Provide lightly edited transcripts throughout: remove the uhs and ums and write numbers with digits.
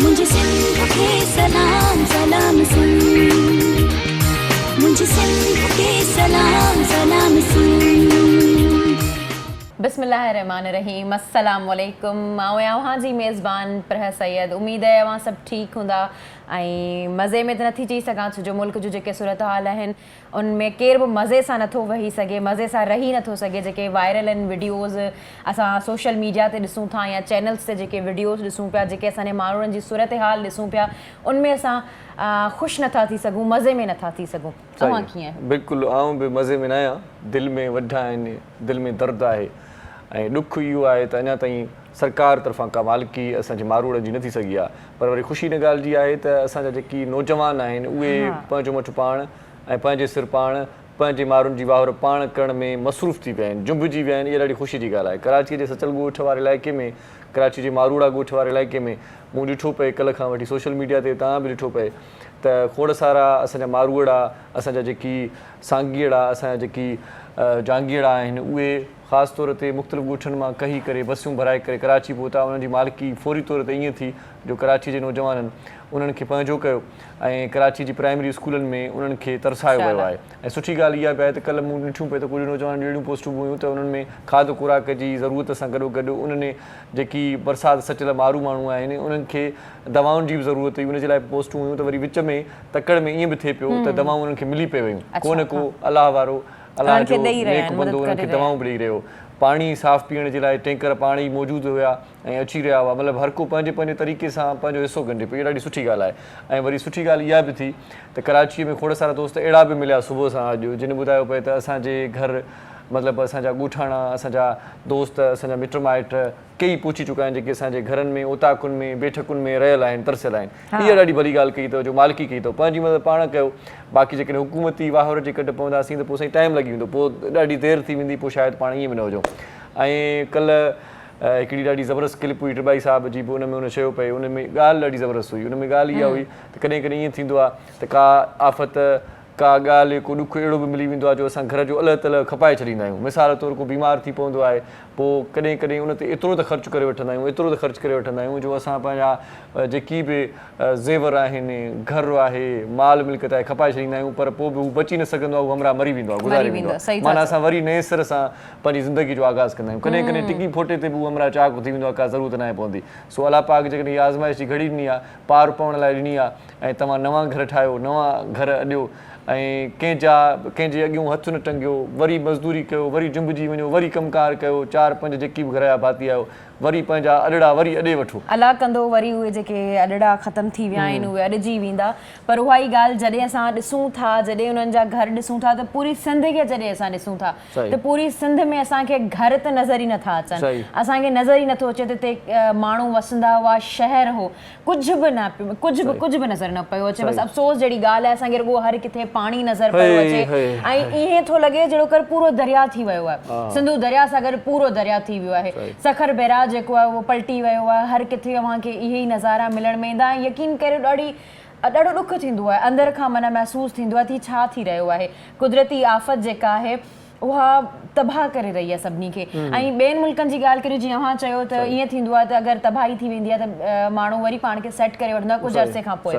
منهنجي سنڌ کي سلام سلام سنڌ منهنجي سنڌ کي سلام سلام سنڌ. بسم الله الرحمٰن الرحيم السلام عليڪم آئون آهيان اوهان جي ميزبان پرهه سيد اميد آهي اوهان سڀ ٺيڪ هوندا ۽ مزي ۾ ته نٿي چئي سگهان ڇو جو ملڪ جون جيڪي صورتحال آهن ان ۾ ڪير به مزي سان نٿو ويهي سگهي مزي سان رهي نٿو سگهي جيڪي وائرل آهن وڊيوز اسان سوشل ميڊيا تي ڏسون ٿا يا چينلز تي جيڪي وڊيوز ڏسون پيا جيڪي اسان جي ماڻهن جي صورتحال ڏسون پيا ان ۾ اسان خوش نٿا ٿي سگهون مزي ۾ نٿا ٿي سگهون اوهان ڪيئن آهيو؟ بلڪل آئون به مزي ۾ ناهيان دل ۾ وڍ آهن دل ۾ درد آهي ۽ ڏک اهو آهي ته اڃا تائين سرڪار طرفان ڪا مالڪي اسان جي ماروئڙن جي نه ٿي سگهي آهي پر وري خوشي ان ڳالهه جي آهي ته اسان جا جيڪي نوجوان آهن اهي پنهنجو مٺ پاڻ ۽ پنهنجي سر پاڻ پنهنجي مارون جي واهر پاڻ ڪرڻ ۾ مصروف ٿي ويا آهن جنبجي ويا آهن اها ڏاڍي خوشي جي ڳالهه آهي ڪراچي جي سچل ڳوٺ واري علائقي ۾ ڪراچي جي ماروئڙا ڳوٺ واري علائقي ۾ مون ڏٺو پئي ڪلهه کان وٺي سوشل ميڊيا تي توهان به ڏٺو پئي ته کوڙ سارا اسان جا ماروئڙا اسان جا جيڪي سانگيئڙا اسان جا جيڪي جانگيئڙا آهن اهي خاص طور تي مختلف ڳوٺن مان ڪهي ڪري بسيون ڀرائي ڪري ڪراچي پهتا انهن جي مالڪي فوري طور تي ائين ٿي جو ڪراچي جي نوجوانن انهن کي پنهنجو ڪيو ۽ ڪراچي جي پرائمري اسڪولن ۾ انهن کي ترسايو ويو آهي ۽ سٺي ڳالهه اها به آهي ته ڪلهه مون ڏٺيون پئي ته ڪجهه نوجوانن جون اهڙيون پوسٽون به هيون ته انهن ۾ کاڌ خوراڪ جي ضرورت سان گڏو گڏ انهن جيڪي برسات سچل مارو ماڻهو آهن انهن کي دوائن جي به ضرورت هئي ان جي لاء به پوسٽون هيون ته وري وچ ۾ تڪڙ ۾ ائين به ٿئي پيو ته دوائون انهن کي ملي پئي ويون ڪو نه ڪو الله وارو الله جو نيڪ بندو انهن کي دوائون به ڏئي رهيو. پاڻي صاف پيئڻ جي لاء ٽينڪر پاڻ ئي موجود هيا ۽ اچي رهيا هئا. مطلب هر ڪو پنهنجي پنهنجي طريقي سان پنهنجو حصو ڳنڍي پيو. اها ڏاڍي سٺي ڳالهه آهي. ۽ وري سٺي ڳالهه اها به ٿي ته ڪراچيء ۾ کوڙ سارا دوست اهڙا به مليا صبح سان اڄ جن ٻڌايو پئي ته اسان جي گهر مطلب اسان جا ڳوٺاڻا اسان جا دوست اسان جا مٽ مائٽ ڪيئي پهچي چڪا آهن جيڪي اسان جي گهرن ۾ اوطاقن ۾ بيٺڪن ۾ رهيل آهن ترسيل آهن اها ڏاڍي ڀلي ڳالهه ڪئي اٿو جو مالڪي ڪئي اٿو پنهنجي مدد پاڻ ڪيو باقي جيڪڏهن حڪومتي واهر جي ڪڍ پونداسين ته پوء سائين ٽائيم لڳي ويندو پوء ڏاڍي دير ٿي ويندي پوء شايد پاڻ ائين به نه هجون ۽ ڪلهه هڪڙي ڏاڍي زبردست ڪلپ هئي ٽٻائي صاحب جي به ان ۾ ان چيو پئي ان ۾ ڳالهه ڏاڍي زبردست هئي ان ۾ ڳالهه اها هئي ته ڪڏهن ڪڏهن ائين ٿيندو آهي ته ڪا آفت ڪا ڳالهه، ڪو ڏک اهڙو به ملي ويندو آهي جو اسان گهر جو الهه تلهه کپائي ڇڏيندا آهيون. مثال طور ڪو بيمار ٿي پوندو آهي، پوء ڪڏهن ڪڏهن ان تي ايترو ته خرچ ڪري وٺندا آهيون، ايترو ته خرچ ڪري وٺندا آهيون جو اسان پنهنجا جيڪي به زيور آهن، گهر آهي، مال ملڪيت آهي کپائي ڇڏيندا آهيون پر پوء به هو بچي نه سگهندو آهي، هو همراهه مري ويندو آهي، گذاري ويندو آهي. معنيٰ اسان وري نئين سر سان پنهنجي زندگي جو آغاز ڪندا آهيون. ڪڏهن ڪڏهن ٽڪي ڦوٽي تي به اهو همراهه چاق ٿي ويندو آهي، ڪا ضرورت ناهي پوندي. سو الله پاڪ جيڪڏهن اها آزمائش جي گهڙي ڏني آهي، پار پوڻ لاء ڏني آ ۽ توهان نوان گهر ٺاهيو، نوان گهر اڏيو ۽ ڪنهن جا ڪنهن جي اڳيون هٿ نه ٽنگيو، وري مزدوري ڪيو، وري جنبجي وڃو، وري ڪم ڪار ڪيو، چار پنج جيڪي به گهر جا ڀاتي آهيو، وري پنهنجا اڏڙا وري اڏي وٺو. الله ڪندو وري اهي جيڪي اڏڙا ختم ٿي ويا آهن اهي اڏجي ويندا پر اها ئي ڳالهه جڏهن اسان ڏسون ٿا جڏهن انهن جا گهر ڏسون ٿا ته پوري سنڌ کي جڏهن اسان ڏسون ٿا ته پوري سنڌ ۾ اسان کي گهر ته نظر ئي نٿا اچن اسان کي نظر ئي نٿو اچي ته هتي ماڻهو وسندا هئا شهر هو ڪجهه به نه پيو ڪجهه به ڪجهه به نظر نه پيو اچي بس افسوس جهڙي ڳالهه آهي اسان کي رڳو هر ڪٿي پاڻي نظر پيو اچي ۽ ائين ٿو لڳي جهڙو ڪر پورو درياء ٿي ويو آهي سنڌو درياء سان گڏ پورو درياء ٿي ويو آهي سکر بئراج جيڪو آهي اهو پلٽي ويو آهي هر ڪٿي اوهان کي اهي ئي نظارا ملڻ ۾ ايندا ۽ يقين ڪريو ڏاڍي ڏاڍو ڏک ٿيندو آهي اندر کان معنيٰ محسوس ٿيندو آهي ته هي ڇا ٿي رهيو آهي قدرتي آفت جيڪا آهي اها تباهه ڪري رهي آهي سڀني کي ۽ ٻين ملڪن جي ڳالهه ڪريون جيئن اوهان چيو ته ائين ٿيندو آهي ته اگر تباهي ٿي ويندي آهي ته ماڻهو وري پاڻ کي سيٽ ڪري وٺندو آهي ڪجهه عرصي کان پوء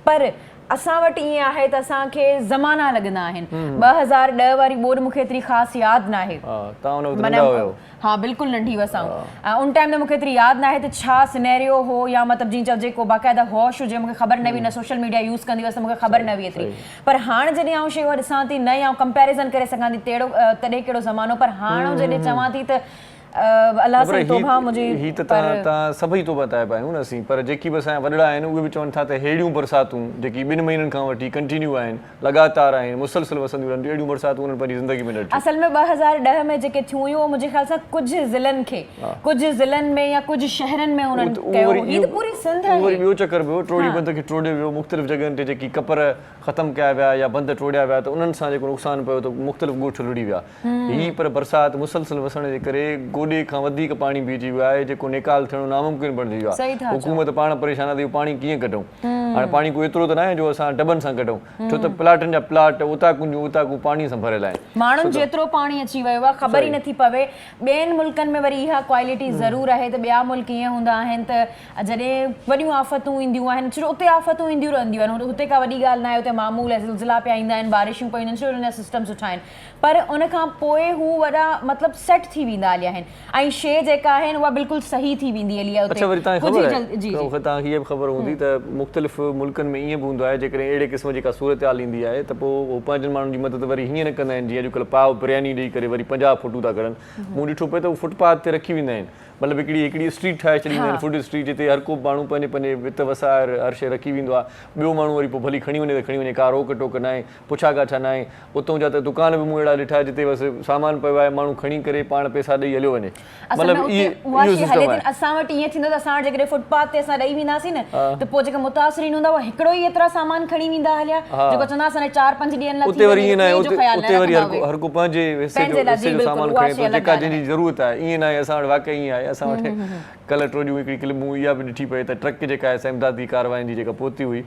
پر اسان وٽ ائين آهي ته اسان کي زمانا لڳندا آهن 2010 واري ٻوڏ مون کي ايتري خاص ياد ناهي ها بلڪل ننڍي هئس آئون ان ٽائيم ته مونکي ايتري ياد ناهي ته ڇا سنيريو هو يا مطلب جيئن چئجي ڪو باقاعده هوش هجي مونکي خبر نه هئي نه سوشل ميڊيا يوز ڪندي هئس ته مونکي خبر نه هئي ايتري پر هاڻ جڏهن آئون شيء اها ڏسان ٿي نه ئي آئون ڪمپيريزن ڪري سگهان ٿي تهڙو تڏهن ڪهڙو زمانو پر هاڻ آئون جڏهن چوان ٿي ته الله سائين توبه منهنجي هي ته تان تان سڀئي توبه تائب آهيون نه اسين پر جيڪي به اسان جا وڏڙا آهن اهي به چون ٿا ته ههڙيون برساتون جيڪي ٻن مهينن کان وٺي ڪنٽينيو آهن لڳاتار آهن، مسلسل وسنديون رهن ٿيون، اهڙيون برساتون انهن پنهنجي زندگي ۾ نه ڏٺيون. اصل ۾ 2010 ۾ جيڪي ٿيون هيون اهو منهنجي خيال سان ڪجهه ضلعن کي ڪجهه ضلعن ۾ يا ڪجهه شهرن ۾ انهن ڪيو هو هي ته پوري سنڌ آهي. اهو وري ٻيو چڪر به هو، ٽوڙي بند کي ٽوڙيو ويو، مختلف جڳهن تي جيڪي ڪپر ختم ڪيا ويا يا بند ٽوڙيا ويا ته انهن سان جيڪو نقصان پيو ته مختلف ڳوٺ لڙهي ويا. هي پر برسات مسلسل وسڻ جي ڪري گوڏي کان وڌيڪ پاڻي بيهجي ويو آهي جيڪو نيڪال ٿيڻ ناممڪن بڻجي ويو آهي. حڪومت پاڻ پريشان آهي ته اهو پاڻي ڪيئن ڪڍون. هاڻي پاڻي ڪو ايترو ته ناهي جو اسان ڊٻن سان ڪڍون، ڇو ته پلاٽن جا پلاٽ، اوطاقن جون اوطاقون پاڻي سان ڀريل آهن. ماڻهن جيترو پاڻي اچي ويو آهي خبر ئي نٿي پوي. ٻين ملڪن ۾ وري اها ڪوالٽي ضرور آهي ته ٻيا ملڪ ائين هوندا آهن ته جڏهن وڏيون آفتون اينديون آهن ڇو جو اتي آفتون اينديون رهنديون آهن هتي ڪا وڏي ڳالهه ناهي اتي معمول آهي زلزلا پيا ايندا آهن بارشون پيون اينديون آهن ڇو جو انهن جا سسٽم سٺا آهن پر ان کان پوء هو وڏا مطلب سيٽ ٿي ويندا هليا آهن ۽ شيء جيڪا آهن اها بلڪل صحيح ٿي ويندي هلي آهي اتي اڇا وري توهان کي ڪجهه خبر ئي جلد آهي جي جي توهان کي اها به خبر هوندي ته مختلف ملڪن ۾ ائين به هوندو آهي جيڪڏهن اهڙي قسم جي ڪا صورتحال ايندي آهي ته پوء هو پنهنجن ماڻهن جي مدد وري هيئن نه ڪندا آهن جيئن اڄڪلهه پاء برياني ڏئي ڪري وري 50 فوٽو ٿا ڪڍن مون ڏٺو پئي ته هو فٽ پاٿ تي رکي ويندا آهن مطلب هڪڙي هڪڙي اسٽريٽ ٺاهي ڇڏيندا آهن فوڊ اسٽريٽ جتي هر ڪو ماڻهو پنهنجي پنهنجي وت وسائر هر شيء رکي ويندو آهي ٻيو ماڻهو وري پوء ڀلي کڻي وڃي ته کڻي وڃي ڪا روڪ ٽوڪ ناهي پڇا ڪاڇا ناهي اتون جا ته دڪان به مون اهڙا ڏٺا جتي بس سامان پيو آهي ماڻهو کڻي ڪري پاڻ پئسا ڏئي هليو وڃي اصل مطلب ۾ اتي اهي اها اهو شيء هلي سسٽم ٿي آهي اسان وٽ ائين ٿيندو ته اسان وٽ جيڪڏهن فٽ پاٿ تي اسان ڏئي وينداسين نه ته پوء جيڪا متاثرين هوندا اهي هڪڙو ئي ايترا سامان کڻي ويندا هليا جيڪو چوندا اسان لاء چار پنج ڏينهن لاء ٿي اتي وري وڃي ائين ناهي ٻئي جو اتي خيال نه اتي وري رکندا هر ڪو اهي هر ڪو پنهنجي حصي جو پنهنجي لاء حصي جي جو بلڪل سامان اها کڻي شيء ٿو الڳ جيڪا ڳالهه جنهن جي آهي ضرورت آهي ائين ناهي اسان وٽ واقعي ائين آهي اسان وٽ ڪلهه ٽيون ڏينهن هڪڙي ڪلپ مون اها به ڏٺي پئي ته ٽرڪ جيڪا آهي سا امدادي ڪارواين جي جيڪا پهتي هئي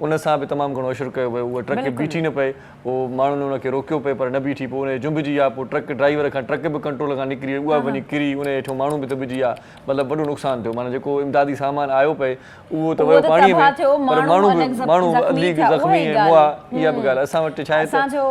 ان سان به تمام گهڻو حشر ڪيو ويو اها ٽرڪ بلڪل بيٺي نه پئي پوء ماڻهن ان کي روڪيو پئي پر نه بيٺي پوء ان جي جنبجي ويا پوء ٽرڪ ڊرائيور کان ٽرڪ به ڪنٽرول کان نڪري وئي اها به وڃي ڪري ان جي هيٺون ماڻهو به دٻجي ويا مطلب وڏو نقصان ٿيو معنيٰ جيڪو امدادي سامان آيو پئي اهو ته اهو ويو ته پاڻي ۾ تباهه ٿيو پر ماڻهو ماڻهو الڳ به ماڻهو به زخمي وڌيڪ ٿيا اها زخمي ئي ۽ مئا ڳالهه اها به ڳالهه اسان وٽ ڇا آهي اسان ته جو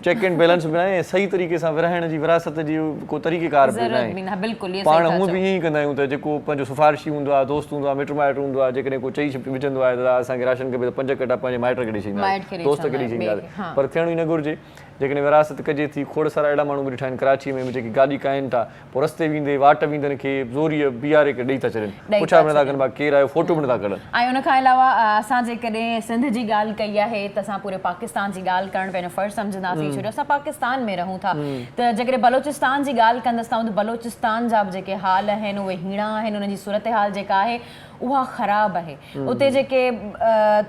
چيڪ اينڊ بيلنس به ناهي ۽ صحيح طريقي سان ورهائڻ جي ورهاست جي ڪو طريقي ڪار به ضرورت ناهي به ناهي بلڪل اهو پاڻ صحيح ٿا هونء به چئو ائين ئي ڪندا آهيون ته جيڪو پنهنجو سفارشي هوندو آهي دوست هوندو آهي مٽ مائٽ هوندو آهي جيڪڏهن ڪو چئي وجهندو آهي ته دادا اسان کي راشن کپي ته پنج ڪٽا پنهنجي مائٽ کي ڏئي ڇڏيندا مائٽ کي آهيون ڏئي دوست کي ڇڏيندا ڏئي آهيون ٻئي ڇڏيندا کي ها آهيون پر ٿيڻ ئي نه گهرجي جيڪڏهن ورهاست ڪجي ٿي کوڙ سارا اهڙا ماڻهو به ڏٺا آهن ڪراچي ۾ به جيڪي گاڏي ڪاهين ٿا پوء رستي ويندي واٽ ويندن کي زوريء بيهاري ڪري ڏئي ٿا ڇڏين. ڏئي پڇا ٿا به نٿا ڇڏين. ڪن ڀا ڪير آيو فوٽو به نٿا ڪڍن. ۽ ان کان علاوه اسان جيڪڏهن سنڌ جي ڳالهه ڪئي آهي ته اسان پوري پاڪستان جي ڳالهه ڪرڻ پنهنجو فرض سمجهنداسين ڇو جو اسان پاڪستان ۾ رهون ٿا ته جيڪڏهن بلوچستان جي ڳالهه ڪندس ته بلوچستان جا به جيڪي حال آهن اهي هيڻا آهن انهن جي صورتحال جيڪا آهي اها خراب آهي اتي جيڪي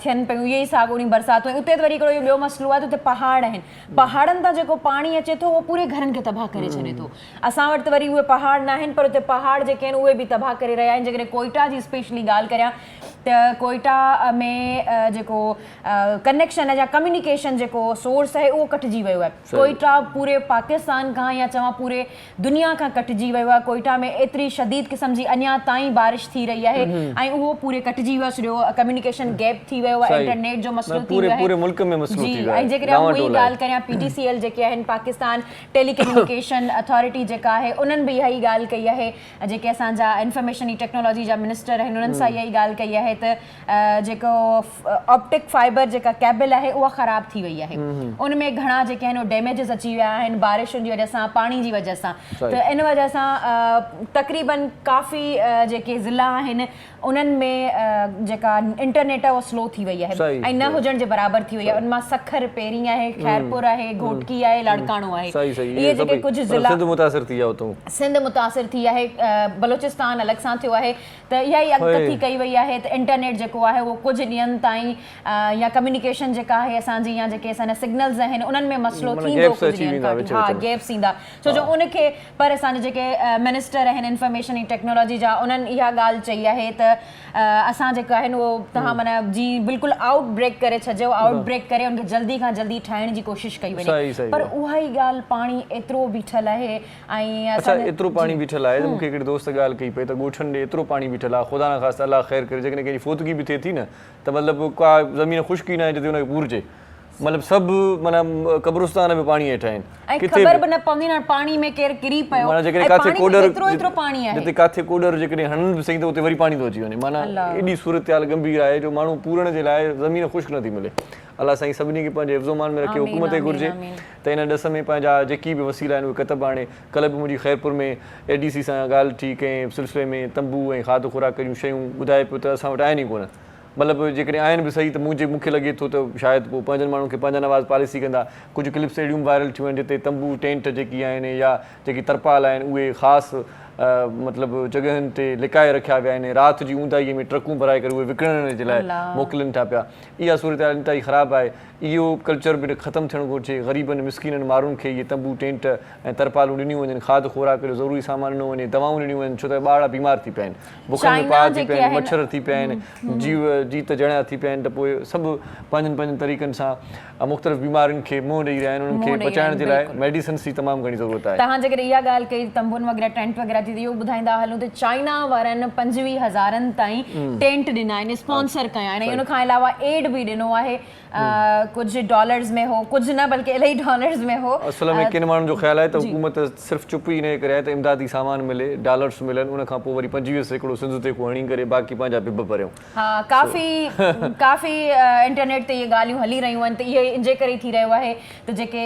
ٿين پيون اهي ئي ساڳوڻيون برساتون ۽ اتي ته وري هڪڙو اهو ٻيو مسئلو آهي ته اتي پهاڙ آهن پهاڙن تان جيڪو پاڻي اچي ٿو اهو پوري گهرن کي تباهه ڪري ڇڏي ٿو. اسان وٽ ته وري اهي پهاڙ ناهن پر اتي پهاڙ جيڪي آهن اهي به تباهه ڪري رهيا آهن. جيڪڏهن ڪوئيٽا جي اسپيشلي ڳالهه ڪريان ته ڪوئيٽا ۾ جيڪو ڪنيڪشن يا ڪميونيڪيشن جيڪو سورس آهي اهو ڪٽجي ويو آهي. ڪوئيٽا پوري پاڪستان کان يا چوان پوري دنيا کان ڪٽجي ويو آهي. ڪوئيٽا ۾ ايتري شديد قسم جي اڃا تائين بارش ٿي رهي آهي ۽ اهو پوري ڪٽجي ويو آهي سڄو ڪميونيڪيشن گيپ ٿي ويو آهي انٽرنيٽ جو مسئلو ٿي ويو آهي پوري ملڪ ۾ مسئلو جي ٿي ويو ۽ آهي جيڪڏهن آئون ڊانواڊول اها ئي آهي. ڳالهه ڪريان پي ٽي سي ايل جيڪي آهن پاڪستان ٽيلي ڪميونيڪيشن اٿارٽي جيڪا آهي انهن به اها ئي ڳالهه ڪئي آهي جيڪي اسان جا انفارميشن ۽ ٽيڪنالاجي جا منسٽر آهن انهن سان اها ئي ڳالهه ڪئي آهي ته جيڪو آپٽڪ فائبر جيڪا ڪيبل آهي اها خراب ٿي وئي آهي ان ۾ گهڻا جيڪي آهن ڊيميجز اچي ويا آهن بارشن جي وجه سان پاڻي جي وجه سان ته ان وجه سان تقريبن ڪافي جيڪي ضلع آهن انهن ۾ جيڪا انٽرنيٽ آهي اها سلو ٿي وئي آهي ۽ نه هجڻ جي برابر ٿي وئي آهي ان مان سکر پهرين آهي خيرپور آهي گهوٽڪي آهي لاڙڪاڻو آهي اهي جيڪي ڪجهه ضلع سنڌ متاثر ٿي آهي اتو سنڌ متاثر ٿي آهي بلوچستان الڳ سان ٿيو آهي ته اها ئي اڳڪٿي ڪئي وئي آهي ته انٽرنيٽ جيڪو آهي اهو ڪجهه ڏينهن تائين يا ڪميونيڪيشن جيڪا آهي اسان جي يا جيڪي اسان جا سگنلز آهن انهن ۾ مسئلو ٿيندو ڪجهه ڏينهن کان وٺي ها گيپس ايندا ڇو جو ان کي پر اسان جا جيڪي منسٽر آهن انفارميشن ۽ ٽيڪنالاجي جا انهن اها ڳالهه چئي آهي ته اسان جيڪو آهن اهو توهان معنيٰ جي بلڪل آئوٽ بريڪ ڪري ڇڏجو آئوٽ بريڪ ڪري ان کي جلدي کان جلدي ٺاهڻ جي ڪوشش ڪئي وڃي پر اها ئي ڳالهه پاڻي ايترو بيٺل آهي ۽ اڇا ايترو پاڻي بيٺل آهي ته مون کي هڪڙي دوست ڳالهه ڪئي پئي ته ڳوٺن ڏي ايترو پاڻي بيٺل آهي خدا نخواسته الله خير ڪري جيڪڏهن ڪنهن جي فوتگي به ٿئي ٿي نه ته مطلب ڪا زمين خشڪ ئي ناهي جتي ان کي پورجي مطلب سڀ معنيٰ قبرستان به پاڻي هيٺ آهن ۽ خبر به نه پوندي نه پاڻي ۾ ڪير ڪري پيو معنيٰ جيڪڏهن ۽ ڪاٿي پاڻي ۾ ڪوڏر ايترو ايترو پاڻي آهي جتي ڪاٿي ڪوڏر جيڪڏهن هڻن به سهي ته اتي وري پاڻي ٿو اچي وڃي معنيٰ ايڏي صورتحال ڳنڀير آهي جو ماڻهو پورڻ جي لاء زمين خشڪ نٿي ملي الله سائين سڀني کي پنهنجي حفظ و امان ۾ رکي حڪومت کي گهرجي ته ان ڏس ۾ پنهنجا جيڪي به وسيلا آهن اهي ڪتب آڻي. ڪلهه به منهنجي خيرپور ۾ اي ڊي سي سان ڳالهه ٿي ڪنهن سلسلي ۾ تنبو ۽ کاڌ خوراڪ جون شيون ٻڌائي پيو ته اسان وٽ آهن ئي ڪونه. مطلب جيڪڏهن آهن به سهي ته منهنجي مون کي لڳي ٿو ته شايد پوء پنهنجن ماڻهن کي پنهنجا نواز پاليسي ڪندا. ڪجهه ڪلپس اهڙيون به وائرل ٿيون آهن جتي تنبو ٽينٽ جيڪي آهن يا جيڪي ترپال آهن اهي خاص مطلب جڳهن تي لڪائي رکيا ويا آهن ۽ رات جي اونداهي ۾ ٽرڪون ڀرائي ڪري اهي وڪڻڻ جي لاء موڪلين ٿا پيا. اها صورتحال انتهائي خراب آهي. اهو ڪلچر به ختم ٿيڻ گهرجي. غريبن مسڪينن ماڻهن کي اهي تنبو ٽينٽ ۽ ترپالون ڏنيون وڃن، کاڌ خوراڪ جو ضروري سامان ڏنو وڃي، دوائون ڏنيون وڃن ڇو ته ٻارڙا بيمار ٿي پيا آهن. بکن ۾ پاهه ٿي پيا آهن، مڇر ٿي پيا آهن، جيو جيت جڻيا ٿي پيا آهن ته پوء سڀ پنهنجن پنهنجن طريقن سان مختلف بيمارين کي منهن ڏئي رهيا آهن انهن کي بچائڻ جي لاء ميڊيسنس جي تمام گهڻي ضرورت آهي. توهان جيڪڏهن اها ڳالهه ڪئي تنبن وغيره ٽينٽ وغيره جي ته اهو ٻڌائيندا هلون ته چائنا وارن 25 هزارن تائين ٽينٽ ڏنا آهن اسپانسر ڪيا آهن ۽ ان کان علاوه ايڊ به ڏنو آهي ڪجهه ڊالرز ۾ هو ڪجهه نه بلڪه الاهي ڊالرز ۾ هو. اصل ۾ ڪن ماڻهن جو خيال آهي ته حڪومت صرف چپ ئي انهيء ڪري آهي ته امدادي سامان ملي، ڊالرز ملن، ان کان پوء وري 25% سنڌ تي ڪو هڻي ڪري باقي پنهنجا بب ڀريون. ها ڪافي ڪافي انٽرنيٽ تي اهي ڳالهيون هلي رهيون آهن ته اهي ان جي ڪري ٿي رهيو آهي ته جيڪي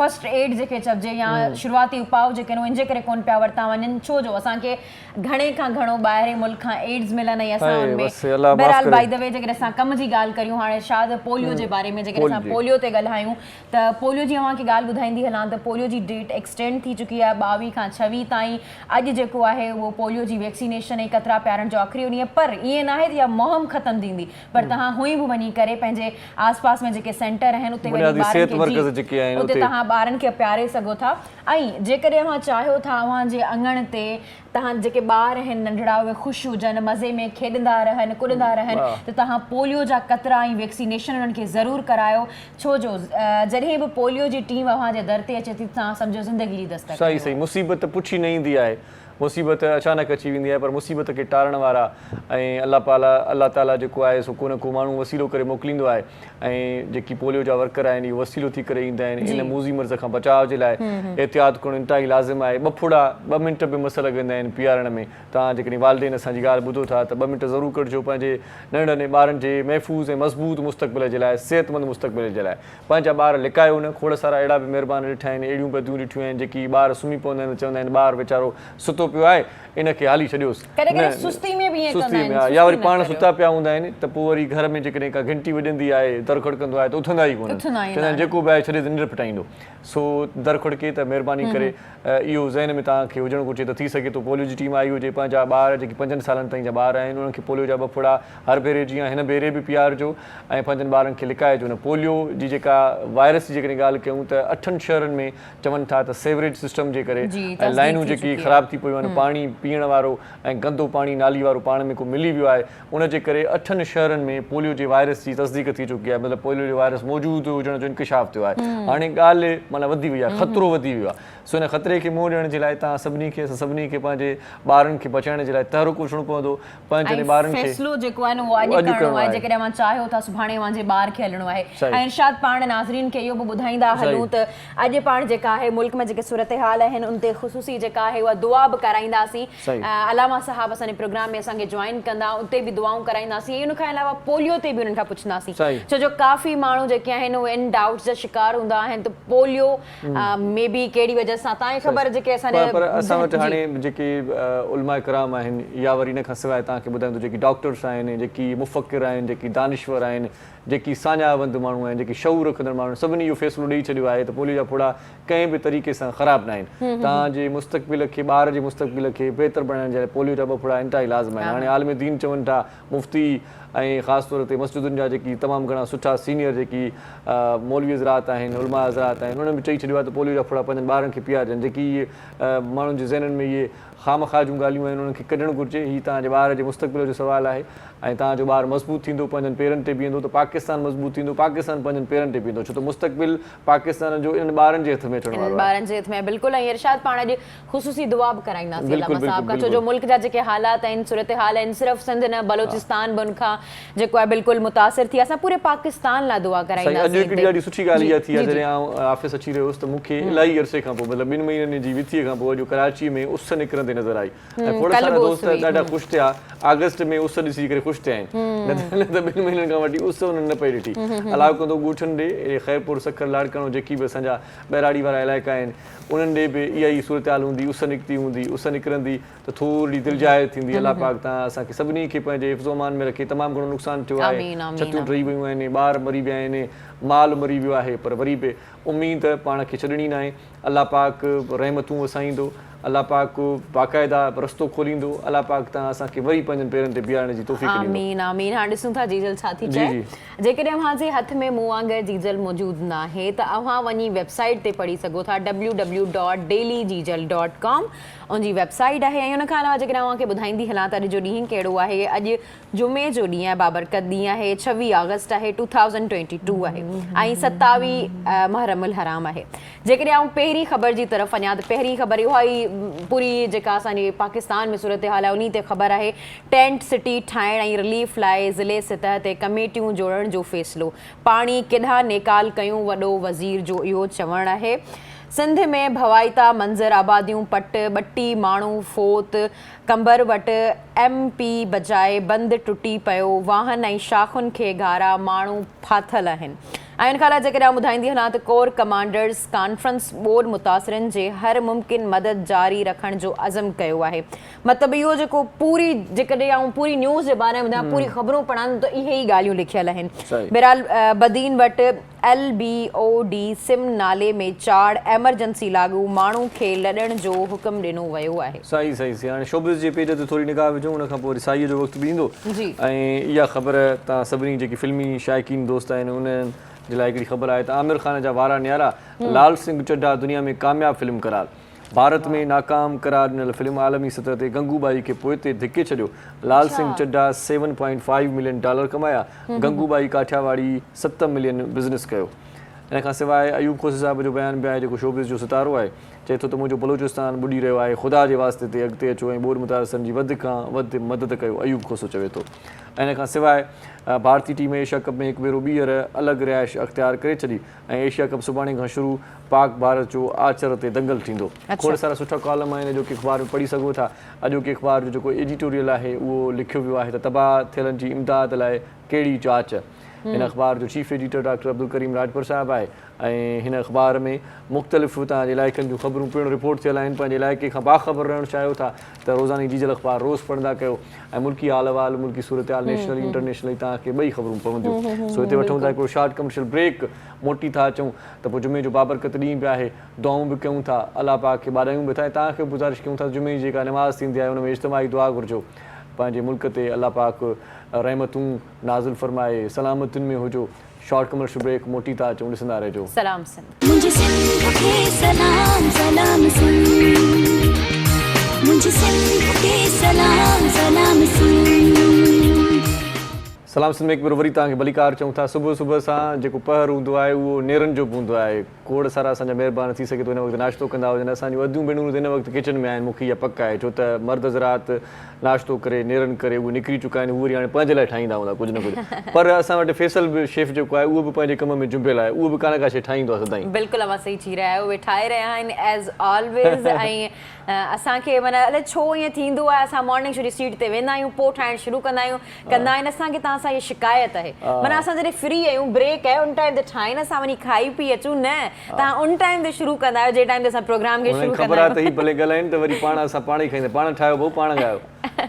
فرسٽ ايڊ جيڪي چئجي يا شروعاتي اپاء جيڪي آهن اهي ان جي ڪري ڪونه پيا ورتا وڃن ڇو جو اسان کي گهڻي کان گهڻو ٻاهرين ملڪ کان ايڊز ملن ۽ اسان ان ۾ بهرحال بائي the وي جيڪڏهن اسان ڪم جي ڳالهه ڪريون هاڻي ارشاد پوليو جي باري ۾ جيڪڏهن اسان پوليو تي ڳالهايون ته پوليو جي اوهان کي ڳالهه ٻڌائيندي هلان ته پوليو جي ڊيٽ ايڪسٽينڊ ٿي چڪي آهي 22 کان 26 تائين اڄ جيڪو آهي اهو پوليو جي ويڪسينيشن ۽ قطرا پيارڻ جو آخري ڏينهن پر ائين ناهي ته اها مهم ختم ٿيندي پر توهان هونئن به وڃي ڪري پنهنجي آس پاس ۾ جيڪي سينٽر آهن اتي وڃي ٻارن کي جي اتي توهان ٻارن کي پياري سگهو ٿا ۽ جيڪڏهن اوهان چاهيو ٿا اوهان جي اڱڻ تي توهان جيڪي ٻار آهن ننڍڙا اهي خوش هجن مزي ۾ کيڏندا رهن ڪڏندا رهن ته توهان پوليو جا قطرا ۽ ويڪسينيشن انهن کي ضرور ڪرايو ڇو جو جڏهن به پوليو جي ٽيم اوهان جي در تي اچي ٿي ته توهان سمجهو زندگي جي دستڪ صحيح صحيح مصيبت پڇي نه ايندي آهي مصيبت اچانڪ اچي ويندي آهي پر مصيبت کي ٽارڻ وارا ۽ الله پالا الله تعالي جيڪو آهي سو ڪو نه ڪو ماڻهو وسيلو ڪري موڪليندو آهي ۽ جيڪي پوليو جا ورڪر آهن اهي وسيلو ٿي ڪري ايندا آهن ان موذي مرض کان بچاء جي لاء احتياط ڪرڻ انتهائي لازم آهي ٻه ڦڙا ٻه منٽ به مس لڳندا آهن پيارڻ ۾ توهان جيڪڏهن والدين اسان جي ڳالهه ٻڌو ٿا ته ٻه منٽ ضرور ڪڍجو پنهنجي ننڍڙن ٻارن جي محفوظ ۽ مضبوط مستقبل جي لاء صحتمند مستقبل جي لاء پنهنجا ٻار لڪايو نه کوڙ سارا اهڙا به مهربان ڏٺا آهن اهڙيون بديون ڏٺيون آهن جيڪي ٻار سمهي پوندا آهن ته چوندا آهن ٻار ويچارو ستو پيو آهي ان کي هالي ڇڏيوس. ڪڏهن ڪڏهن سستي ۾ به ائين ڪندا آهن. يا وري پاڻ ستا پيا هوندا آهن ته پوء وري گهر ۾ جيڪڏهن ڪا گهنٽي وڄندي آهي در کڙڪندو آهي ته اٿندا ئي ڪونهن چوندا آهن جيڪو به آهي ڇڏي ته ننڊ ڦٽائيندو سو در کڙڪي ته مهرباني ڪري اهو ذهن ۾ توهان کي هجڻ گهرجي ته ٿي سگهي ٿو پوليو جي ٽيم آئي هجي پنهنجا ٻار جيڪي پنجن سالن تائين جا ٻار آهن انهن کي پوليو جا ٻه ڦڙا هر ڀيري جيان هن ڀيري به پيارجو ۽ پنهنجن ٻارن کي لڪائجو نه پوليو جي جيڪا وائرس جي جيڪڏهن ڳالهه ڪيون ته اٺن شهرن ۾ چون ٿا ته سيوريج سسٽم جي ڪري ۽ لائنون جيڪي خراب ٿي پيون آهن پاڻي پيئڻ وارو ۽ گندو پاڻي نالي وارو پاڻ ۾ ڪو ملي ويو آهي ان جي ڪري اٺن شهرن ۾ پوليو جي وائرس جي تصديق ٿي چڪي آهي مطلب پوليو جو وائرس موجود هجڻ جو انڪشاف ٿيو آهي هاڻي ڳالهه معنيٰ وڌي وئي آهي خطرو وڌي ويو آهي سو ان خطري کي منهن ڏيڻ جي لاء توهان سڀني کي اسان سڀني کي پنهنجي ٻارن کي بچائڻ جي لاء تحرڪ وٺڻو پوندو پنهنجن ۽ ٻارن کي فيصلو جيڪو آهي نه اهو اڄ ڪرڻو آهي جيڪڏهن اوهان چاهيو ٿا سڀاڻي اوهان جي ٻار کي هلڻو آهي ۽ ارشاد پاڻ ناظرين کي اهو به ٻڌائيندا هلون ته اڄ پاڻ جيڪا آهي ملڪ ۾ جيڪي صورتحال آهن ان تي خصوصي جيڪا آهي اها دعا به ڪرائينداسين علامه صاحب اسان جي پروگرام ۾ اسان کي جوائن ڪندا اتي به دعائون ڪرائينداسين ۽ ان کان علاوه پوليو تي به انهن کان پڇنداسين ڇو جو ڪافي ماڻهو جيڪي آهن اهي ان ڊائوٽس جا شڪار هوندا آهن ته پوليو مي بي ڪهڙي وجه سان تان کي خبر جيڪي اسان جي پر اسان وٽ هاڻي جيڪي علماء ڪرام آهن يا وري ان کان سواء توهان کي ٻڌايان ٿو جيڪي ڊاڪٽرس آهن جيڪي مفڪر آهن جيڪي دانشور آهن جيڪي ساڃاهه وند ماڻهو آهن جيڪي شعور رکندڙ ماڻهو آهن سڀني اهو فيصلو ڏئي ڇڏيو آهي ته پوليو جا ڦڙا ڪنهن به طريقي سان خراب ناهن توهان جي مستقبل کي ٻار جي مستقبل کي بهتر بڻائڻ جي لاء پوليو جا ٻه ڦڙا انتهائي لازم آهن هاڻي عالم دين چون ٿا مفتي ۽ خاص طور تي مسجدن جا جيڪي تمام گهڻا سٺا سينيئر جيڪي مولوي حضرات آهن، علماء حضرات آهن، انهن به چئي ڇڏيو آهي ته پوليو جا ڦڙا پنهنجن ٻارن کي پيارجن، جيڪي اهي ماڻهن جي ذهنن ۾ اهي خامخواه جون ڳالهيون آهن انهن کي ڪڍڻ گهرجي، هي توهان جي ٻار جي مستقبل جو سوال آهي ۽ توهان جو ٻار مضبوط ٿيندو پنهنجن پيرن تي بيهندو ته پاڪستان مضبوط ٿيندو، پاڪستان پنهنجن پيرن تي بيهندو ڇو ته مستقبل پاڪستان جو انهن ٻارن جي هٿ ۾ اچڻ انهن وارو آهي. ٻارن جي هٿ ۾ آهي بلڪل ۽ ارشاد پاڻ اڄ خصوصي دعا به ڪرائينداسين علامه صاحب کان ڇو جو ملڪ جا جيڪي حالات آهن صورتحال آهن صرف سنڌ نه بلوچستان به ان کان جيڪو آهي بلڪل متاثر ٿي اسان پوري پاڪستان لاء دعا سائين اڄ ڪرائينداسين هڪڙي ڏاڍي سٺي ڳالهه اها ٿي آهي جڏهن آئون آفيس اچي رهيو هوس ته مون کي الاهي عرصي کان پوء مطلب ٻن مهينن جي وٿيء کان پوء اڄ ڪراچيء ۾ اس نڪرندي نظر آئي ۽ کوڙ سارا دوست ڏاڍا خوش ٿيا آگسٽ ۾ اس ڏسي ڪري خوش ٿيا آهن نه ته ٻن مهينن کان وٺي اس انهن نه پئي ڏٺي الله ڪندو ڳوٺن ڏي خيرپور سکر لاڙڪاڻو جيڪي به اسان جا ٻهراڙي وارا علائقا آهن انهن ڏي به اها ئي صورتحال هوندي، اس نڪتي هوندي، اس نڪرندي ته ٿورڙي دلجاء ٿيندي، الله پاڪ تان اسان کي سڀني کي پنهنجي حفظ و امان ۾ رکي، تمام گهڻو نقصان ٿيو آهي، ڇتيون ڊهي ويون آهن، ٻار مري ويا آهن، مال مري ويو آهي، پر وري به اميد پاڻ کي ڇڏڻي ناهي، الله پاڪ رحمتون وسائيندو الله پاڪ باقاعده رستو کوليندو الله پاڪ تان اسان کي وري پنهنجن پيرن تي بيهارڻ جي توفيق ڏيندو. آمين آمين هاڻ ڏسون ٿا جيجل ڇا ٿي چئي. جيڪڏهن اوهان جي هٿ ۾ مون وانگر جيجل موجود ناهي ته اوهان وڃي ويب سائيٽ تي پڙهي سگهو ٿا W W dot daily Jijal dot com ان جي ويب سائيٽ آهي ۽ ان کان علاوه جيڪڏهن اوهان کي ٻڌائيندي هلان ته اڄ جو ڏينهن ڪهڙو آهي اڄ جمعي جو ڏينهن آهي بابرڪت ڏينهن آهي 26 آگسٽ آهي 2022 آهي ۽ 27 محرم الحرام آهي جيڪڏهن آئون پهرين خبر جي طرف وڃان ته پهرين خبر اها ئي پوري جيڪا اسان جي پاڪستان ۾ صورتحال آهي انهي تي خبر آهي ٽينٽ سٽي ٺاهڻ ۽ رليف لاء ضلعي سطح تي ڪميٽيون جوڙڻ جو فيصلو پاڻي ڪيڏانهن نيڪال ڪيون وڏو وزير جو اهو چوڻ آهي سنڌ ۾ ڀوائتا منظر آباديون پٽ ٻٽي ماڻهو فوت قمبر وٽ ايم پي بجاء بند ٽٽي پيو، واهن ۽ شاخن کي گهارا ماڻهو ڦاٿل آهن ۽ ان کان علاوه جيڪڏهن آئون ٻڌائيندي هلان ته ڪور ڪمانڊرز ڪانفرنس ٻوڏ متاثرن جي هر ممڪن مدد جاري رکڻ جو عزم ڪيو آهي مطلب اهو جيڪو پوري جيڪڏهن آئون پوري نيوز جي باري ۾ ٻڌايان پوري خبرون پڙهان ته اهي ئي ڳالهيون لکيل آهن بهرحال بدين وٽ ايل بي او ڊي سم نالي ۾ چاڙهه، ايمرجنسي لاڳو، ماڻهو کي لڏڻ جو حڪم ڏنو ويو آهي. صحيح صحيح صحيح هاڻي شوبز جي پيج تي ٿوري نگاهه وجهون ان کان پوء وري سائيء جو وقت به ايندو ۽ اها خبر توهان سڀني جيڪي فلمي شائقين دوست آهن انهن جي لاء هڪڙي خبر آهي ته عامر خان جا وارا نيارا لال سنگهه چڍا دنيا ۾ ڪامياب فلم قرار ڀارت ۾ ناڪام قرار ڏنل فلم عالمي سطح تي گنگو ٻائي کي پوئتي ڌڪي ڇڏيو، Lal Singh Chaddha seven point five million dollar ڪمايا، گنگو ٻائي ڪاٺياواڙي ست ملين بزنس ڪيو. ان کان سواء ايوب کوسي صاحب جو بيان به آهي جيڪو شوبز جو ستارو آهي، چئي ٿو ته منهنجو بلوچستان ٻڏي رهيو آهي، خدا جي واسطي تي اڳتي اچو ۽ ٻوڏ متاثرن جي وڌ کان وڌ مدد ڪيو، ايوب کوسو چوي ٿو. ان کان سواء ڀارتي ٽيم ايشيا ڪپ ۾ هڪ ڀيرو ٻيهر الڳ رهائش اختيار ڪري ڇڏي. ۽ ايشيا ڪپ سڀاڻي کان شروع، پاڪ ڀارت جو آچر تي دنگل ٿيندو. کوڙ سارا سٺا ڪالم آهن اڄوڪي اخبار ۾ پڙهي سگهو ٿا. اڄوڪي اخبار جو جيڪو ايڊيٽوريل آهي اهو لکيو ويو آهي ته تباهه ٿيلن جي امداد لاء ڪهڙي جاچ؟ هن اخبار جو chief editor doctor Abdul Karim Rajpar صاحب آهي ۽ هن اخبار ۾ مختلف توهان جي علائقن جون خبرون پڻ رپورٽ ٿيل آهن پنهنجي علائقي کان باخبر رهڻ چاهيو ٿا ته روزاني جيجل اخبار روز پڙهندا ڪيو ۽ ملڪي حال احوال ملڪي صورتحال نيشنلي انٽرنيشنلي توهان کي ٻئي خبرون پونديون سو هتي وٺون ٿا هڪڙو شارٽ ڪمرشل بريڪ موٽي ٿا اچون ته پوء جمعي جو بابرڪت ڏينهن به آهي دعائون به ڪيون ٿا الله پاڪ کي ٻاڏايون به ٿا ۽ توهان کي به گذارش ڪيون ٿا جمعي جي جيڪا نماز ٿيندي آهي ان ۾ اجتماعي دعا گهرجو پنهنجي ملڪ تي الله پاڪ رحمتون نازل فرمائي سلامتين ۾ هجو شارٽ ڪمرشل بريڪ موٽي ٿا اچون ڏسندا رهجو. سلام سنڌ. منهنجي سنڌ کي سلام سلام سنڌ منهنجي سنڌ کي سلام سلام سنڌ. سلام سنڌ ۾ هڪ ڀيرو وري توهان کي ڀليڪار چئون ٿا صبح صبح سان جيڪو پهر هوندو آهي اهو نيرن جو به هوندو آهي کوڙ سارا اسان جا مهربان ٿي سگهي ٿو هن وقت ناشتو ڪندا هجن اسان جون اديون ڀينرون ته هن وقت ڪچن ۾ آهن مون کي اها پڪ آهي ڇو ته مرد حضرات ناشتو ڪري نيرن ڪري اهي نڪري چڪا آهن هو وري هاڻي پنهنجي لاء ٺاهيندا هوندا ڪجهه نه ڪجهه پر اسان وٽ فيصل به شيف جيڪو آهي اهو به پنهنجي ڪم ۾ جنبيل آهي اهو به ڪا نه ڪا شيء ٺاهيندو آهي سدائين. بلڪل اوهان صحيح چئي رهيا آهيو اهي ٺاهي رهيا آهن ايز آلويز ۽ اسان کي معنيٰ الائي ڇو ائين ٿيندو آهي اسان مارننگ شو جي سيٽ تي ويندا آهيون پوء ٺاهڻ شروع ڪندا آهيون ڪندا آهن اسان کي توهان سان اها شڪايت آهي معنيٰ اسان جڏهن فري آهيون بريڪ آهي ان ٽائيم تي ٺاهين اسان وڃي کائي پي اچون نه توهان ان ٽائيم تي شروع ڪندا آهيو جنهن ٽائيم تي اسان پروگرام کي انهن شروع کي خبر ڪندا آهي ته هي آهيون ڀلي ڳالهائين ته وري پاڻ اسان پاڻ ئي کائيندا پاڻ ٺاهيو ڀائو پاڻ ڳايو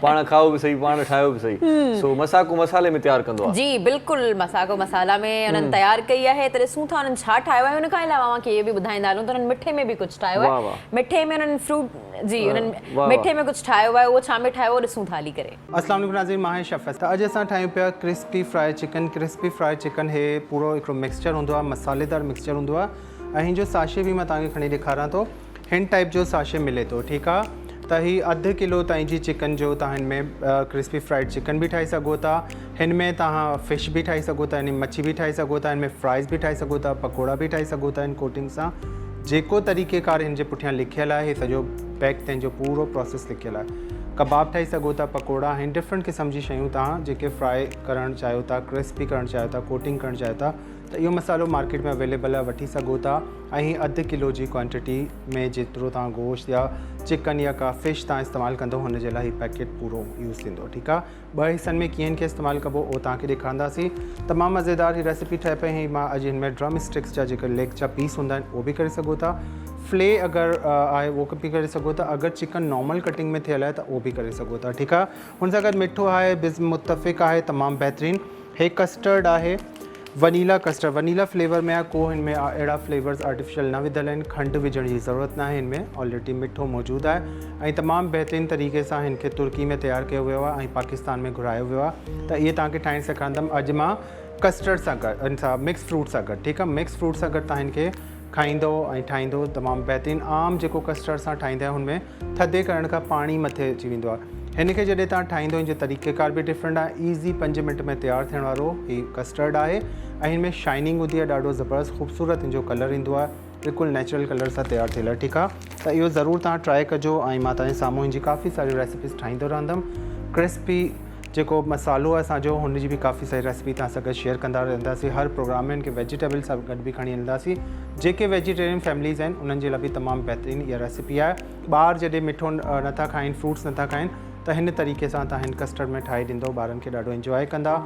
پاڻ کائو به سهي پاڻ ٺاهيو به سهي سو مساڪو مصالحي ۾ تيار ڪندو آهي. جي بلڪل مساڪو مصالحا ۾ انهن تيار ڪئي آهي ته ڏسون ٿا انهن ڇا ٺاهيو آهي ان کان علاوه اوهان کي اهو به ٻڌائيندا هلون ته انهن مٺي ۾ به ڪجهه ٺاهيو آهي مٺي ۾ انهن فروٽ جي انهن مٺي ۾ ڪجهه ٺاهيو آهي اهو ڇا ۾ ٺاهيو اهو ڏسون ٿا هلي ڪري. اسلام عليڪم ناظرين مان آهيان شفس ته اڄ اسان ٺاهيون پيا crispy fry chicken crispy fry chicken هي پورو هڪڙو مڪسچر هوندو آهي مصالحيدار مڪسچر هوندو آهي ۽ هن جو ساشي به مان توهان کي کڻي ڏيکاران ٿو هن ٽائپ جو ساشي ملي ٿو ٺيڪ آ ته هي اڌ ڪلو تائين جي چڪن جو توهان هن ۾ ڪرسپي فرائيڊ چڪن به ٺاهي سگهو ٿا هن ۾ توهان فش به ٺاهي سگهو ٿا يعني مڇي به ٺاهي سگهو ٿا هن ۾ فرائز به ٺاهي سگهو ٿا پڪوڙا به ٺاهي سگهو ٿا هن ڪوٽنگ سان جيڪو طريقي ڪار هن جي پٺيان لکيل آهي هي سڄو پيڪ تنهن جو پورو پروسيس لکيل آهي ڪباب ٺاهي سگهو ٿا پڪوڙا آهن ڊفرنٽ قسم جي شيون توهان جيڪي فرائي ڪرڻ چاهيو ٿا ڪرسپي ڪرڻ چاهيو ٿا ڪوٽنگ ڪرڻ چاهيو ٿا ته اهو مصالحو مارڪيٽ ۾ اويليبل آهي وٺي سگهو ٿا ۽ هي اڌ ڪلو جي ڪوانٽيٽي ۾ جيترو توهان گوشت يا چڪن يا ڪا فش توهان استعمال ڪندو هن جي لاء هي پيڪيٽ پورو يوز ٿيندو ٺيڪ آهي ٻه حصن ۾ ڪيئن کي استعمال ڪبو اهو توهان کي ڏيکارنداسين تمام مزيدار هي ريسيپي ٺهي پئي هي مان اڄ هن ۾ ڊرم اسٽڪس جا جيڪي ليگ جا پيس هوندا آهن اهو به ڪري سگهو ٿا فلي اگر آهي اهو به ڪري سگهو ٿا اگر چڪن نارمل ڪٽنگ ۾ ٿيل آهي ته اهو به ڪري سگهو ٿا ٺيڪ آهي هن سان گڏ مٺو آهي بز متفق آهي تمام بهترين هي ڪسٽرڊ آهي. ونيلا ڪسٽرڊ ونيلا فليور ۾ آهي ڪو هن ۾ اهڙا فليورز آرٽيفيشل نه وڌل آهن کنڊ وجهڻ جي ضرورت ناهي هن ۾ آلريڊي مٺو موجود آهي ۽ تمام بهترين طريقي سان هن کي ترڪي ۾ تيار ڪيو ويو آهي ۽ پاڪستان ۾ گهرايو ويو آهي ته اهي توهان کي ٺاهڻ سيکارندم اڄ مان ڪسٽرڊ سان گڏ ان سان مڪس فروٽ سان گڏ ٺيڪ آهي مڪس فروٽ سان گڏ توهان هن کي کائيندو ۽ ٺاهيندو تمام بهترين عام جيڪو ڪسٽرڊ سان ٺاهيندا آهيون هن ۾ ٿڌي ڪرڻ کان پاڻي مٿي اچي ويندو آهي. هن کي جڏهن توهان ٺاهيندو هن جو طريقيڪار به ڊفرنٽ آهي ايزي پنج منٽ ۾ تيار ٿيڻ وارو هي ڪسٽرڊ آهي ۽ هن ۾ شائننگ هوندي آهي ڏاڍو زبردست خوبصورت هن جو ڪلر ايندو آهي بلڪل نيچرل ڪلر سان تيار ٿيل آهي ٺيڪ آهي ته اهو ضرور توهان ٽرائي ڪجو ۽ مان توهان جي سامهون هن جي ڪافي ساريون ريسيپيز ٺاهيندو رهندم ڪرسپي جيڪو مصالحو آهي اسان جو هن جي به ڪافي ساري ريسپي توهان سان گڏ شيئر ڪندا رهنداسين هر پروگرام ۾ هن کي ويجيٽيبل سان گڏ به کڻي هلنداسين جيڪي ويجيٽيرين فيمليز آهن انهن جي لاء به تمام بهترين اها ريسپي آهي ٻار جڏهن مٺو نٿا کائين فروٽس نٿا کائين ته هن طريقي سان توهان هن ڪسٽرڊ ۾ ٺاهي ڏيندو ٻارن کي ڏاڍو انجواء ڪندا.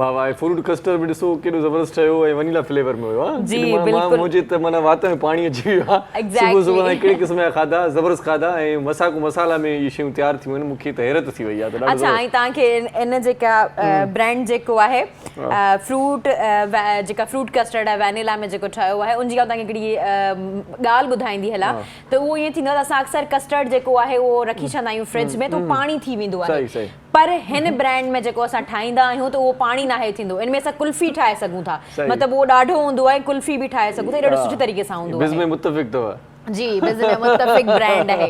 واه واه فروٽ ڪسٽر به ڏسو ڪيڏو زبردست ٺهيو ۽ ونيلا فليور ۾ هيو ها جي بلڪل منهنجي ته معنيٰ وات ۾ پاڻي اچي ويو ها صبح صبح تائين ڪهڙي قسم جا کاڌا زبردست کاڌا ۽ مساڪو مسالا ۾ اهي شيون تيار ٿيون آهن مون کي ته حيرت ٿي وئي آهي ته ڏاڍو اڇا ۽ توهان کي ان جيڪا برانڊ جيڪو آهي فروٽ جيڪا فروٽ ڪسٽرڊ آهي وينيلا ۾ جيڪو ٺهيو آهي ان جي آئون توهان کي هڪڙي ڳالهه ٻڌائيندي هلان ته اهو ائين ٿيندو آهي ته اسان اڪثر ڪسٽرڊ جيڪو آهي اهو رکي ڇڏندا آهيون فرج ۾ ته اهو پاڻي ٿي ويندو آهي پر هن برانڊ ۾ جيڪو اسان ٺاهيندا آهيون ته اهو پاڻي ناهي ٿيندو ان ۾ اسان قلفي ٺاهي سگهون ٿا مطلب اهو ڏاڍو هوندو آهي قلفي به ٺاهي سگهون ٿا ڏاڍو سٺي طريقي سان هوندو آهي بزم متفق اٿو جي بزم متفق برانڊ آهي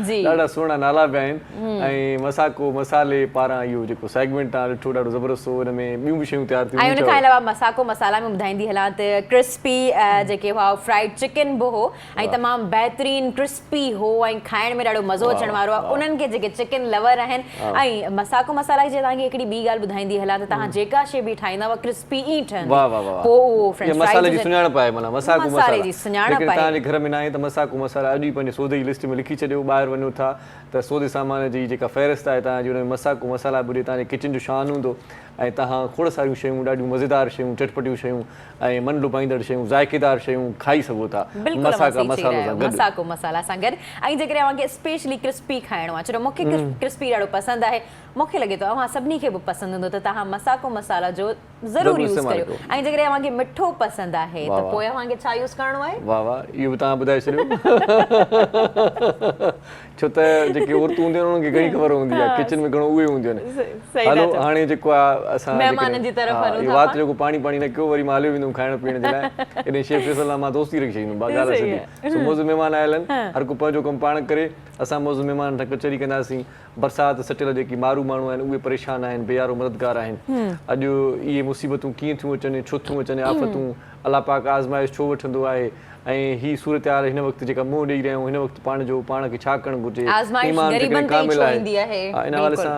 جي ڏاڍا سهڻا نالا به آهن ۽ مساڪو مصالحي پاران اهو جيڪو سيگمينٽ توهان ڏٺو ڏاڍو زبردست هو ان ۾ ٻيون به شيون تيار ٿيون ۽ ان کان علاوه مساڪو مصالحا ۾ ٻڌائيندي هلان ته ڪرسپي جيڪي هئا فرائيڊ چڪن به هو ۽ تمام بهترين ڪرسپي هو ۽ کائڻ ۾ ڏاڍو مزو اچڻ وارو آهي انهن کي جيڪي چڪن لور آهن ۽ مساڪو مصالحا جي توهان کي هڪڙي ٻي ڳالهه ٻڌائيندي هلان ته توهان جيڪا شيء به ٺاهيندا اها ڪرسپي ئي ٺهندي واه واه واه پوء اهو فرينچ فرائيز مصالحي جي سڃاڻپ آهي معنيٰ مساڪو مصالحي جي سڃاڻپ جيڪڏهن آهي. توهان جي گهر ۾ ناهي ته مساڪو مصالحا اڄ ئي پنهنجي سودي جي لسٽ ۾ لکي ڇڏيو ٻاهر وڃو ٿا ته سودي سامان جي جيڪا فهرست آهي توهان جي ان ۾ مساڪو مصالحا به هجي توهان جي ڪچن جو شان هوندو ۽ توهان کوڙ ساريون شيون ڏاڍيون مزيدار شيون چٽپٽيون شيون ۽ من لڀائيندڙ شيون ذائقيدار شيون کائي سگهو ٿا بلڪل اوهان مساڪا صحيح چئي مصالحو رهيا سان آهيو گڏ. مساڪو مصالحا سان گڏ ۽ جيڪڏهن اوهان کي اسپيشلي ڪرسپي کائڻو آهي ڇو ته مون کي ڪرسپي ڏاڍو پسند آهي مون کي لڳي ٿو اوهان سڀني کي به پسند هوندو ته توهان مساڪو مصالحا جو ضرور يوز ڪريو ۽ جيڪڏهن اوهان کي مٺو پسند آهي ته پوء اوهان کي ڇا يوز ڪرڻو آهي؟ واه واه اهو به توهان ٻڌائي ڇڏيو ڇو ته جيڪي عورتون هونديون آهن انهن کي گهڻي خبر هوندي آهي ڪچن ۾ گهڻو اهي هونديون آهن هلو هاڻي جيڪو آهي اسان مهمانن جي طرف هلون ٿا وات جو پاڻي پاڻي نه ڪيو وري مان هليو ويندم کائڻ پيئڻ جي لاء ايڏي شيف فيصل سان مان دوستي رکي ڇڏيندم ڳالهه سڌي سو معزز مهمان آيل آهن هر ڪو پنهنجو ڪم پاڻ ڪري اسان معزز مهمانن سان ڪچهري ڪنداسين برسات سٽيل جيڪي مارو ماڻهو آهن اهي پريشان آهن، بي يارو مددگار آهن. اڄ اهي مصيبتون ڪيئن ٿيون اچن، ڇو ٿيون اچن، آفتون الله پاڪ آزمائش ڇو وٺندو آهي ۽ هي صورتحال هن وقت جيڪا منهن ڏئي رهيا آهيون هن وقت پاڻ جو پاڻ کي ڇا ڪرڻ گهرجي، آزمائش ايمان جيڪڏهن غريبن تي ئي ڪامل ڇو آهي ايندي آهي ان حوالي بلڪل. سان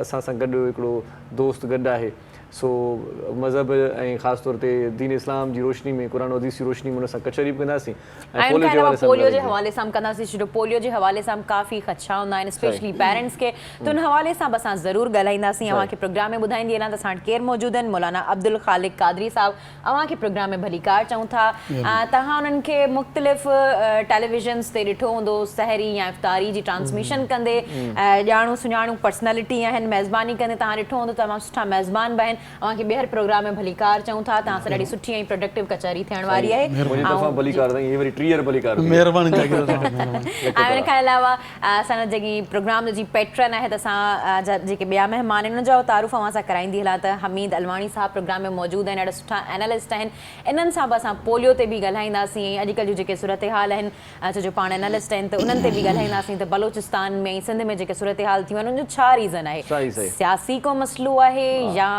اسان سان گڏ هڪڙو دوست گڏ آهي سو مذهب ۽ خاص طور تي دين اسلام جي روشني ۾ قرآن و حديث جي روشني ۾ ان سان ڪچهري به ڪنداسين. ۽ ان کان علاوه پوليو جي حوالي سان به ڪنداسين ڇو جو پوليو جي حوالي سان به ڪافي خدشا هوندا آهن اسپيشلي پيرنٽس کي ته ان حوالي سان به اسان ضرور ڳالهائينداسين اوهان کي پروگرام ۾ ٻڌائيندي هلان ته اسان وٽ ڪير موجود آهن مولانا عبدالخالق قادري صاحب اوهان کي پروگرام ۾ ڀليڪار چئون ٿا توهان انهن کي مختلف ٽيليويزنس تي ڏٺو هوندو سحري يا افطاري جي ٽرانسميشن ڪندي ڄاڻو سڃاڻو پرسنالٽي آهن ميزباني ڪندي توهان ڏٺو هوندو تمام سٺا ميزبان به آهن اوهان کي ٻيهر پروگرام ۾ ڀليڪار چئون ٿا توهان سان ڏاڍي سٺي ۽ پروڊڪٽو ڪچهري ٿيڻ واري آهي. منهنجي طرفان ڀليڪار سائين هي وري ٽيهر ڀليڪار ٿي ويو. مهرباني جاگير صاحب مهرباني. ۽ ان کان علاوه اسان جو جيڪي پروگرام جو جي پيٽرن آهي ته اسان جا جيڪي ٻيا مهمان آهن انهن جو تعارف اوهان سان ڪرائيندي هلان ته حميد علواڻي صاحب پروگرام ۾ موجود آهن ڏاڍا سٺا اينالسٽ آهن انهن سان به اسان پوليو تي به ڳالهائينداسين. ڳالهائينداسين ۽ اڄڪلهه جون جيڪي صورتحال آهن ڇو جو پاڻ انالسٽ آهن ته انهن تي به ڳالهائينداسين ته بلوچستان ۾ ۽ سنڌ ۾ جيڪي صورتحال ٿيون آهن ان جو ڇا ريزن آهي سياسي ڪو مسئلو آهي يا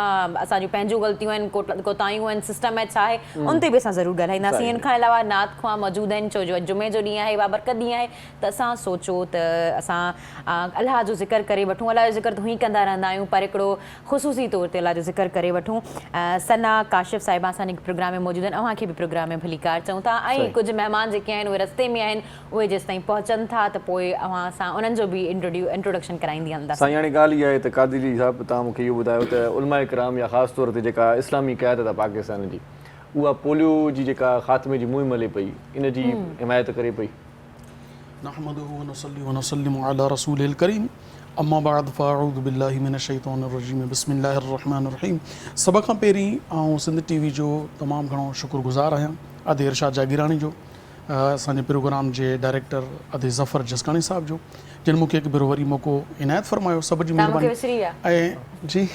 اسان جون پنهنجون غلطيون آهن ڪوتاهيون آهن سسٽم آهي ڇا آهي ان تي به اسان ضرور ڳالهائينداسين ان کان علاوه نعت خوان موجود آهن ڇو جو اڄ جمعي جو ڏينهن آهي بابرڪت ڏينهن آهي ته اسان سوچو ته اسان الله جو ذڪر ڪري وٺون الله جو ذڪر ته هونئن ڪندا رهندا آهيون پر هڪڙو خصوصي طور تي الله جو ذڪر ڪري وٺون. ثنا ڪاشف صاحبه اسان جي پروگرام ۾ موجود آهن اوهان کي به پروگرام ۾ ڀليڪار چئون ٿا ۽ ڪجهه مهمان جيڪي آهن اهي رستي ۾ آهن اهي جيستائين پهچن ٿا ته پوء اوهان سان انهن جو به انٽروڊڪشن ڪرائيندي هلنداسين. سائين هاڻي ڳالهه اها آهي ته قادري صاحب توهان مون کي اهو ٻڌايو ته علماء ڪرام يا خاص طور تي جيڪا اسلامي قيادت آهي پاڪستان جي اها پوليو جي جيڪا خاتمي جي مهم هلي پئي ان جي حمايت ڪري پئي. نحمده ونصلي ونسلم علي رسوله الڪريم اما بعد فاعوذ بالله من الشيطان الرجيم بسم الله الرحمن الرحيم سڀ کان پهرين آئون سنڌ ٽي وي جو تمام گهڻو شڪر گذار آهيان ادي ارشاد جاگيراڻي جو اسان جي پروگرام جي ڊائريڪٽر ادي ظفر جسڪاڻي صاحب جو جن مون کي هڪ ڀيرو وري موقعو عنايت فرمايو سڀ جي مهرباني ۽ جي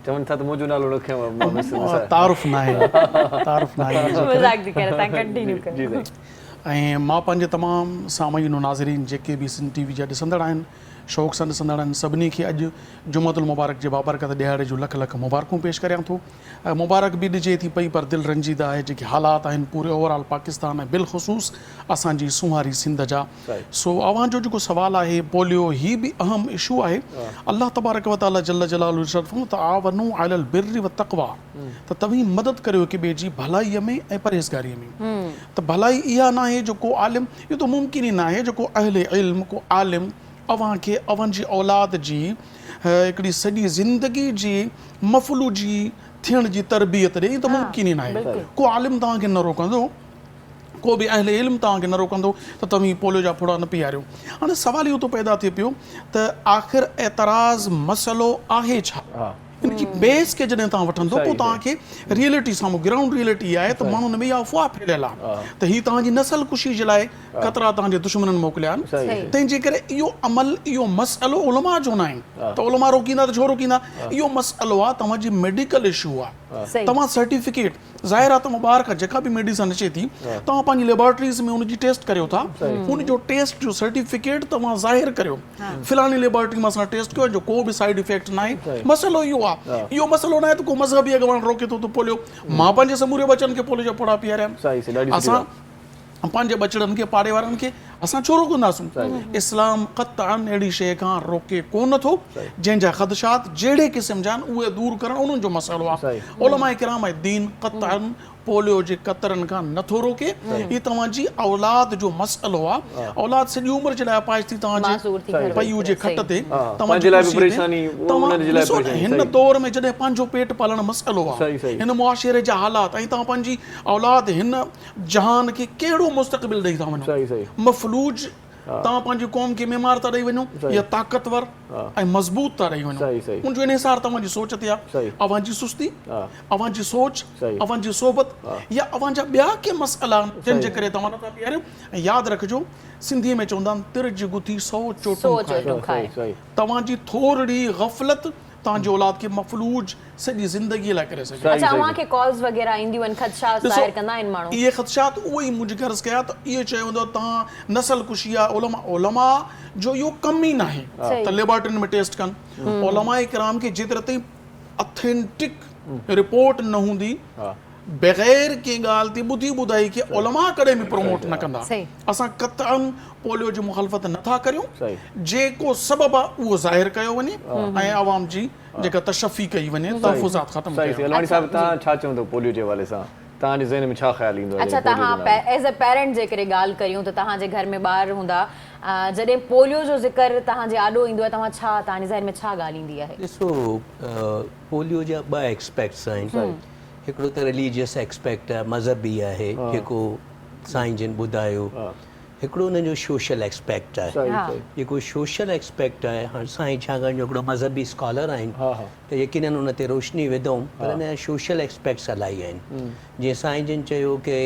چون ٿا ته منهنجو نالو نه کنيو تعارف ناهي تعارف ناهي مذاق ٿي ڪريان تان ڪنٽينيو ڪريو ۽ مان پنهنجي تمام سامعين و ناظرين جيڪي به سنڌ ٽي وي جا ڏسندڙ آهن شوق سان ڏسندڙ آهن سڀني کي اڄ جمعة المبارڪ جي بابرڪت ڏهاڙي جون لک لک مبارڪون پيش ڪريان ٿو ۽ مبارڪ به ڏجي ٿي پئي پر دل رنجيده آهي جيڪي حالات آهن پوري اوور آل پاڪستان ۽ بالخصوص اسان جي سونهاري سنڌ جا سو اوهان جو جيڪو سوال آهي پوليو هي به اهم اشو آهي الله تبارڪ وتعالي جل جلاله ارشاد فرمايو تعاونوا علي البر والتقوي ته توهين مدد ڪريو هڪ ٻئي جي ڀلائيء ۾ ۽ پرهيزگاريء ۾. ته ڀلائي اها ناهي جو ڪو عالم، اهو ته ممڪن ئي ناهي جو ڪو اهل علم، ڪو عالم اوهان کي اوهان جي اولاد جي هڪڙي سڄي زندگي جي مفلوجي ٿيڻ جي تربيت ڏئي، ائين ته ممڪن ئي ناهي. ڪو عالم توهان کي نه روڪندو. ڪو به اهل علم توهان کي نه روڪندو ته توهين پوليو جا ڦڙا نه پياريو. هاڻي سوال اهو ٿو پيدا ٿئي پيو ته آخر اعتراض مسئلو آهي ڇا؟ ان جي بيس کي جڏهن توهان وٺندو پوء توهان کي ريئلٽي سامهون گرائونڊ ريئلٽي اها آهي ته ماڻهن ۾ اها افواهه ڦهليل آهي ته هي توهان جي نسل ڪشي جي لاء قطرا توهان جي دشمنن موڪليا آهن تنهن جي ڪري اهو عمل اهو مسئلو علماء جو ناهي ته علماء روڪيندا ته ڇو روڪيندا اهو مسئلو آهي توهان جي ميڊيڪل اشو آهي توهان سرٽيفڪيٽ ظاهر آهي ته مان ٻاهر کان جيڪا به ميڊيسن اچي ٿي توهان پنهنجي ليبارٽريز ۾ ان جي ٽيسٽ ڪريو ٿا ان جو ٽيسٽ جو سرٽيفڪيٽ توهان ظاهر ڪريو فلاڻي ليبارٽري مان اسان ٽيسٽ ڪيو جو ڪو به سائيڊ افيڪٽ ناهي مسئلو اهو آهي اهو مسئلو ناهي ته ڪو مذهبي اڳواڻ روڪي ٿو ته پوليو مان پنهنجي سموري ٻچن کي پوليو جا ڦڙا پياريا اسان پنهنجي ٻچڙن کي پاڙي وارن کي اسان ڇو روڪنداسون؟ اسلام قطعاً اهڙي شيء کان روڪي ڪونه ٿو جنهن جا خدشات جهڙي قسم جا آهن اهي دور ڪرڻ انهن جو مسئلو آهي. علماء ڪرام ۽ دين قطعاً پوليو جي قطرن کان نه ٿو روڪي. هي توهان جي اولاد جو مسئلو آهي. اولاد سڄي عمر جي لاء اپاهج ٿي توهان جي پيء جي کٽ تي توهان جي ڪرسي تي توهان ڏسو نه هن دور ۾ جڏهن پنهنجو پيٽ پالڻ مسئلو آهي هن معاشري جا حالات ۽ توهان پنهنجي اولاد هن جهان کي ڪهڙو مستقبل ڏئي ٿا وڃو؟ مفلوج توهان پنهنجي قوم کي معمار ٿا ڏئي وڃو يا طاقتور ۽ مضبوط ٿا ڏئي وڃو؟ ان جو انحصار توهان جي سوچ تي آهي. اوهان جي سستي، اوهان جي سوچ، اوهان جي صحبت يا اوهان جا ٻيا ڪي مسئلا آهن جن جي ڪري توهان نٿا پياريو. ۽ ياد رکجو سنڌيء ۾ چوندا آهن تر جي گٿي سو چوٽون کائي. توهان جي ٿورڙي غفلت توهان جي اولاد کي مفلوج سڄي زندگي لاء ڪري سگهي ٿو. اڇا اوهان کي ڪالز وغيره اينديون آهن خدشات ظاهر ڪندا آهن ماڻهو. اهي خدشات اهي ئي منهنجي غرض ڪيا ته اهي چيو ويندو آهي توهان نسل ڪشي آهي علماء علماء جو اهو ڪم ئي ناهي ته ليبارٽرين ۾ ٽيسٽ ڪن علماء ڪرام کي جيتري تائين اٿينٽڪ رپورٽ نه هوندي بغير ڪنهن ڳالهه تي ٻڌي ٻڌائي کي علماء ڪڏهن به پروموٽ نه ڪندا. اسان قطعاً پوليو جي مخالفت نه ٿا ڪريون، جيڪو سبب آهي اهو ظاهر ڪيو وڃي ۽ عوام جي جيڪا تشفي ڪئي وڃي، تحفظات ختم ڪيا وڃن. الواڻي صاحب توهان ڇا چوندو پوليو جي حوالي سان توهان جي ذهن ۾ ڇا خيال ايندو آهي اڇا توهان ايز اي پيرنٽ جيڪڏهن ڳالهه ڪريون ته توهان جي گهر ۾ ٻار هوندا جڏهن پوليو جو ذڪر توهان جي آڏو ايندو آهي توهان ڇا توهان جي ذهن ۾ ڇا ڳالهه ايندي آهي؟ ڏسو پوليو جا ٻه ايڪسپيڪٽس آهن هڪڙو ته رليجيس ايڪسپيڪٽ آهي مذهبي آهي جيڪو سائين جن ٻڌايو هڪڙو ان جو سوشل ايڪسپيڪٽ آهي جيڪو سوشل ايڪسپيڪٽ آهي هاڻ سائين ڇاڪاڻ جو هڪڙو مذهبي اسڪالر آهن ته يقينن ان تي روشني وڌئون پر ان جا سوشل ايڪسپيڪٽس الاهي آهن جيئن سائين جن چيو ڪي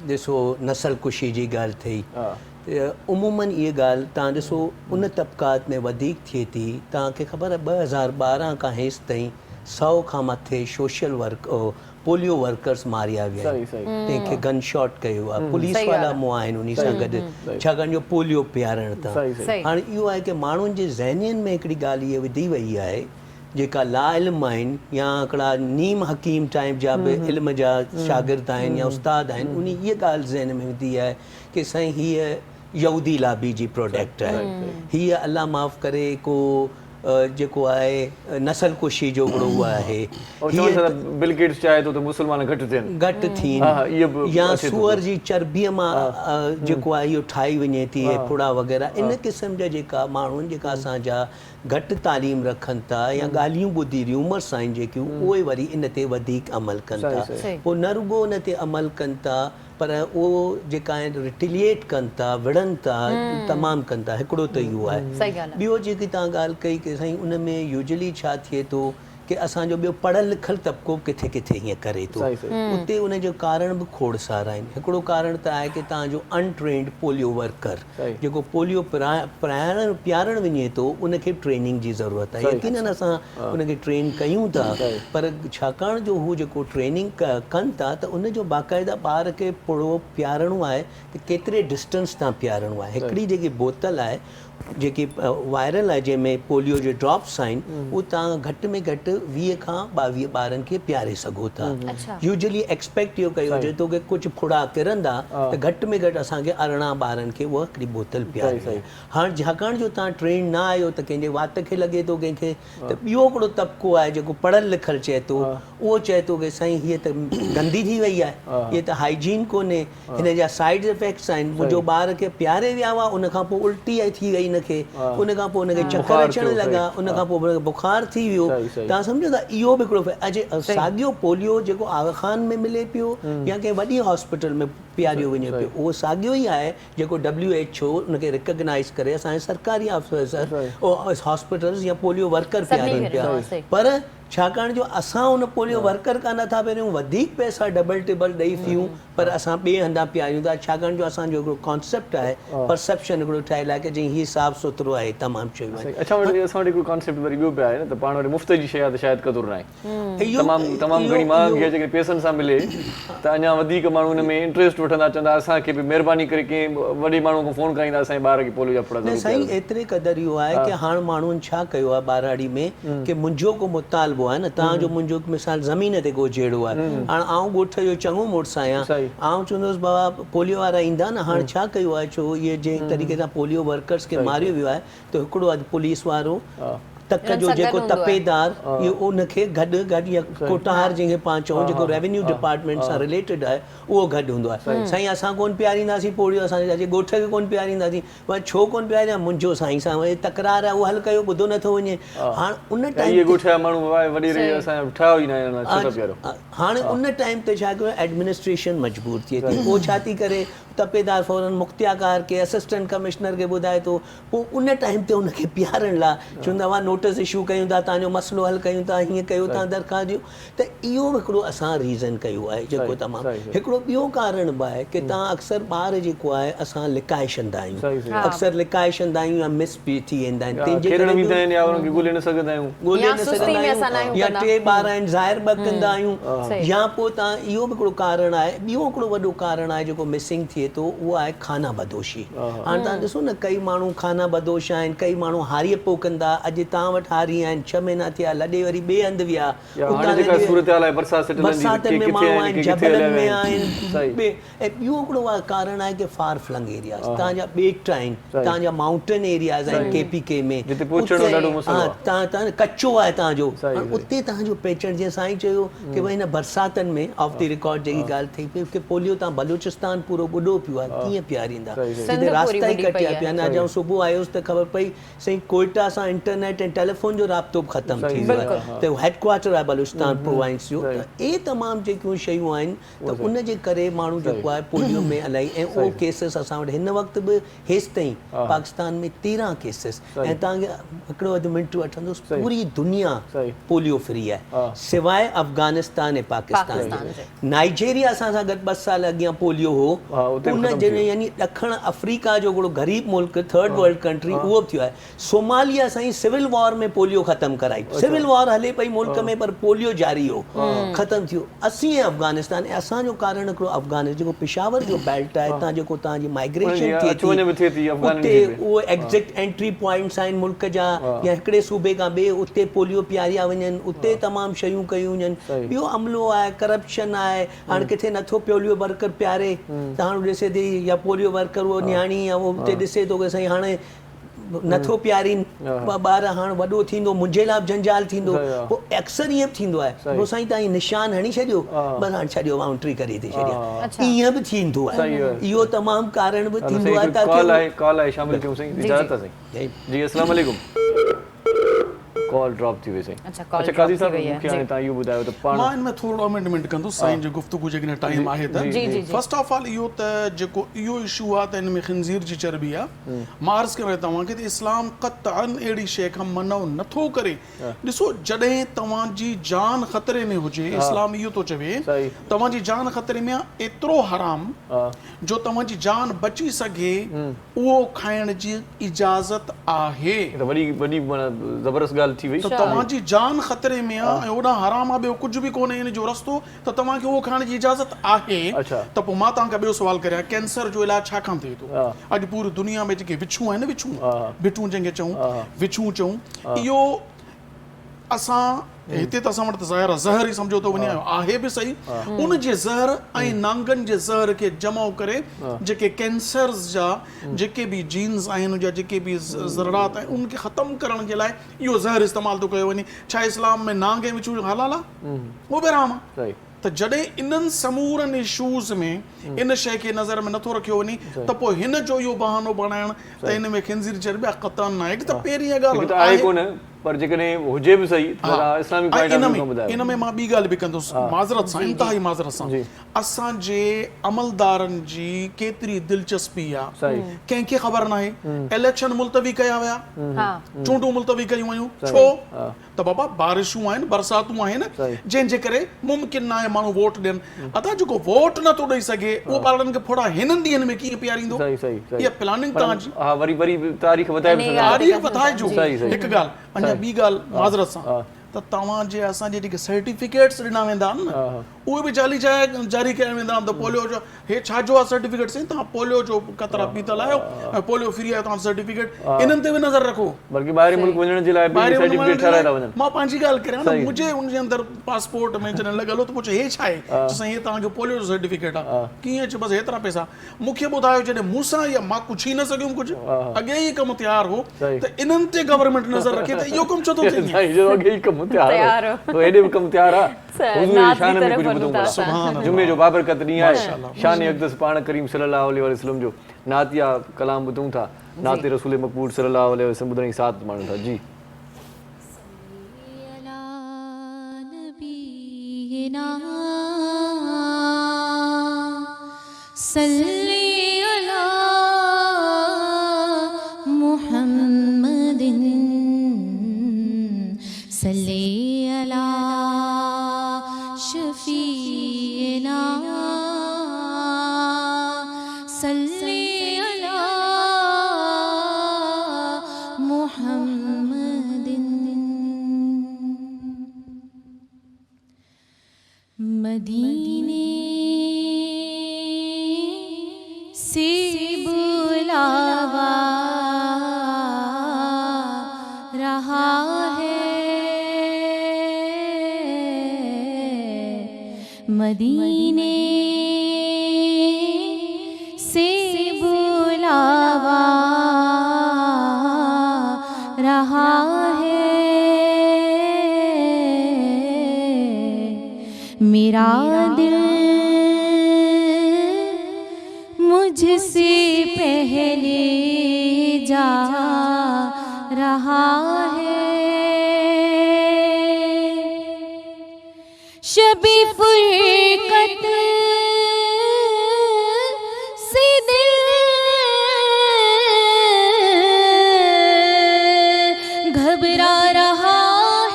ڏسو نسل ڪشي جي ڳالهه ٿي ته عمومن اها ڳالهه تان ڏسو ان طبقات ۾ وڌيڪ ٿئي ٿي تان کي خبر آهي 2012 کان هيستائين سئو کان مٿي سوشل ورڪ پوليو ورڪرز ماريا ويا آهن تنهن کي گن شاٽ ڪيو ويو آهي پوليس والا مئا آهن انهي سان گڏ ڇاڪاڻ جو پوليو پيارڻ تان هاڻي اهو آهي ڪي ماڻهن جي ذهنين ۾ هڪڙي ڳالهه اها وڌي وئي آهي جيڪا لا علم آهن يا هڪڙا نيم حڪيم ٽائيپ جا به علم جا شاگرد آهن يا استاد آهن انهي اها ڳالهه ذهن ۾ وڌي آهي ڪي سائين هيء يهودي لابي جي پروڊڪٽ آهي هيء الله معاف ڪري ڪو جيڪو آهي نسل ڪشي جو هڪڙو اهو آهي. هو چون ٿا ته بل گيٽس چاهي ٿو ته مسلمان گهٽ ٿين. گهٽ ٿين يا سوئر جي چربيء مان جيڪو آهي اهو ٺاهي وڃي ٿي اهي ڦڙا وغيره ان قسم جا جيڪا ماڻهن جيڪا اسان جا گهٽ تعليم رکن ٿا يا ڳالهيون ٻڌي ريومرس آهن جيڪيون اهي وري ان تي وڌيڪ عمل ڪن ٿا پوء نه رڳو ان تي عمل ڪن ٿا پر اهو جيڪا آهن ريٽيليئيٽ ڪن ٿا، وڙهن ٿا، تمام ڪن ٿا، هڪڙو ته اهو آهي. ٻيو جيڪي توهان ڳالهه ڪئي ڪي سائين ان ۾ يوزلي ڇا ٿئي ٿو ڪي اسان جو ٻيو پڙهيل لکيل طبقو به ڪٿي ڪٿي هيئن ڪري ٿو. اتي ان جو ڪارڻ به کوڙ سارا آهن. هڪڙو ڪارڻ ته آهي ڪي توهان جو ان ٽرينڊ پوليو ورڪر جيڪو پوليو پرائڻ پيارڻ وڃي ٿو ان کي به ٽريننگ جي ضرورت آهي. يقينن اسان ان کي ٽرين ڪيون ٿا پر ڇاڪاڻ جو هو جيڪو ٽريننگ ڪن ٿا ته ان جو باقاعده ٻار کي پڙو پيارڻو آهي ته ڪيتري ڊسٽنس تان پيارڻو آهي هڪڙي جيڪي بوتل آهي جيڪي وائرل آهي جنهن ۾ پوليو جي ڊراپس آهن اهو توهان گهٽ ۾ گهٽ 20 کان 22 ٻارن کي پياري سگهو ٿا يوزلي ايڪسپيڪٽ اهو ڪيو وڃي ٿو ڪي ڪجهه ڦڙا ڪرندا ته گهٽ ۾ گهٽ اسان کي 18 ٻارن کي اها هڪڙي بوتل پيارڻي آهي هاڻ ڇاڪاڻ جو توهان ٽرينڊ نه آهيو ته ڪنهن جي وات کي لڳي ٿو ڪنهن کي ته ٻيو هڪڙو طبقو آهي جيڪو پڙهيل لکيل چئي ٿو اهو چئي ٿو ڪي سائين هيء ته گندي ٿي وئي آهي هيء ته هائيجين ڪونهي هن جا سائيڊ افيڪٽس آهن منهنجو ٻار کي پياري ويا هئا ان کان پوء الٽي ٿي وئي هن کي ان کان پوء هن کي چڪر اچڻ لڳا ان کان پوء هن کي بخار ٿي ويو توهان سمجهو ٿا اهو به هڪڙو اڄ ساڳيو پوليو جيڪو آغا خان ۾ ملي پيو يا ڪنهن وڏي هاسپيٽل ۾ پياريو وڃي پيو اهو ساڳيو ئي آهي جيڪو ڊبليو ايڇ او ان کي ريڪگنائيز ڪري اسان جي سرڪاري آفيسر هاسپيٽلز يا پوليو ورڪر پيارين پيا پر ڇاڪاڻ جو اسان ان پوليو ورڪر کان نٿا پياريون وڌيڪ پئسا ڊبل ٽبل ڏئي فيون پر اسان ٻئي هنڌان پياريون ٿا ڇاڪاڻ جو اسان جو هڪڙو ڪانسيپٽ آهي پرسيپشن هڪڙو ٺهيل آهي ڪي جي هي صاف سٿرو آهي تمام شيون آهن. اڇا اسان وٽ هڪڙو ڪانسيپٽ وري ٻيو به آهي نه ته پاڻ وٽ مفت جي شيء آهي ته شايد قدر ناهي. تمام تمام گهڻي مهانگي آهي جيڪڏهن پئسن سان ملي ته اڃا وڌيڪ ماڻهو ان ۾ انٽريسٽ وٺندا چوندا اسان کي به مهرباني ڪري ڪنهن وڏي ماڻهو کان فون ڪرائيندا اسان جي ٻار کي پوليو جا ڦڙا ضرور سائين ايتري قدر اهو آهي ڪي هاڻ ماڻهن ڇا ڪيو آهي ٻهراڙي ۾ ڪي منهنجو ڪو مطالبو آهي نه توهان جو منهنجو مثال زمين تي ڪو جهيڙو آهي هاڻ آئون ڳوٺ جو چڱو مڙس آهيان آئون چوندس بابا پوليو وارا ايندا نه هاڻ ڇا ڪيو آهي ڇو اهي جنهن طريقي سان پوليو ورڪرس کي ماريو ويو آهي ته هڪڙو اڌ پوليس وارو تڪ جو جيڪو تپيدار اهو ان کي گڏ گڏ يا ڪوٽهار جنهن کي پاڻ چئون جيڪو ريونيو ڊپارٽمينٽ سان رليٽيڊ آهي اهو گڏ هوندو آهي سائين اسان ڪون پيارينداسين پوڙهيو اسان جي ڳوٺ کي ڪون پيارينداسين پر ڇو ڪون پياريندا منهنجو سائين سان تڪرار آهي اهو حل ڪيو ٻڌو نٿو وڃي هاڻ ان ٽائيم اهي ڳوٺ جا ماڻهو وڏيري اسان جا ٺاهيو ئي ناهي ڇو ٿا پياريو هاڻ ان ٽائيم تي ڇا ڪيو ايڊمنسٽريشن مجبور ٿئي ٿي پوء ڇا ٿي ڪري تپيدار فورن مختياڪار کي اسسٽنٽ ڪمشنر کي ٻڌائي ٿو پوء ان ٽائيم تي ان کي پيارڻ لاء چون ٿا اوهان نوٽس اشو ڪيون ٿا توهان جو مسئلو حل ڪيون ٿا هيئن ڪيو توهان درخواست ڏيو ته اهو به هڪڙو اسان ريزن ڪيو آهي جيڪو تمام هڪڙو ٻيو ڪارڻ به آهي ڪي توهان اڪثر ٻار جيڪو آهي اسان لڪائي ڇڏندا آهيون اڪثر لڪائي ڇڏندا آهيون يا مس به ٿي ويندا آهن تنهن جي ڪري ويندا آهن يا انهن کي ڳولي نه سگهندا آهيون ڳولي نه سگهندا آهيون يا ٽي ٻار آهن ظاهر ٻه ڪندا آهيون يا پوء توهان اهو به هڪڙو ڪارڻ آهي ٻيو هڪڙو وڏو ڪارڻ آهي جيڪو مسنگ ٿئي ٿو اهو آهي خانه بدوشي هاڻ توهان ڏسو نه ڪئي ماڻهو خانه بدوش آهن، ڪئي ماڻهو هاريء پوکن ٿا، اڄ توهان وٽ هاري آهن، ڇهه مهينا ٿيا لڏي وري ٻئي هنڌ ويا، اتان لڏي برساتن ۾ ماڻهو آهن، جبلن ۾ آهن، ٻئي ۽ ٻيو هڪڙو ڪارڻ آهي ڪي فار فلنگ ايرياز توهان جا ٻيٽ آهن، توهان جا مائونٽن ايرياز آهن ڪي پي ڪي ۾ اتي ها ڪچو آهي توهان جو هاڻ اتي توهان جو پهچڻ جيئن سائين چيو ڪي ڀئي هن برساتن ۾ آف the record جيڪي ڳالهه ٿئي پئي ڪي پوليو تان بلوچستان پورو ٻڏو پيو آهي ڪيئن پياريندا جتي راستا ئي ڪٽيا پيا آهن اڄ آئون صبح آيس ته خبر پئي سائين ڪوئيٽا سان انٽرنيٽ ۽ ٽيليفون جو رابطو به ختم ٿي ويو آهي ته هيڊ ڪوارٽر آهي بلوچستان پرووائنس جو ته اهي تمام جيڪيون شيون آهن ته ان جي ڪري ماڻهو جيڪو آهي پوليو ۾ الائي ۽ اهو ڪيسز اسان وٽ هن وقت به هيستائين پاڪستان ۾ 13 ڪيسز ۽ توهان کي هڪڙو اڌ منٽ وٺندس پوري دنيا پوليو فري آهي سواء افغانستان ۽ پاڪستان جي نائجيريا اسان سان گڏ ٻه سال اڳيان پوليو هو ان جي يعني ڏکڻ آفريڪا جو هڪڙو غريب ملڪ ٿرڊ ورلڊ ڪنٽري اهو به ٿيو آهي سوماليا سائين سول وار وار ۾ پوليو ختم ڪرائي. سول وار هلي پئي ملڪ ۾ پر پوليو جاري هو. ختم ٿيو. اسين ۽ افغانستان ۽ اسان جو ڪارڻ هڪڙو افغانستان جيڪو پشاور جو بيلٽ آهي اتان جيڪو توهان جي مائگريشن ٿئي ٿي اتي اهي ايگزيڪٽ انٽري پوائنٽس آهن ملڪ جا يا هڪڙي صوبي کان ٻئي اتي پوليو پياريا وڃن اتي تمام شيون ڪيون وڃن ٻيو عملو آهي ڪرپشن آهي هاڻ ڪٿي نٿو پوليو ورڪر پياري ته هاڻ ڏسي ٿي يا پوليو ورڪر اهو نياڻي يا اهو اتي ڏسي ٿو ڪي سائين هاڻي نٿو پيارين ٻار هاڻ وڏو ٿيندو منهنجي لاء به جنجال ٿيندو پوء اڪثر ائين به ٿيندو آهي پوء سائين تائين نشان هڻي ڇڏيو بس هاڻ ڇڏيو بائونڊري ڪري ٿي ڇڏيان ائين به ٿيندو آهي اهو تمام ڪارڻ به ٿيندو آهي تاڪي ڪال آهي ڪال آهي شامل ڪيون سائين اجازت آهي سائين جي السلام عليڪم ڪال ڊراپ ٿي وئي سائين اڇا قاضي صاحب مون کي هاڻي توهان اهو ٻڌايو ته پاڻ مان ان ۾ ٿورڙو امينڊمينٽ ڪندس سائين جي گفتگو جيڪڏهن ٽائيم آهي ته فرسٽ آف آل اهو ته جيڪو اهو اشو آهي ته ان ۾ خنزير جي چرٻي آهي مان عرض ڪريان توهان کي ته اسلام قطعا اهڙي شيء کان منع نٿو ڪري ڏسو جڏهن توهان جي جان خطري ۾ هجي اسلام اهو ٿو چوي توهان جي جان خطري ۾ آهي ايترو حرام جو توهان جي جان بچي سگهي اهو کائڻ جي اجازت آهي. هي ته وڏي وڏي معنيٰ زبردست ڳالهه ٿي وئي. ته توهان جي جان خطري ۾ آ ۽ هوڏانهن حرام آ ٻيو ڪجهه به ڪونهي ان جو رستو ته توهان کي اهو کائڻ جي اجازت آهي ته پوء مان توهان کان ٻيو سوال ڪريان ڪينسر جو علاج ڇا کان ٿئي ٿو اڄ پوري دنيا ۾ جيڪي وڇون آهن نه وڇون ڀٽون جنهن کي چئون وڇون چئون اهو اسان هتي ته اسان وٽ ته ظاهر آهي زهر ئي سمجهيو ٿو وڃي ۽ آهي به صحيح ان جي زهر ۽ نانگن جي زهر کي جمع ڪري جيڪي ڪينسرز جا جيڪي به جينز آهن يا جيڪي به ذرات آهن ان کي ختم ڪرڻ جي لاء اهو زهر استعمال ٿو ڪيو وڃي ڇا اسلام ۾ نانگ ۽ وڇون حلال آهي اهو به حرام آهي ته جڏهن انهن سمورن اشوز ۾ ان شيء کي نظر ۾ نٿو رکيو وڃي ته پوء هن جو اهو بهانو بڻائڻ ته ان ۾ خنزير چرٻي آهي قطعاً ناهي هڪ ته پهرين اها ڳالهه آهي ڪونه پر جيڪڏهن هجي به صحيح ته توهان اسلامي پوائنٽ آف ويو کان ٻڌايو. ان ۾ مان ٻي ڳالهه به ڪندس معذرت سان انتهائي معذرت سان اسان جي عملدارن جي ڪيتري دلچسپي آهي ڪنهن کي خبر ناهي اليڪشن ملتوي ڪيا ويا چونڊون ملتوي ڪيون ويون ڇو ته بابا بارشون آهن برساتون آهن جنهن جي ڪري ممڪن ناهي ماڻهو ووٽ ڏين ادا جيڪو ووٽ نٿو ڏئي سگهي اهو ٻارڙن کي ڦڙا هنن ڏينهن ۾ ڪيئن پياريندو اها پلاننگ توهان جي ها وري وري تاريخ وڌائي به سگهندا تاريخ وڌائجو هڪ ڳالهه اڃا ٻي ڳالهه معذرت سان ته توهان جي اسان جي جيڪي سرٽيفڪيٽس ڏنا ويندا آهن نه اهي به جعلي جاري ڪيا ويندا آهن ته پوليو جو هي ڇا جو آهي سرٽيفڪيٽ سائين توهان پوليو جو قطرا پيتل آهيو ۽ پوليو فري آهيو توهان سرٽيفڪيٽ انهن تي به نظر رکو. بلڪه ٻاهرين ملڪ وڃڻ جي لاء به سرٽيفڪيٽ ٺهرائي ٿا وڃن. مان پنهنجي ڳالهه ڪريان نه منهنجي ان جي اندر پاسپورٽ ۾ جڏهن لڳل هو ته مون چيو هي ڇا آهي چيو سائين هي توهان جو پوليو جو سرٽيفڪيٽ آهي ڪيئن چيو بس هيترا پئسا مون کي ٻڌايو جڏهن مون سان يا مان پڇي نه سگهيم ڪجهه اڳي ئي ڪم تيار هو ته انهن تي گورنمينٽ نظر رکي ته اهو ڪم ڇو ٿو ٿئي. سائين جڏهن اڳي ئي ڪم تيار هو ته هيڏي به ڪم تيار آهي. حضور جي شان ۾ ڪجهه ٻڌون ڀلا. جمعي جو بابرڪت ڏينهن آهي شان اقدس پاڻ ڪريم صلي الله عليه واٰله وسلم جو نعتيه ڪلام ٻڌون ٿا نعت رسول مقبول صلي الله عليه وسلم ٻڌڻ جي ساعت ماڻيون ٿا جي. صلي علي نبينا صلي علي محمد صلي علي شفيعنا صلي علي محمد. مديني سي بلاوا رها هي مديني سي بلاوا رها هي ميرا دل مجھ سي پهلي جا رها هي. شب فرقت سي دل گهبرا رها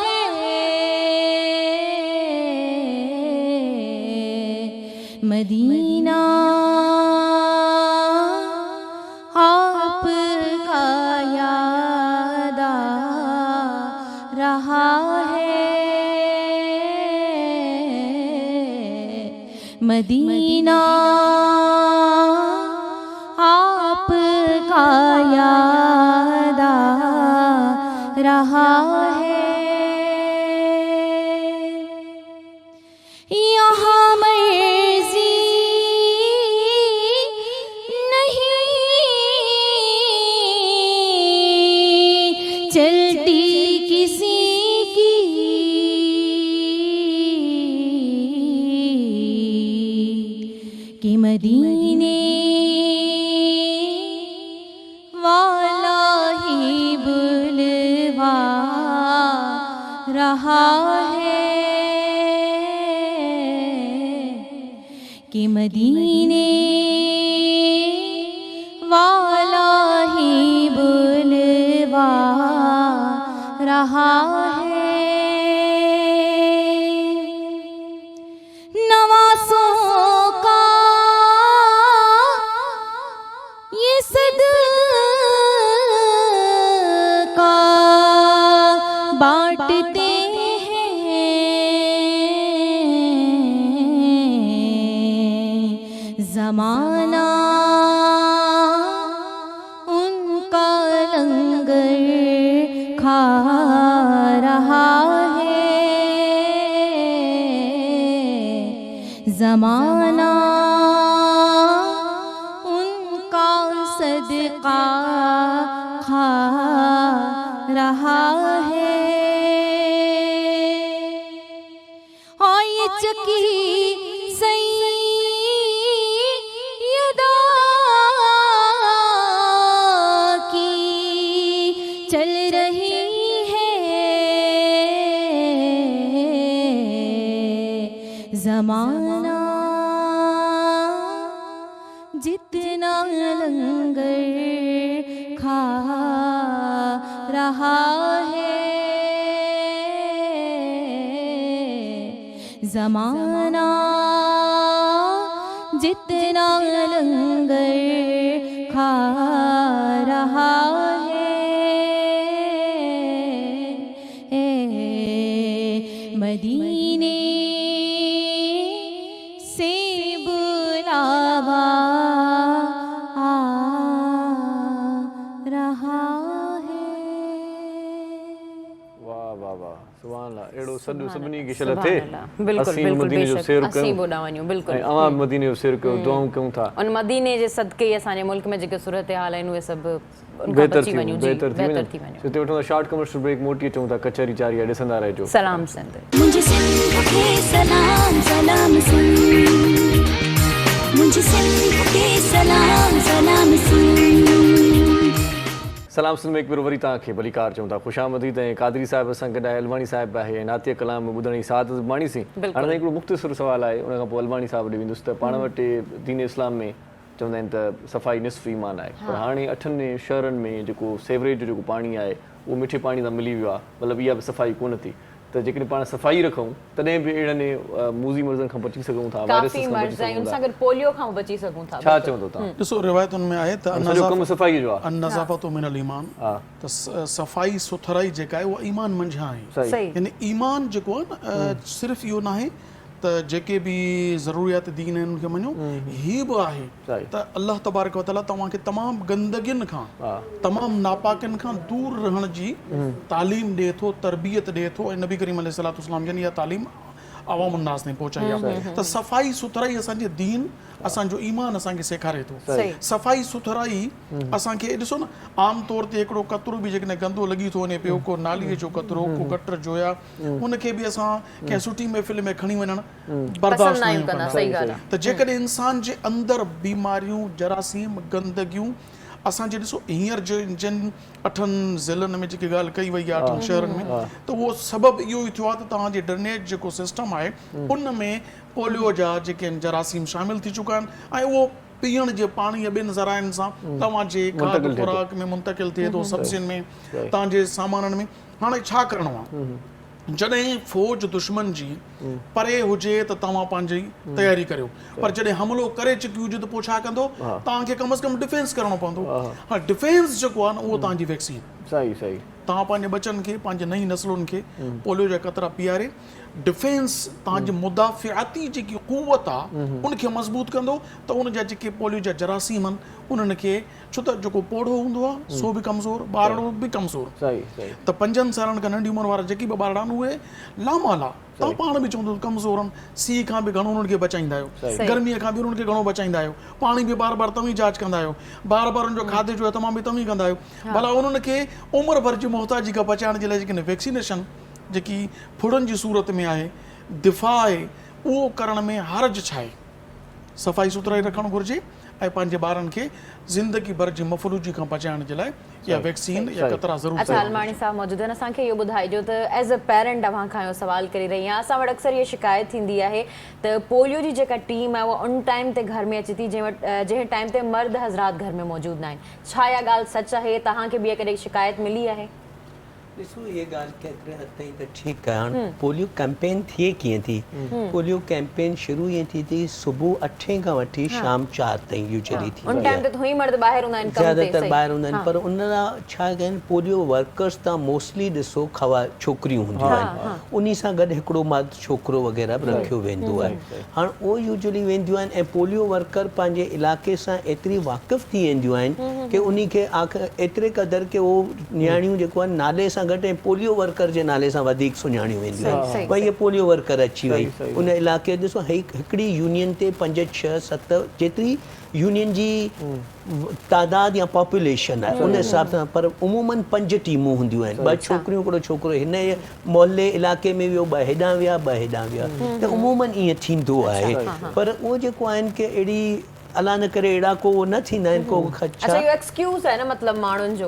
هي مدينه آپ ڪا ياد آ मदीना आप का याद आ रहा है। यहाँ मर्जी नहीं चलती किसी की, कि मदीने वाला ही बुलवा रहा है, कि मदीने वाला ही बुलवा रहा है। नवासों का ये सदका बांटते हैं, ज़माना उनका लंगर खा रहा है, ज़माना उनका सदका खा रहा है। और ये चकी सैयदा की चल रही है, ज़माना जितना लंगर खा रहा है, ज़माना जितना लंगर खा रहा है। मदीने से बुलावा आ रहा है। वाह वाह वाह, सुभान अल्लाह। अहिड़ो सॾु सभिनी खे शल थिए। बिल्कुल, असीं बिल्कुल, मदीने जो बेशक। सैर असीं कयूं बि होॾां वञूं, बिल्कुल। ऐं अव्हां बि मदीने जो सैर कयो, दुआऊं कयूं था। उन मदीने जे सदके ई असांजे मुल्क में जेके सूरत हाल आहिनि उहे सभु उन खां बहितर बची थी वञूं, जी, बहितर थी बहितर वञनि। थी वञूं। हिते वठूं था शॉर्ट कमर्शियल ब्रेक, मोटी अचूं था, कचहरी जारी आहे, ॾिसंदा रहिजो। सलाम सिंध। मुंहिंजी सिंध खे सलाम, सलाम सिंध। मुंहिंजी सिंध खे सलाम, सलाम सिंध। सलाम सिंध में एक भेरो वरी तव्हांखे भलीकार चऊं था, ख़ुशामदीद। ऐं कादरी साहिब असां गॾु आहे, अलवाणी साहिब आहे ऐं नातिया कलाम ॿुधण जी सादत माणीसीं। हाणे ताईं हिकिड़ो मुख़्तसिर सवाल आहे, उन खां पोइ अलवाणी साहिब ॾे वेंदुसि। त पाण वटि दीन इस्लाम में चवंदा आहिनि त सफ़ाई निस्फ़ ईमान आहे, पर हाणे अठनि शहरनि में जेको सेवरेज जो जेको पाणी आहे उहो मिठे पाणी सां मिली वियो आहे, मतिलबु इहा बि सफ़ाई कोन थी। त जेकॾहिं पाण सफ़ाई रखूं तॾहिं बि अहिड़नि मूज़ी मर्ज़नि खां बची सघूं था, काफ़ी वायरस खां बची मर्ज़ आहिनि, सघूं उन था। सां गॾु पोलियो खां बि बची सघूं था। छा चवंदो तव्हां? ॾिसो, रिवायतुनि में आहे त सॼो कमु सफ़ाईअ जो आहे। अन्नज़ाफ़तु मिनल ईमान, त सफ़ाई सुथराई जेका आहे उहा ईमान मंझां आहे। यानी ईमान जेको आहे न, सिर्फ़ इहो न आहे त जेके बि ज़रूरियात दीन आहिनि उनखे मञो, हीअ बि आहे त अल्लाह तबारक व तआला तव्हांखे तमामु गंदगियुनि खां, तमामु नापाकियुनि खां दूर रहण जी तालीम ॾिए थो, तरबियत ॾिए थो। ऐं नबी करीम अलैहि सलातु वस्सलाम जन इहा तालीम आवाम उन्नास ताईं पहुचाई आहे। त सफ़ाई सुथराई असांजे दीन, असांजो ईमान असांखे सेखारे थो। सफ़ाई सुथराई असांखे ॾिसो न, आम तौर ते हिकिड़ो कतरो बि जेकॾहिं गंदो लॻी थो वञे पियो, को नालीअ जो कतरो, को गटर जो, या उनखे बि असां कंहिं सुठी महफ़िल में खणी वञणु बर्दाश्त पसंदि न आहियूं न कंदा, कंदा। सही ॻाल्हि आहे। त जेकॾहिं इंसान जे अंदरि बीमारियूं, जरासीम, गंदगियूं असांजे ॾिसो हींअर जिन अठनि ज़िलनि में जेकी ॻाल्हि कई वई आहे, अठनि शहरनि में, त उहो सबबु इहो ई थियो आहे त तव्हांजे ड्रेनेज जेको सिस्टम आहे उन में पोलियो जा जेके आहिनि जरासीम शामिल थी चुका आहिनि ऐं उहो पीअण जे पाणी या ॿियनि ज़राइनि सां तव्हांजे खाध मुंतकिल थिए थो। खुराक में मुंतकिल थिए थो, सब्ज़ियुनि में, तव्हांजे सामाननि में। हाणे छा करिणो आहे? जॾहिं फ़ौज दुश्मन जी परे हुजे त तव्हां पंहिंजी तयारी करियो, पर जॾहिं हमलो करे चुकी हुजे त पोइ छा कंदो? तव्हांखे कम अज़ कम डिफेंस करिणो पवंदो। हा, डिफेंस जेको आहे न उहो तव्हांजी वैक्सीन। صحيح صحيح. توهان پنهنجي ٻچن کي پنهنجي نئين نسلن کي پوليو جا قطرا پياري ڊفينس توهان جي مدافعتي جيڪي قوت آ ان کي مضبوط ڪندو ته ان جا جيڪي پوليو جا جراثيم آهن انهن کي ڇو ته جيڪو پوڙهو هوندو آ سو به ڪمزور ٻارڙو به ڪمزور ته پنجن سالن کان ننڍي عمر وارا جيڪي به ٻارڙا آهن اهي لامحاله توهان پاڻ به چوندو ته ڪمزور آهن، سيء کان به گهڻو انهن کي بچائيندا آهيو، گرميء کان به انهن کي گهڻو بچائيندا آهيو، پاڻي به بار بار توهين جاچ ڪندا آهيو، بار بار انهن جو کاڌي جو اهتمام به توهين ڪندا آهيو، ڀلا انهن کي عمر ڀر جي محتاجي کان بچائڻ جي لاء جيڪڏهن ويڪسينيشن جيڪي ڦڙن جي صورت ۾ آهي، دفاع آهي، اهو ڪرڻ ۾ حرج ڇا آهي؟ صفائي سٿرائي رکڻ گهرجي ۽ پنهنجي ٻارن کي زندگي ڀر جي مفلوجي کان بچائڻ جي لاء اها ويڪسين يا قطرا ضرور اڇا پيارڻ الماڻي گهرجي. صاحب موجود آهن اسان کي اهو ٻڌائجو ته ايز اي پيرنٽ اوهان کان اهو سوال ڪري رهي آهيان اسان وٽ اڪثر اها شڪايت ٿيندي آهي ته پوليو جي جيڪا ٽيم آهي اها ان ٽائيم تي گهر ۾ اچي ٿي جنهن وٽ جنهن ٽائيم تي مرد حضرات گهر ۾ موجود ناهن ڇا اها ڳالهه سچ آهي توهان کي به اها ڪڏهن شڪايت ملي آهي؟ ڏسو اها ڳالهه ڪيتري حد تائين ته ٺيڪ آهي هاڻ پوليو ڪئمپين ٿئي ڪيئن ٿي پوليو ڪئمپين شروع ائين ٿئي ٿي صبح اٺين کان وٺي شام 4 تائين يوزلي ٿيندي آهي زياده تر ٻاهر هوندا آهن پر ان لاء ڇا ڪن پوليو ورڪرس تان موسٽلي ڏسو خوا ڇوڪريون هونديون آهن انهي سان گڏ هڪڙو مرد ڇوڪرو وغيره به رکيو ويندو آهي هاڻ اهو يوزلي وينديون آهن ۽ پوليو ورڪر پنهنجي علائقي سان ايتري واقف ٿي وينديون آهن ڪي انهي کي آخر ايتري قدر ڪي اهو نياڻيون جيڪو آهن نالي سان گهٽ ۽ پوليو ورڪر جي نالي سان وڌيڪ سڃاڻيون وينديون آهن ڀئي هي پوليو ورڪر اچي وئي ان علائقي ڏسو هڪڙي يونين تي 5 6 7 جيتري يونين جي تعداد يا پاپوليشن آهي ان حساب سان پر عمومن 5 ٽيمون هونديون آهن 2 ڇوڪريون هڪڙو ڇوڪرو هن محلي علائقي ۾ ويو 2 هيڏانهن ويا 2 هيڏانهن ويا ته عمومن ائين ٿيندو آهي پر اهو جيڪو آهن ڪي اهڙي الله نه ڪري اهڙا ڪو نه ٿيندا آهن ڪو خدشا. اڇا اهو ايڪسڪيوز آهي نه مطلب ماڻهن جو.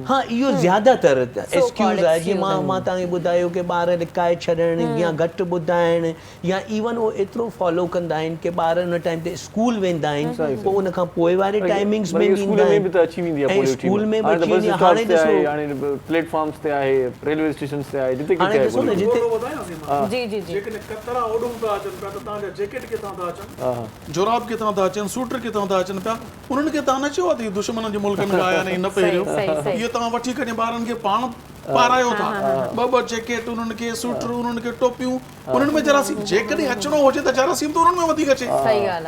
ها اهو زياده تر ايڪسڪيوز آهي جيئن مان توهان کي ٻڌايو ڪي ٻار لڪائي ڇڏڻ يا گهٽ ٻڌائڻ يا ايون اهو ايترو فالو ڪندا آهن ڪي ٻار ان ٽائيم تي اسڪول ويندا آهن پوء ان کان پوء واري ٽائمنگس ۾ به ايندا آهن ۽ اسڪول ۾ به اچي ويندي آهي هاڻي ڏسو پليٽ فارمس تي آهي ريلوي اسٽيشنس تي آهي جتي ڪٿي آهي ڏسو نه جتي جي جي جي جيڪڏهن قطرا اوڏهون پيا اچن پيا ته توهان جا جيڪيٽ ڪٿان ٿا اچن جوراب ڪٿان ٿا اچن سوٽر ڪٿان ٿا اچن پيا انهن کي توهان نه چيو آهي ته اهي دشمنن جي ملڪن کان آيا آهن ۽ نه پهريو اهي توهان وٺي ڪڍي ٻارن کي پاڻ پارايو ٿا ٻه ٻه جيڪيٽ انهن کي سوٽر انهن کي ٽوپيون انهن ۾ جراثيم جيڪڏهن اچڻو هجي ته جراثيم ته انهن ۾ وڌيڪ اچي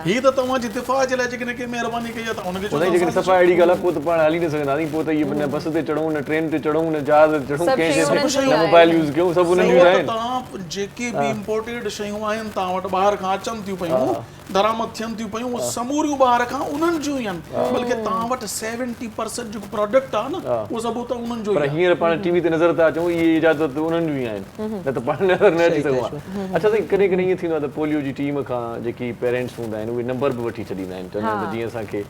هي ته توهان جي دفاع جي لاء جيڪڏهن ڪنهن مهرباني ڪئي آهي ته ان کي چئو ته جيڪڏهن صفا اهڙي ڳالهه آهي پوء ته پاڻ هلي نه سگهنداسين پوء ته اهي نه بس تي چڙهون نه ٽرين تي چڙهون نه جهاز تي چڙهون ڪنهن شيء تي نه موبائل يوز ڪيون سڀ انهن جون آهن. توهان جيڪي به امپورٽيڊ شيون آهن توهان وٽ ٻاهر کان اچن ٿيون پيون درآمد ٿين ٿيون پيون اهي سموريون ٻاهر کان انهن جون ئي آهن بلڪه توهان وٽ 70% جيڪو پراڊڪٽ آهي نه اهو سڀ اتان انهن جو ئي پر آهي. هينئر پاڻ ٽي وي تي نظر ٿا اچون اهي ايجادات ته انهن جون ئي آهن نه ته پاڻ نظر نه اچي سگهون ها. اڇا سائين ڪڏهن ڪڏهن ائين ٿيندو آهي ته پوليو جي ٽيم کان جيڪي پيرينٽس هوندا آهن اهي نمبر به وٺي ڇڏيندا آهن چوندا آهن ته جيئن اسان کي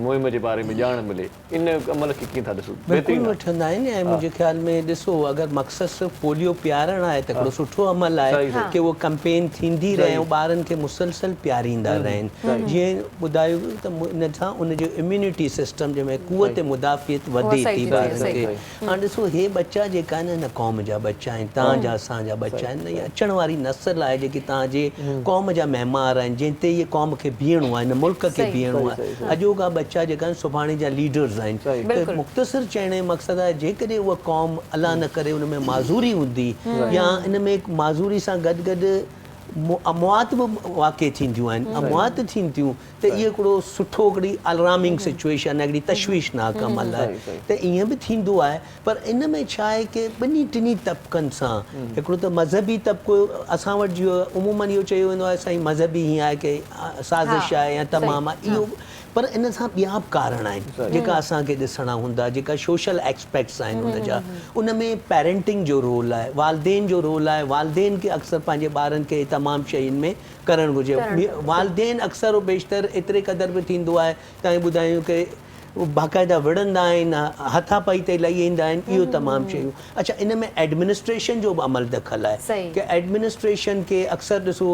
مهم جي باري ۾ ڄاڻ ملي ان عمل کي ڪيئن ٿا ڏسو بلڪل بهترين آهي. وٺندا آهن ۽ منهنجي خيال ۾ ڏسو اگر مقصد صرف پوليو پيارڻ آهي ته هڪڙو سٺو عمل آهي صحيح صحيح ڪي اهو ڪمپين ٿيندي رهي صحيح ۽ ٻارن کي مسلسل پياريندا رهن صحيح جيئن ٻڌايو ويو ته ان سان ان جو اميونٽي سسٽم جنهن ۾ قوت صحيح مدافعت اها وڌي صحيح ٿي ٿي چئي ٻارن صحيح کي صحيح هاڻ ڏسو هي ٻچا جيڪا آهن هن قوم جا ٻچا آهن توهان جا اسان جا ٻچا آهن ۽ اچڻ واري نسل آهي جيڪي توهان جي قوم جا معمار آهن جنهن تي هي قوم کي بيهڻو آهي هن ملڪ کي بيهڻو آهي اڄوڪا ٻچا جيڪا آهن سڀاڻي جا ليڊرز آهن ته مختصر چئڻ جو مقصد آهي جيڪڏهن اها قوم الله نه ڪري ان ۾ معذوري هوندي يا ان ۾ معذوري سان گڏ گڏ اموات به واقع ٿينديون آهن اموات ٿينديون ته اهو هڪڙو سٺو هڪڙي الارمنگ سچوئيشن آهي هڪڙي تشويشناڪ عمل آهي ته ائين به ٿيندو آهي پر ان ۾ ڇا آهي ڪي ٻنهي ٽنهي طبقن سان هڪڙو ته مذهبي طبقو اسان وٽ جيئن عمومن اهو چيو ويندو آهي سائين مذهبي هيئن آهي ڪي سازش آهي يا تمام آهي اهو پر ان سان ٻيا به ڪارڻ آهن جيڪا اسان کي ڏسڻا هوندا جيڪا سوشل ايسپيڪٽس آهن ان جا ان ۾ پيرنٽنگ جو رول آهي والدين جو رول آهي والدين کي اڪثر پنهنجي ٻارن کي تمام شين ۾ ڪرڻ گهرجي. والدين اڪثر و بيشتر ايتري قدر به ٿيندو آهي تائين ٻڌايون ڪي باقاعده وڙهندا آهن هٿا پائي تي لهي ايندا آهن اهو تمام شيون اڇا ان ۾ ايڊمنسٽريشن جو به عمل دخل آهي ڪي ايڊمنسٽريشن کي اڪثر ڏسو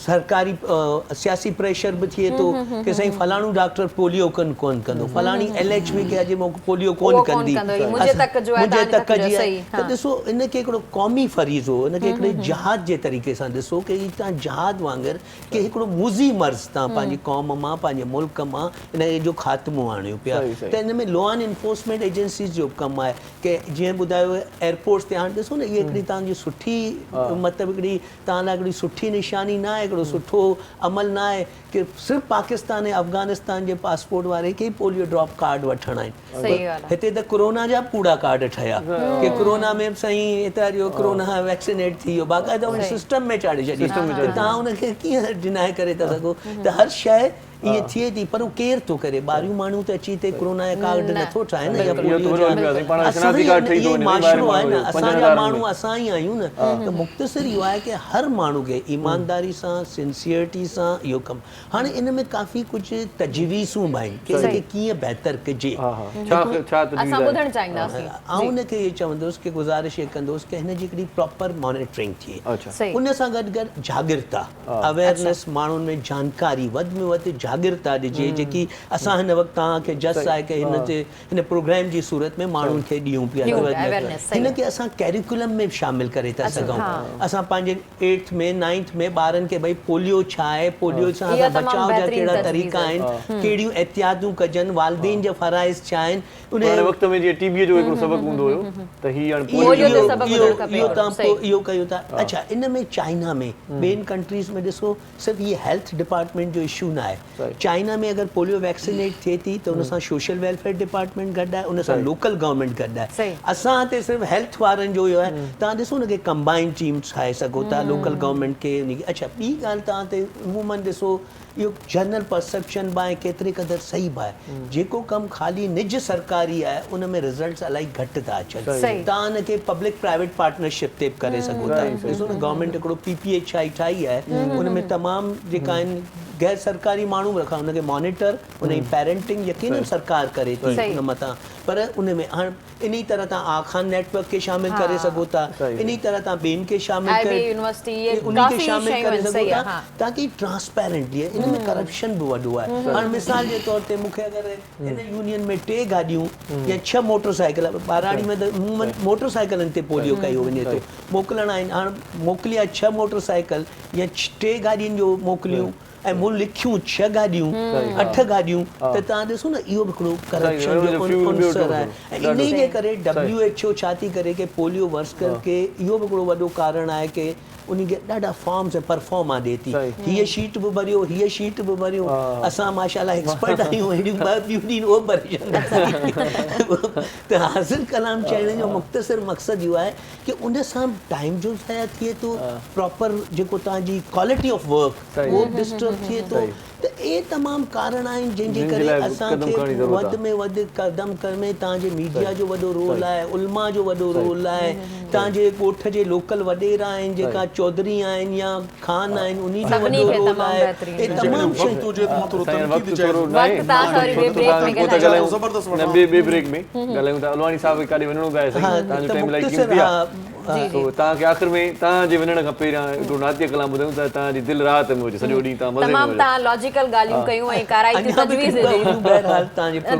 سرڪاري سياسي پريشر به ٿئي ٿو ڪي سائين فلاڻو ڊاڪٽر پوليو ڪن ڪون ڪندو فلاڻي ايل ايڇ وي کي اڄ پوليو ڪون ڪندي منهنجي تڪ جي آهي ته ڏسو ان کي هڪڙو قومي فريضو ان کي هڪڙي جهاد جي طريقي سان ڏسو ڪي هي تان جهاد وانگر ڪي هڪڙو موذي مرض تان پنهنجي قوم مان پنهنجي ملڪ مان ان جو خاتمو آڻيو پيا ته ان ۾ لا اينڊ انفورسمينٽ ايجنسيز جو به ڪم آهي ڪي جيئن ٻڌايو ايئرپورٽس تي هاڻي ڏسو نه اهي هڪڙي تان جي سٺي مطلب هڪڙي توهان لاء هڪڙي سٺي نشاني نه آهي، هڪڙو سٺو عمل نه آهي ڪي صرف پاڪستان ۽ افغانستان جي پاسپورٽ واري کي ئي پوليو ڊراپ ڪارڊ وٺڻا آهن. هتي ته ڪورونا جا به ڪوڙا ڪارڊ ٺهيا ڪي ڪورونا ۾ به سائين هتان جو ڪورونا ويڪسينيٽ ٿي ويو باقاعده ان سسٽم ۾ چاڙهي ڇڏي ته توهان ان کي ڪيئن ڊنائي ڪري ٿا سگهو ته هر شيء ائين ٿئي ٿي پر اهو ڪير ٿو ڪري؟ ٻاهريون ماڻهو ته اچي هتي ڪورونا جا ڪارڊ نه ٿو ٺاهي نه يا پوليو جا. اسان ئي اهو ئي معاشرو آهي نه اسان جا ماڻهو اسان ئي آهيون نه ته مختصر اهو آهي ڪي هر ماڻهو کي ايمانداري سان سنسيئرٽي سان اهو ڪم هاڻي ان ۾ ڪافي ڪجهه تجويزون به آهن ڪي ان کي ڪيئن بهتر ڪجي. آئون ان کي اهو چوندس ڪي گذارش اهي ڪندس ڪي هن جي هڪڙي پراپر مانيٽرنگ ٿئي ان سان گڏ گڏ جاڳرتا اويئرنيس ماڻهن ۾ جانڪاري وڌ ۾ وڌ جاڳرتا ڏجي جيڪي اسان هن وقت توهان کي جس آهي ڪي هن تي هن پروگرام جي صورت ۾ ماڻهن کي ڏيون پيا هن کي اسان ڪيريڪولم ۾ به شامل ڪري ٿا سگهون اسان پنهنجي ايٽٿ ۾ نائنٿ ۾ ٻارن کي ڀئي پوليو ڇا آهي پوليو سان اسان بچاء جا ڪهڙا طريقا آهن ڪهڙيون احتياطون ڪجن والدين جا فرائض ڇا آهن پراڻي وقت ۾ جيئن ٽي بي جو هڪڙو سبق هوندو هيو ته هي هاڻي پوليو جو سبق هجڻ کپي اهو تان پوء اهو ڪيو ٿا اڇا ان ۾ چائنا ۾ ٻين ڪنٽريز ۾ ڏسو صرف هي هيلٿ ڊپارٽمينٽ جو اشو نه آهي چائنا ۾ اگر پوليو ويڪسينيٽ ٿئي ٿي ته ان سان سوشل ويلفيئر ڊپارٽمينٽ گڏ آهي ان سان لوڪل گورنمينٽ گڏ آهي اسان هتي صرف هيلٿ وارن جو اهو آهي تان ڏسو ان کي ڪمبائنڊ ٽيم ٺاهي سگهو ٿا لوڪل گورنمينٽ کي ان کي اڇا ٻي ڳالهه تان تي عمومن ڏسو اهو جنرل پرسيپشن به آهي ڪيتري قدر صحيح به آهي. جيڪو ڪم خالي نج سرڪاري آهي ان ۾ رزلٽس الائي گهٽ ٿا اچن. توهان ان کي پبلڪ پرائيويٽ پارٽنرشپ تي به ڪري سگهو ٿا. ڏسو نه گورنمينٽ هڪڙو پي پي ايڇ I ٺاهي آهي ان ۾ تمام جيڪا آهن غير سرڪاري ماڻهو به رکا ان کي مانيٽر ان جي پيرنٽنگ يقينن سرڪار ڪري ٿي ان مٿان پر ان ۾ هاڻ انهي طرح توهان آغا خان نيٽ ورڪ کي شامل ڪري سگهو ٿا انهي طرح توهان ٻين کي شامل ڪري انهي کي شامل ڪري سگهو ٿا تاڪه ٽرانسپيرنٽلي ان ۾ ڪرپشن به وڏو آهي هاڻ مثال جي طور تي مون کي اگر هن يونين ۾ ٽي گاڏيون يا ڇهه موٽر سائيڪل ٻهراڙي ۾ ته عمومن موٽر سائيڪلن تي پوليو ڪيو وڃي ٿو موڪلڻا آهن هاڻ موڪليا ڇهه موٽر سائيڪل يا ٽي گاڏين جو موڪليون ۽ مون لکيون ڇهه گاڏيون اٺ گاڏيون ته توهان ڏسو نه اهو به هڪڙو ڪرپشن جو عنصر آهي ۽ انهي جي ڪري ڊبليو ايڇ او ڇا ٿي ڪري ڪي پوليو ورڪر کي اهو به هڪڙو وڏو ڪارڻ آهي ڪي انهي کي ڏاڍا فارمز ۽ پرفارما ڏي ٿي هيء شيٽ به ڀريو هيء شيٽ به ڀريو اسان ماشاء الله ايڪسپرٽ آهيون اهڙيون ٻه ٻيون ڏين اهو پريشان ته حاصل ڪلام چئڻ جو مختصر مقصد اهو آهي ڪي ان سان ٽائيم جو ضايع ٿئي ٿو پراپر جيڪو توهان جي ڪوالٽي آف ورڪ اهو به ڊسٽرب ٿئي ٿو ته اهي تمام ڪارڻ آهن جنهن جي ڪري اسان کي وڌ ۾ وڌ قدم کڻڻ ۾ توهان جي ميڊيا جو وڏو رول آهي علماء جو وڏو رول آهي توهان جي ڳوٺ جي لوڪل وڏيرا آهن جيڪا چوڌري آهن يا خان آهن انهي جو وڏو رول آهي اهي تمام شيون سو توهان کي آخر ۾ توهان جي وڃڻ کان پهريان هڪڙو نعتيه ڪلام ٻڌايون ته توهان جي دل راحت ۾ هجي سڄو ڏينهن توهان مزي ۾ تمام هجو. توهان لاجيڪل ڳالهيون ڪيون ۽ ڪارائتيون تجويز ڏنيون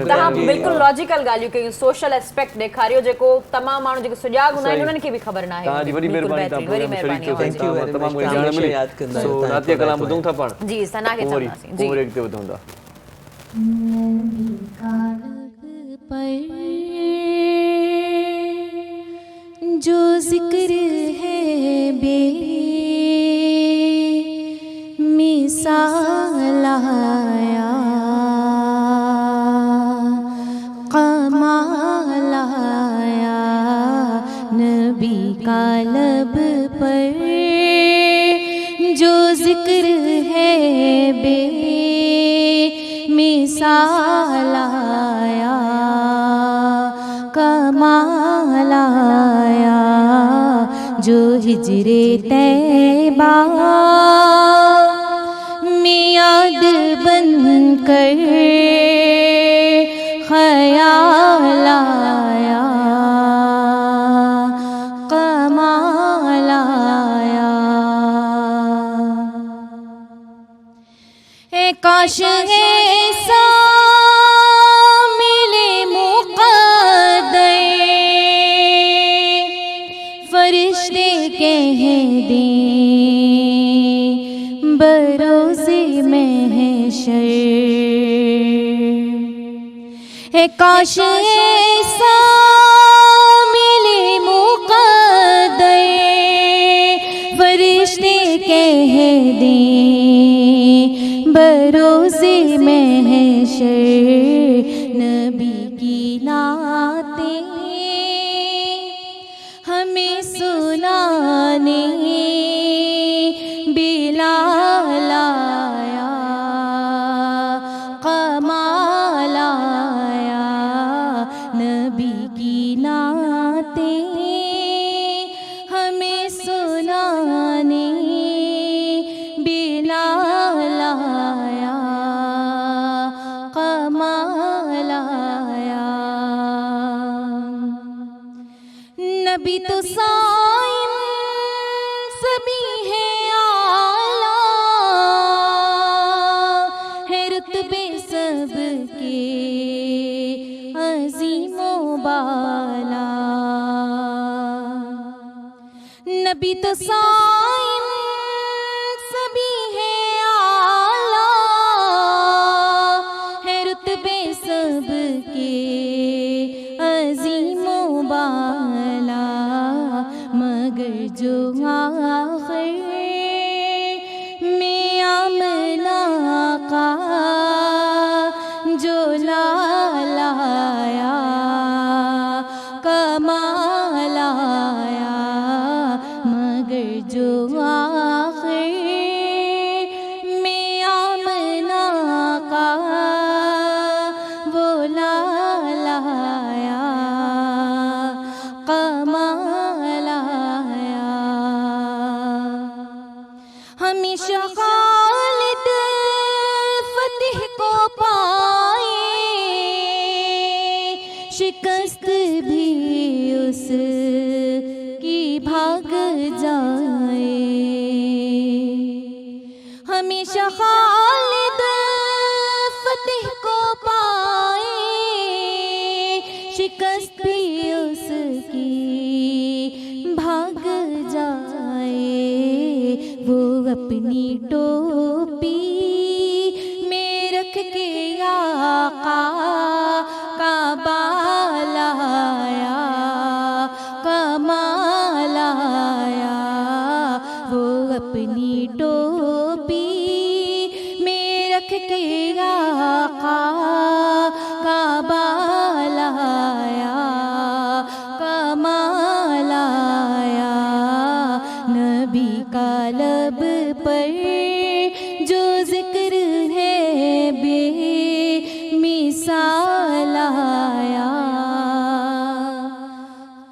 توهان بلڪل لاجيڪل ڳالهيون ڪيون سوشل اسپيڪٽ ڏيکاريو جيڪو تمام ماڻهو جيڪي سجاڳ هوندا آهن انهن کي به خبر ناهي توهان جي هوندي وڏي بلڪل مهرباني توهان بهترين وڏي پروگرام ۾ شريڪ مهرباني ٿيو اوهان سائين جي توهان مان تمام گهڻي ڄاڻ ملي سو نعتيه ڪلام ٻڌون ٿا پاڻ جي ثنا کي پوء وري چونداسين پوء جي. وري اڳتي وڌون ٿا. نبي کا لب پر جو ذڪر هي بي مثال آيا ڪمال آيا نبي کا لب پر جو ذڪر هي بي مثال آيا ڪمال آيا جو هجر طيبه ۾ ياد بن ڪر خيال آيا ڪمال آيا. काश ऐसा मिले मुक़द्दर, फरिश्ते कह दें बरोज़े महशर। है काश ऐसा मिले मुक़द्दर, फरिश्ते कह दें बरोज़े महशर। नबी की नातें हमें सुनाने बिलाल आया, कमाल आया। नबी की नातें हमें सुनाने बिलाल आया, कमाल आया। नबी तो साइम सभी है आला, है रुतबे सब के अजीमो बाला। नबी तो साइम सभी है आला, है रुतबे सब के अजीमो बाला। मगर जो आखिर में आमना का जो लाल आया, कमाल आया। मगर जो आखिर में आमना का वो लाल आया, कमाल आया। हमेशा खालिद फतेह को पाए, शिकस्त भी उस की भाग जाए। हमेशा खालिद फतेह को पाए, शिकस्त भी उसकी भाग जाए। वो अपनी टोपी में रख के आका का बाल आया, कमाल आया। वो अपनी टोपी में रख के आका का बाल आया, कमाल आया। नबी का लब पर जो जिक्र है बेमिसाल आया,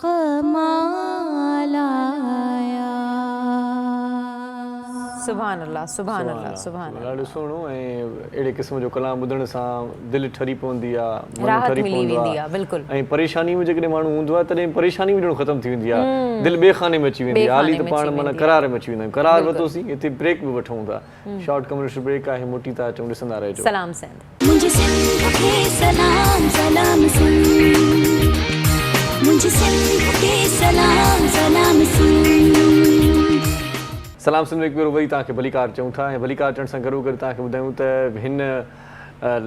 कमाल आया। सुभान अल्लाह, सुभान अल्लाह, सुभान अल्लाह। ॾाढो सुहिणो ऐं अहिड़े क़िस्म जो कलाम ॿुधण सां दिलि ठरी पवंदी आहे, मन राहत ठरी मिली पवंदो वेंदी आहे आहे, बिल्कुलु। ऐं परेशानी में जेकॾहिं माण्हू हूंदो आहे तॾहिं परेशानी बि ॼण ख़तमु थी वेंदी आहे, दिलि ॿिए खाने में अची वेंदी आहे। हाली त ॿिए खाने में पाण अची माना वेंदी आहे। करार में अची वेंदा आहियूं। करार बिल्कुलु। वरितोसीं, हिते ब्रेक बि वठूं था। शॉर्ट कमर्शियल ब्रेक आहे, मोटी था अचूं, ॾिसंदा रहिजो। सलाम सिंध। मुंहिंजी सिंध खे सलाम, सलाम सिंध। मुंहिंजी सिंध खे सलाम, सलाम सिंध। सलाम सिंध में हिकु भेरो वरी तव्हांखे भलीकार चऊं था ऐं भलीकार चवण सां गॾोगॾु तव्हांखे ॿुधायूं त हिन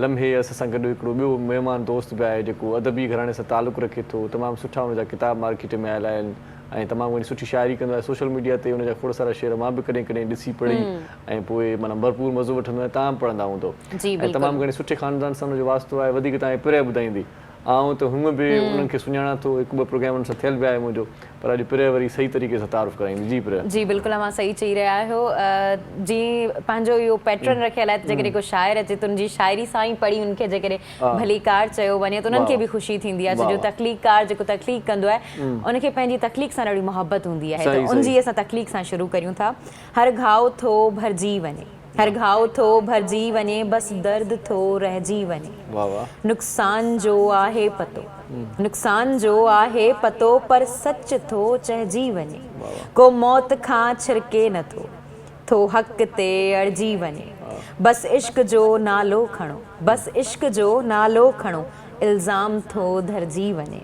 लम्हे असां सां गॾु हिकिड़ो ॿियो महिमान दोस्त बि आहे जेको अदबी घराणे सां तालुक़ु रखे थो। तमामु सुठा हुनजा किताब मार्केट में आयल आहिनि ऐं तमामु घणी सुठी शाइरी कंदो आहे। सोशल मीडिया ते हुनजा खोड़ सारा शेर मां बि कॾहिं कॾहिं ॾिसी पढ़ी ऐं पोइ माना भरपूर मज़ो वठंदो आहियां, तव्हां बि पढ़ंदा हूंदो। ऐं तमामु घणे सुठे ख़ानदान सां हुनजो वास्तो आहे। वधीक तव्हांखे पिर ॿुधाईंदी, आउं त हूअं बि उन्हनि खे सुञाणां थो, हिकु ॿ प्रोग्राम हुन सां थियल बि आहे मुंहिंजो, पर अॼु पिर वरी सही तरीक़े सां तारुफ़ कराईंदी। जी पिर। जी बिल्कुलु, अव्हां सही चई रहिया आहियो। जीअं पंहिंजो इहो पैटर्न रखियल आहे त जेकॾहिं को शाइर अचे त उनजी शाइरी सां ई पढ़ी उनखे जेकॾहिं भलीकार चयो वञे त उन्हनि खे बि ख़ुशी थींदी आहे। छो जो तख़लीक़कार जेको तख़लीक़ कंदो आहे उनखे पंहिंजी तख़लीक़ सां ॾाढी मुहबत हूंदी आहे। त उनजी असां तख़लीक़ सां शुरू करियूं था। हर घाव थो भरिजी वञे, हर घाव थो भरिजी वञे, बसि दर्द थो रहिजी वञे। नुक़सान जो आहे पतो, नुक़सान जो आहे पतो, पर सच थो चइजी वञे। को मौत खां छिड़के नथो, ٿو حق تي اڙجي وڃي. بس عشق جو نالو کڻو، بس عشق جو نالو کڻو، الزام ٿو ڌرجي وڃي.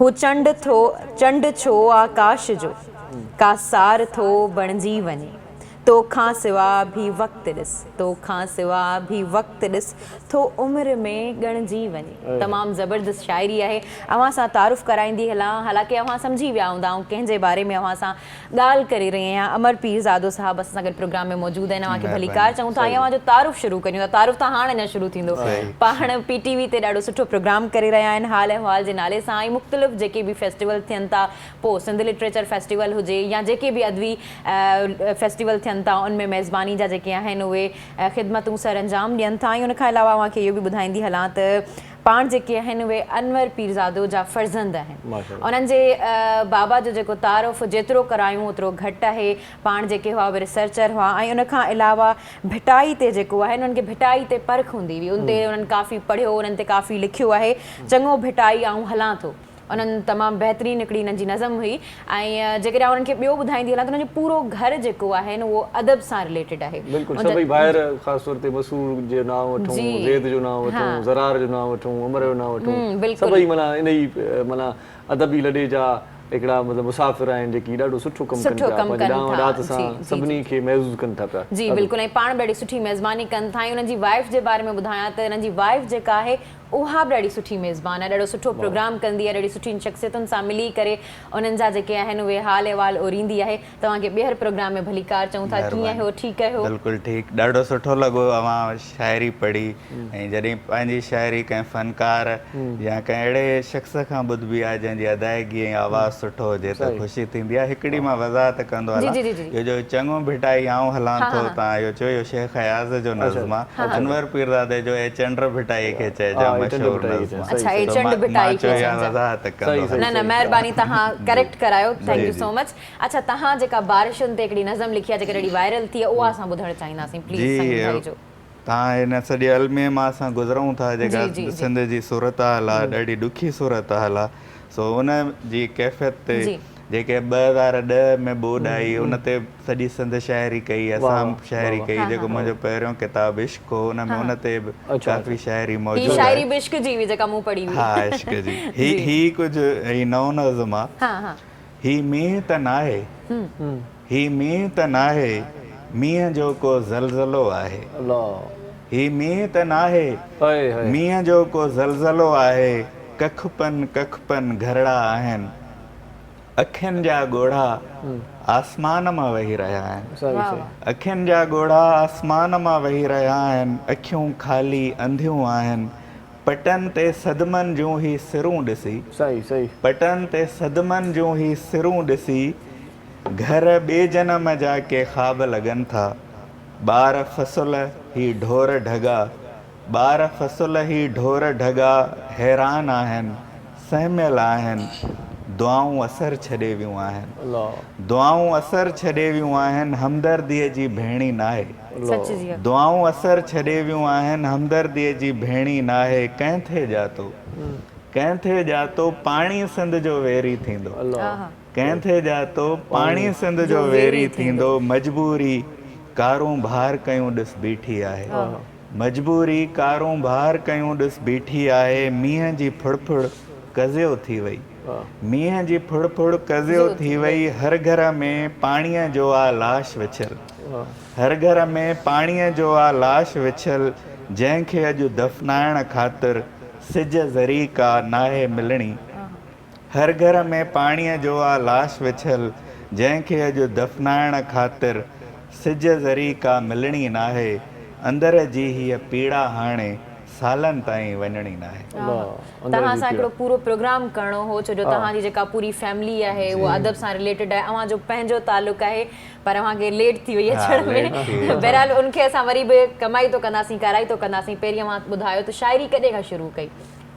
هو چنڊ ٿو چنڊ ڇو آڪاش جو، ڪا سار ٿو بڻجي وڃي. تو کان سوا ڀي وقت ڏس، تو کان سوا ڀي وقت ڏس، ٿو عمر ۾ ڳڻجي وڃي. تمام زبردست شاعري آهي. اوهان سان تعارف ڪرائيندي هلان، حالانڪه اوهان سمجهي ويا هوندا آئون ڪنهن جي باري ۾ اوهان سان ڳالهه ڪري رهي آهيان. امر پيرزادو صاحب اسان سان گڏ پروگرام ۾ موجود آهن. اوهان کي ڀليڪار چئون ٿا ۽ اوهان جو تعارف شروع ڪريون ٿا. تعارف ته هاڻ اڃا شروع ٿيندو. پاڻ پي ٽي وي تي ڏاڍو سٺو پروگرام ڪري رهيا آهن حال احوال جي نالي سان ۽ مختلف جيڪي به فيسٽيول ٿين ٿا پوء سنڌ لٽريچر فيسٽيول هجي يا جيڪي به ادبي فيسٽيول ٿين ٿا ان ۾ ميزباني جا جيڪي آهن اهي خدمتون سر انجام ڏين ٿا ۽ ان کان علاوه اوهان کي اهو به ٻڌائيندي هلان ته پاڻ جيڪي آهن اهي انور پيرزادو جا فرزند آهن انهن جي بابا جو جيڪو تعارف جيترو ڪرايون اوترو گهٽ آهي پاڻ جيڪي هئا اهي ريسرچر هئا ۽ ان کان علاوه ڀٽائي تي جيڪو آهي انهن کي ڀٽائي تي پرک هوندي هئي ان تي انهن ڪافي پڙهيو انهن تي ڪافي لکيو آهي چڱو ڀٽائي آئون هلان ٿو انهن تمام بهترين هڪڙي انهن جي نظم هئي ۽ جيڪڏهن آئون انهن کي ٻيو ٻڌائيندي هلان ته انهن جو پورو گهر جيڪو آهي نه اهو ادب سان رليٽيڊ آهي. بلڪل سڀئي ڀائر خاص طور تي مسرور جو نانء وٺون، زيد جو نانء وٺون، زرار جو نانء وٺون، عمر جو نانء وٺون سڀئي معنيٰ انهي معنيٰ ادبي لڏي جا هڪڙا مطلب مسافر آهن جيڪي ڏاڍو سٺو ڪم ڪن پيا پنهنجي ڏانء ڏات سان سڀني کي محظوظ ڪن ٿا پيا. جي بلڪل ۽ پاڻ به ڏاڍي سٺي ميزباني ڪن ٿا ۽ انهن جي وائيف جي باري ۾ ٻڌايان ته انهن جي وائيف جيڪا آهي اها به ڏاڍي سٺي ميزبان آهي، ڏاڍو سٺو پروگرام ڪندي آهي، ڏاڍي سٺين شخصيتن سان ملي ڪري انهن جا جيڪي آهن اهي حال احوال اوريندي آهي. توهان کي ٻيهر پروگرام ۾ ڀليڪار چئون ٿا. ڪيئن آهيو؟ ٺيڪ آهيو؟ بلڪل ٺيڪ. ڏاڍو سٺو لڳو اوهان شاعري پڙهي ۽ جڏهن پنهنجي شاعري ڪنهن فنڪار يا ڪنهن اهڙي شخص کان ٻڌبي آهي جنهن جي ادائگي ۽ آواز سٺو هجي ته خوشي ٿيندي آهي. هڪڙي مان وضاحت ڪندو هلان اهو جو چڱو ڀٽائي آئون هلان ٿو تان اهو چيو اهو شيخ اياز جو نظم آهي. انور پيرزادي جو اي چنڊ ڀٽائي کي چئجان مشهور نظم آ. اڇا اي چنڊ ڀٽائي کي چئجان. نه نه مهرباني توهان ڪريڪٽ ڪرايو thank you سو مچ. اڇا توهان جيڪا بارشن تي هڪڙي نظم لکي آ جيڪا ڏاڍي وائرل ٿي آ اها اسان ٻڌڻ چاهينداسين پليز سائين ٻڌائجو. توهان هن سڄي الميي مان اسان گذرون ٿا جيڪا سنڌ جي صورتحال آ ڏاڍي ڏکي صورتحال آ سو ان جي ڪيفيت تي جيڪي 2010 ۾ ٻوڏ آئي ان تي سڄي سنڌ شاعري ڪئي اسان به شاعري ڪئي جيڪو منهنجو پهريون ڪتاب عشق هو ان ۾ ان تي به ڪافي شاعري موجود آهي. هي شاعري به عشق جي هئي جيڪا مون پڙهي هئي. ها عشق جي هي هي ڪجهه هي نئون نظم آ. هي مينهن ته ناهي هي مينهن ته ناهي مينهن جو ڪو زلزلو آهي هي مينهن ته ناهي مينهن جو ڪو زلزلو آهي ڪک پن ڪک پن گهرڙا آهن. اکين جا ڳوڙها آسمان مان وهي رهيا آهن. اکين جا ڳوڙها آسمان مان وهي رهيا آهن. اکيون خالي انڌيون آهن. پٽن تي صدمن جون هي سرون ڏسي. پٽن تي صدمن جون هي سرون ڏسي. گهر ٻئي جنم جا ڪي خواب لڳن ٿا. ٻار فصل هي ڍور ڍڳا. ٻار فصل هي ڍور ڍڳا حيران آهن، سهميل آهن، دعائون اثر ڇڏي ويون آهن. دعائون اثر ڇڏي ويون آهن، همدرديء جي ڀيڻي ناهي. دعائون اثر ڇڏي ويون آهن، همدرديء جي ڀيڻي ناهي. ڪنهن ٿي ڄاتو، ڪنهن ٿي ڄاتو، پاڻي سنڌ جو ويري ٿيندو. ڪنهن ٿي ڄاتو، پاڻي سنڌ جو ويري ٿيندو. مجبوري ڪارونڀار ڪيون ڏس بيٺي آهي. مجبوري ڪارونڀار ڪيون ڏس بيٺي آهي مينهن جي ڦڙ ڦڙ قضيو ٿي وئي مينهن جي ڦڙ ڦڙ قضيو ٿي وئي هر گهر ۾ پاڻيء جو آ لاش وڇيل هر گهر ۾ پاڻيء جو آ لاش وڇيل جنهن کي اڄ دفنائڻ خاطر سج ذري ڪا ناهي ملڻي هر گهر ۾ پاڻيء جو آ لاش وڇيل، جنهن کي اڄ دفنائڻ خاطر سج ذري ڪا ملڻي ناهي، اندر جي هيء پيڙا هاڻي سالن تائين وڃڻي ناهي. توهان سان هڪڙو پورو پروگرام ڪرڻو هو ڇو جو توهان جي جيڪا پوري فيملي آهي اها ادب سان رليٽيڊ آهي اوهان جو پنهنجو تعلق آهي پر اوهان کي ليٽ ٿي وئي اچڻ ۾ بهرحال ان کي اسان وري به ڪمائي ٿو ڪنداسين ڪارائي ٿو ڪنداسين پهرين اوهان ٻڌايو ته شاعري ڪڏهن کان شروع ڪئي؟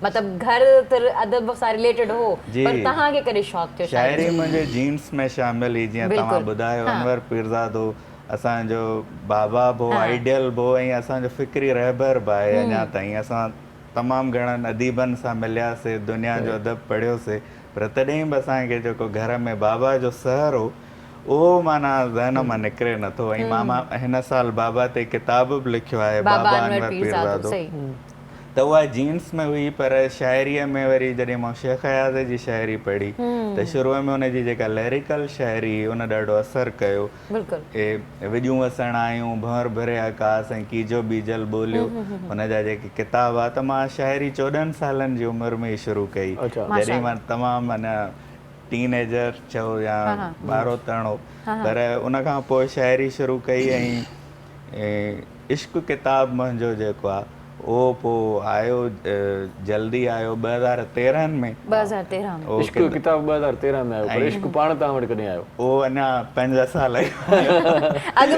مطلب گهر ته ادب سان رليٽيڊ هو پر توهان کي ڪڏهن شوق ٿيو شاعري جو؟ شاعري منهنجي جينس ۾ شامل هئي جيئن توهان ٻڌايو انور پيرزادو اسان جو بابا به هو آئيڊيل به هو ۽ اسان جو فڪري رهبر به آهي اڃا تائين اسان تمام گهڻن اديبن سان ملياسي دنيا جو ادب پڙهيوسي پر تڏهن به اسان کي جيڪو گهر ۾ بابا جو سحر هو اهو معنيٰ ذهن مان نڪري نٿو ۽ مان هن سال بابا تي ڪتاب به لکيو آهي بابا انور پيرزادو ته اها جينس ۾ هئي پر شاعريء ۾ وري جڏهن مان شيخ اياز جي شاعري پڙهي ته شروع ۾ ان جي جيڪا ليريڪل شاعري هئي ان ڏاڍو اثر ڪيو. اي وڄون وسڻ آيون، ڀنور ڀري آڪاس ۽ ڪيجو ٻيجل ٻوليو ان جا جيڪي ڪتاب هئا ته مان شاعري 14 سالن جي عمر ۾ ئي شروع ڪئي جڏهن مان تمام اڃا ٽين ايجر چئو يا ٻاروتڻ هو پر ان کان پوء شاعري شروع ڪئي ۽ عشق ڪتاب منهنجو جيڪو آ اهو پوء آيو جلدي آيو 2013 ۾. 2013 ۾. عشق ڪتاب 2013 ۾ آيو پر عشق پاڻ توهان وٽ ڪڏهن آيو؟ اهو اڃا 5 سال اڳ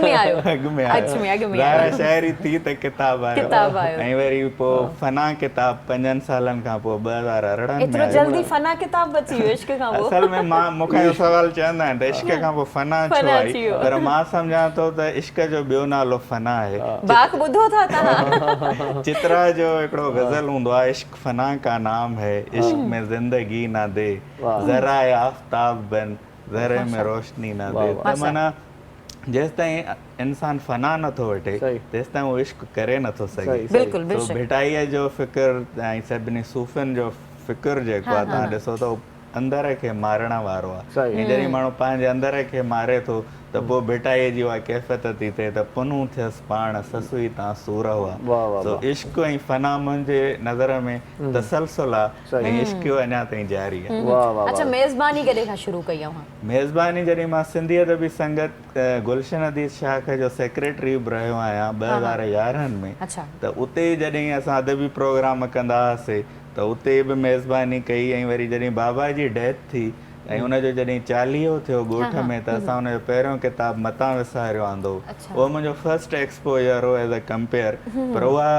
۾ آيو. اڳ ۾ آيو. اڳ ۾ آيو. ظاهر آهي شاعري ٿي ته ڪتاب آيو. ڪتاب آيو. ۽ وري پوء فنا ڪتاب پنجن سالن کان پوء 2018 ۾ ايترو آيو. جلدي فنا ڪتاب به اچي ويو عشق کان پوء. اصل ۾ مان مون کان اهو سوال چوندا آهن ته عشق کان پوء فنا ڇو آئي پر مان سمجهان ٿو ته عشق جو ٻيو نالو فنا آهي. باک ٻڌو ٿا توهان. چترا جو هڪڙو غزل هوندو آهي عشق فنا ڪا نام هي عشق ۾ زندگي نه the ذرا آفتاب بن ذري ۾ روشني نه the ته معنيٰ جيستائين انسان فنا نه ٿو وٺي تيستائين هو عشق ڪري نه ٿو سگهي. سو ڀٽائيء جو فڪر ۽ سڀني صوفين جو فڪر جيڪو آهي توهان ڏسو ته اندر کي مارڻ وارو آ ۽ جڏهن ماڻهو پنهنجي اندر کي ماري ٿو ته پوء ڀٽائيء جي اها ڪيفيت ٿي ٿئي ته پنهون ٿيس پاڻ سسئي تان سور هئا. سو عشق ۽ فنا منهنجي نظر ۾ تسلسل آ ۽ عشق اڃا تائين جاري آ. اڇا ميزباني ڪڏهن کان شروع ڪئي اوهان؟ ميزباني جڏهن مان سنڌي ادبي سنگت گلشن حديث شاخ جو سيڪريٽري به رهيو آهيان 2011 ۾ ته اتي جڏهن اسان ادبي پروگرام ڪندا هئاسي ته اتي به ميزباني ڪئي ۽ وري جڏهن بابا جي ڊيٿ ٿي ۽ ان جو جڏهن چاليهو ٿيو ڳوٺ ۾ ته اسان ان جو پهريون ڪتاب متان وساريو آندو اهو منهنجو فرسٽ ايڪسپوجر هو ايز اي ڪمپيئر پر اها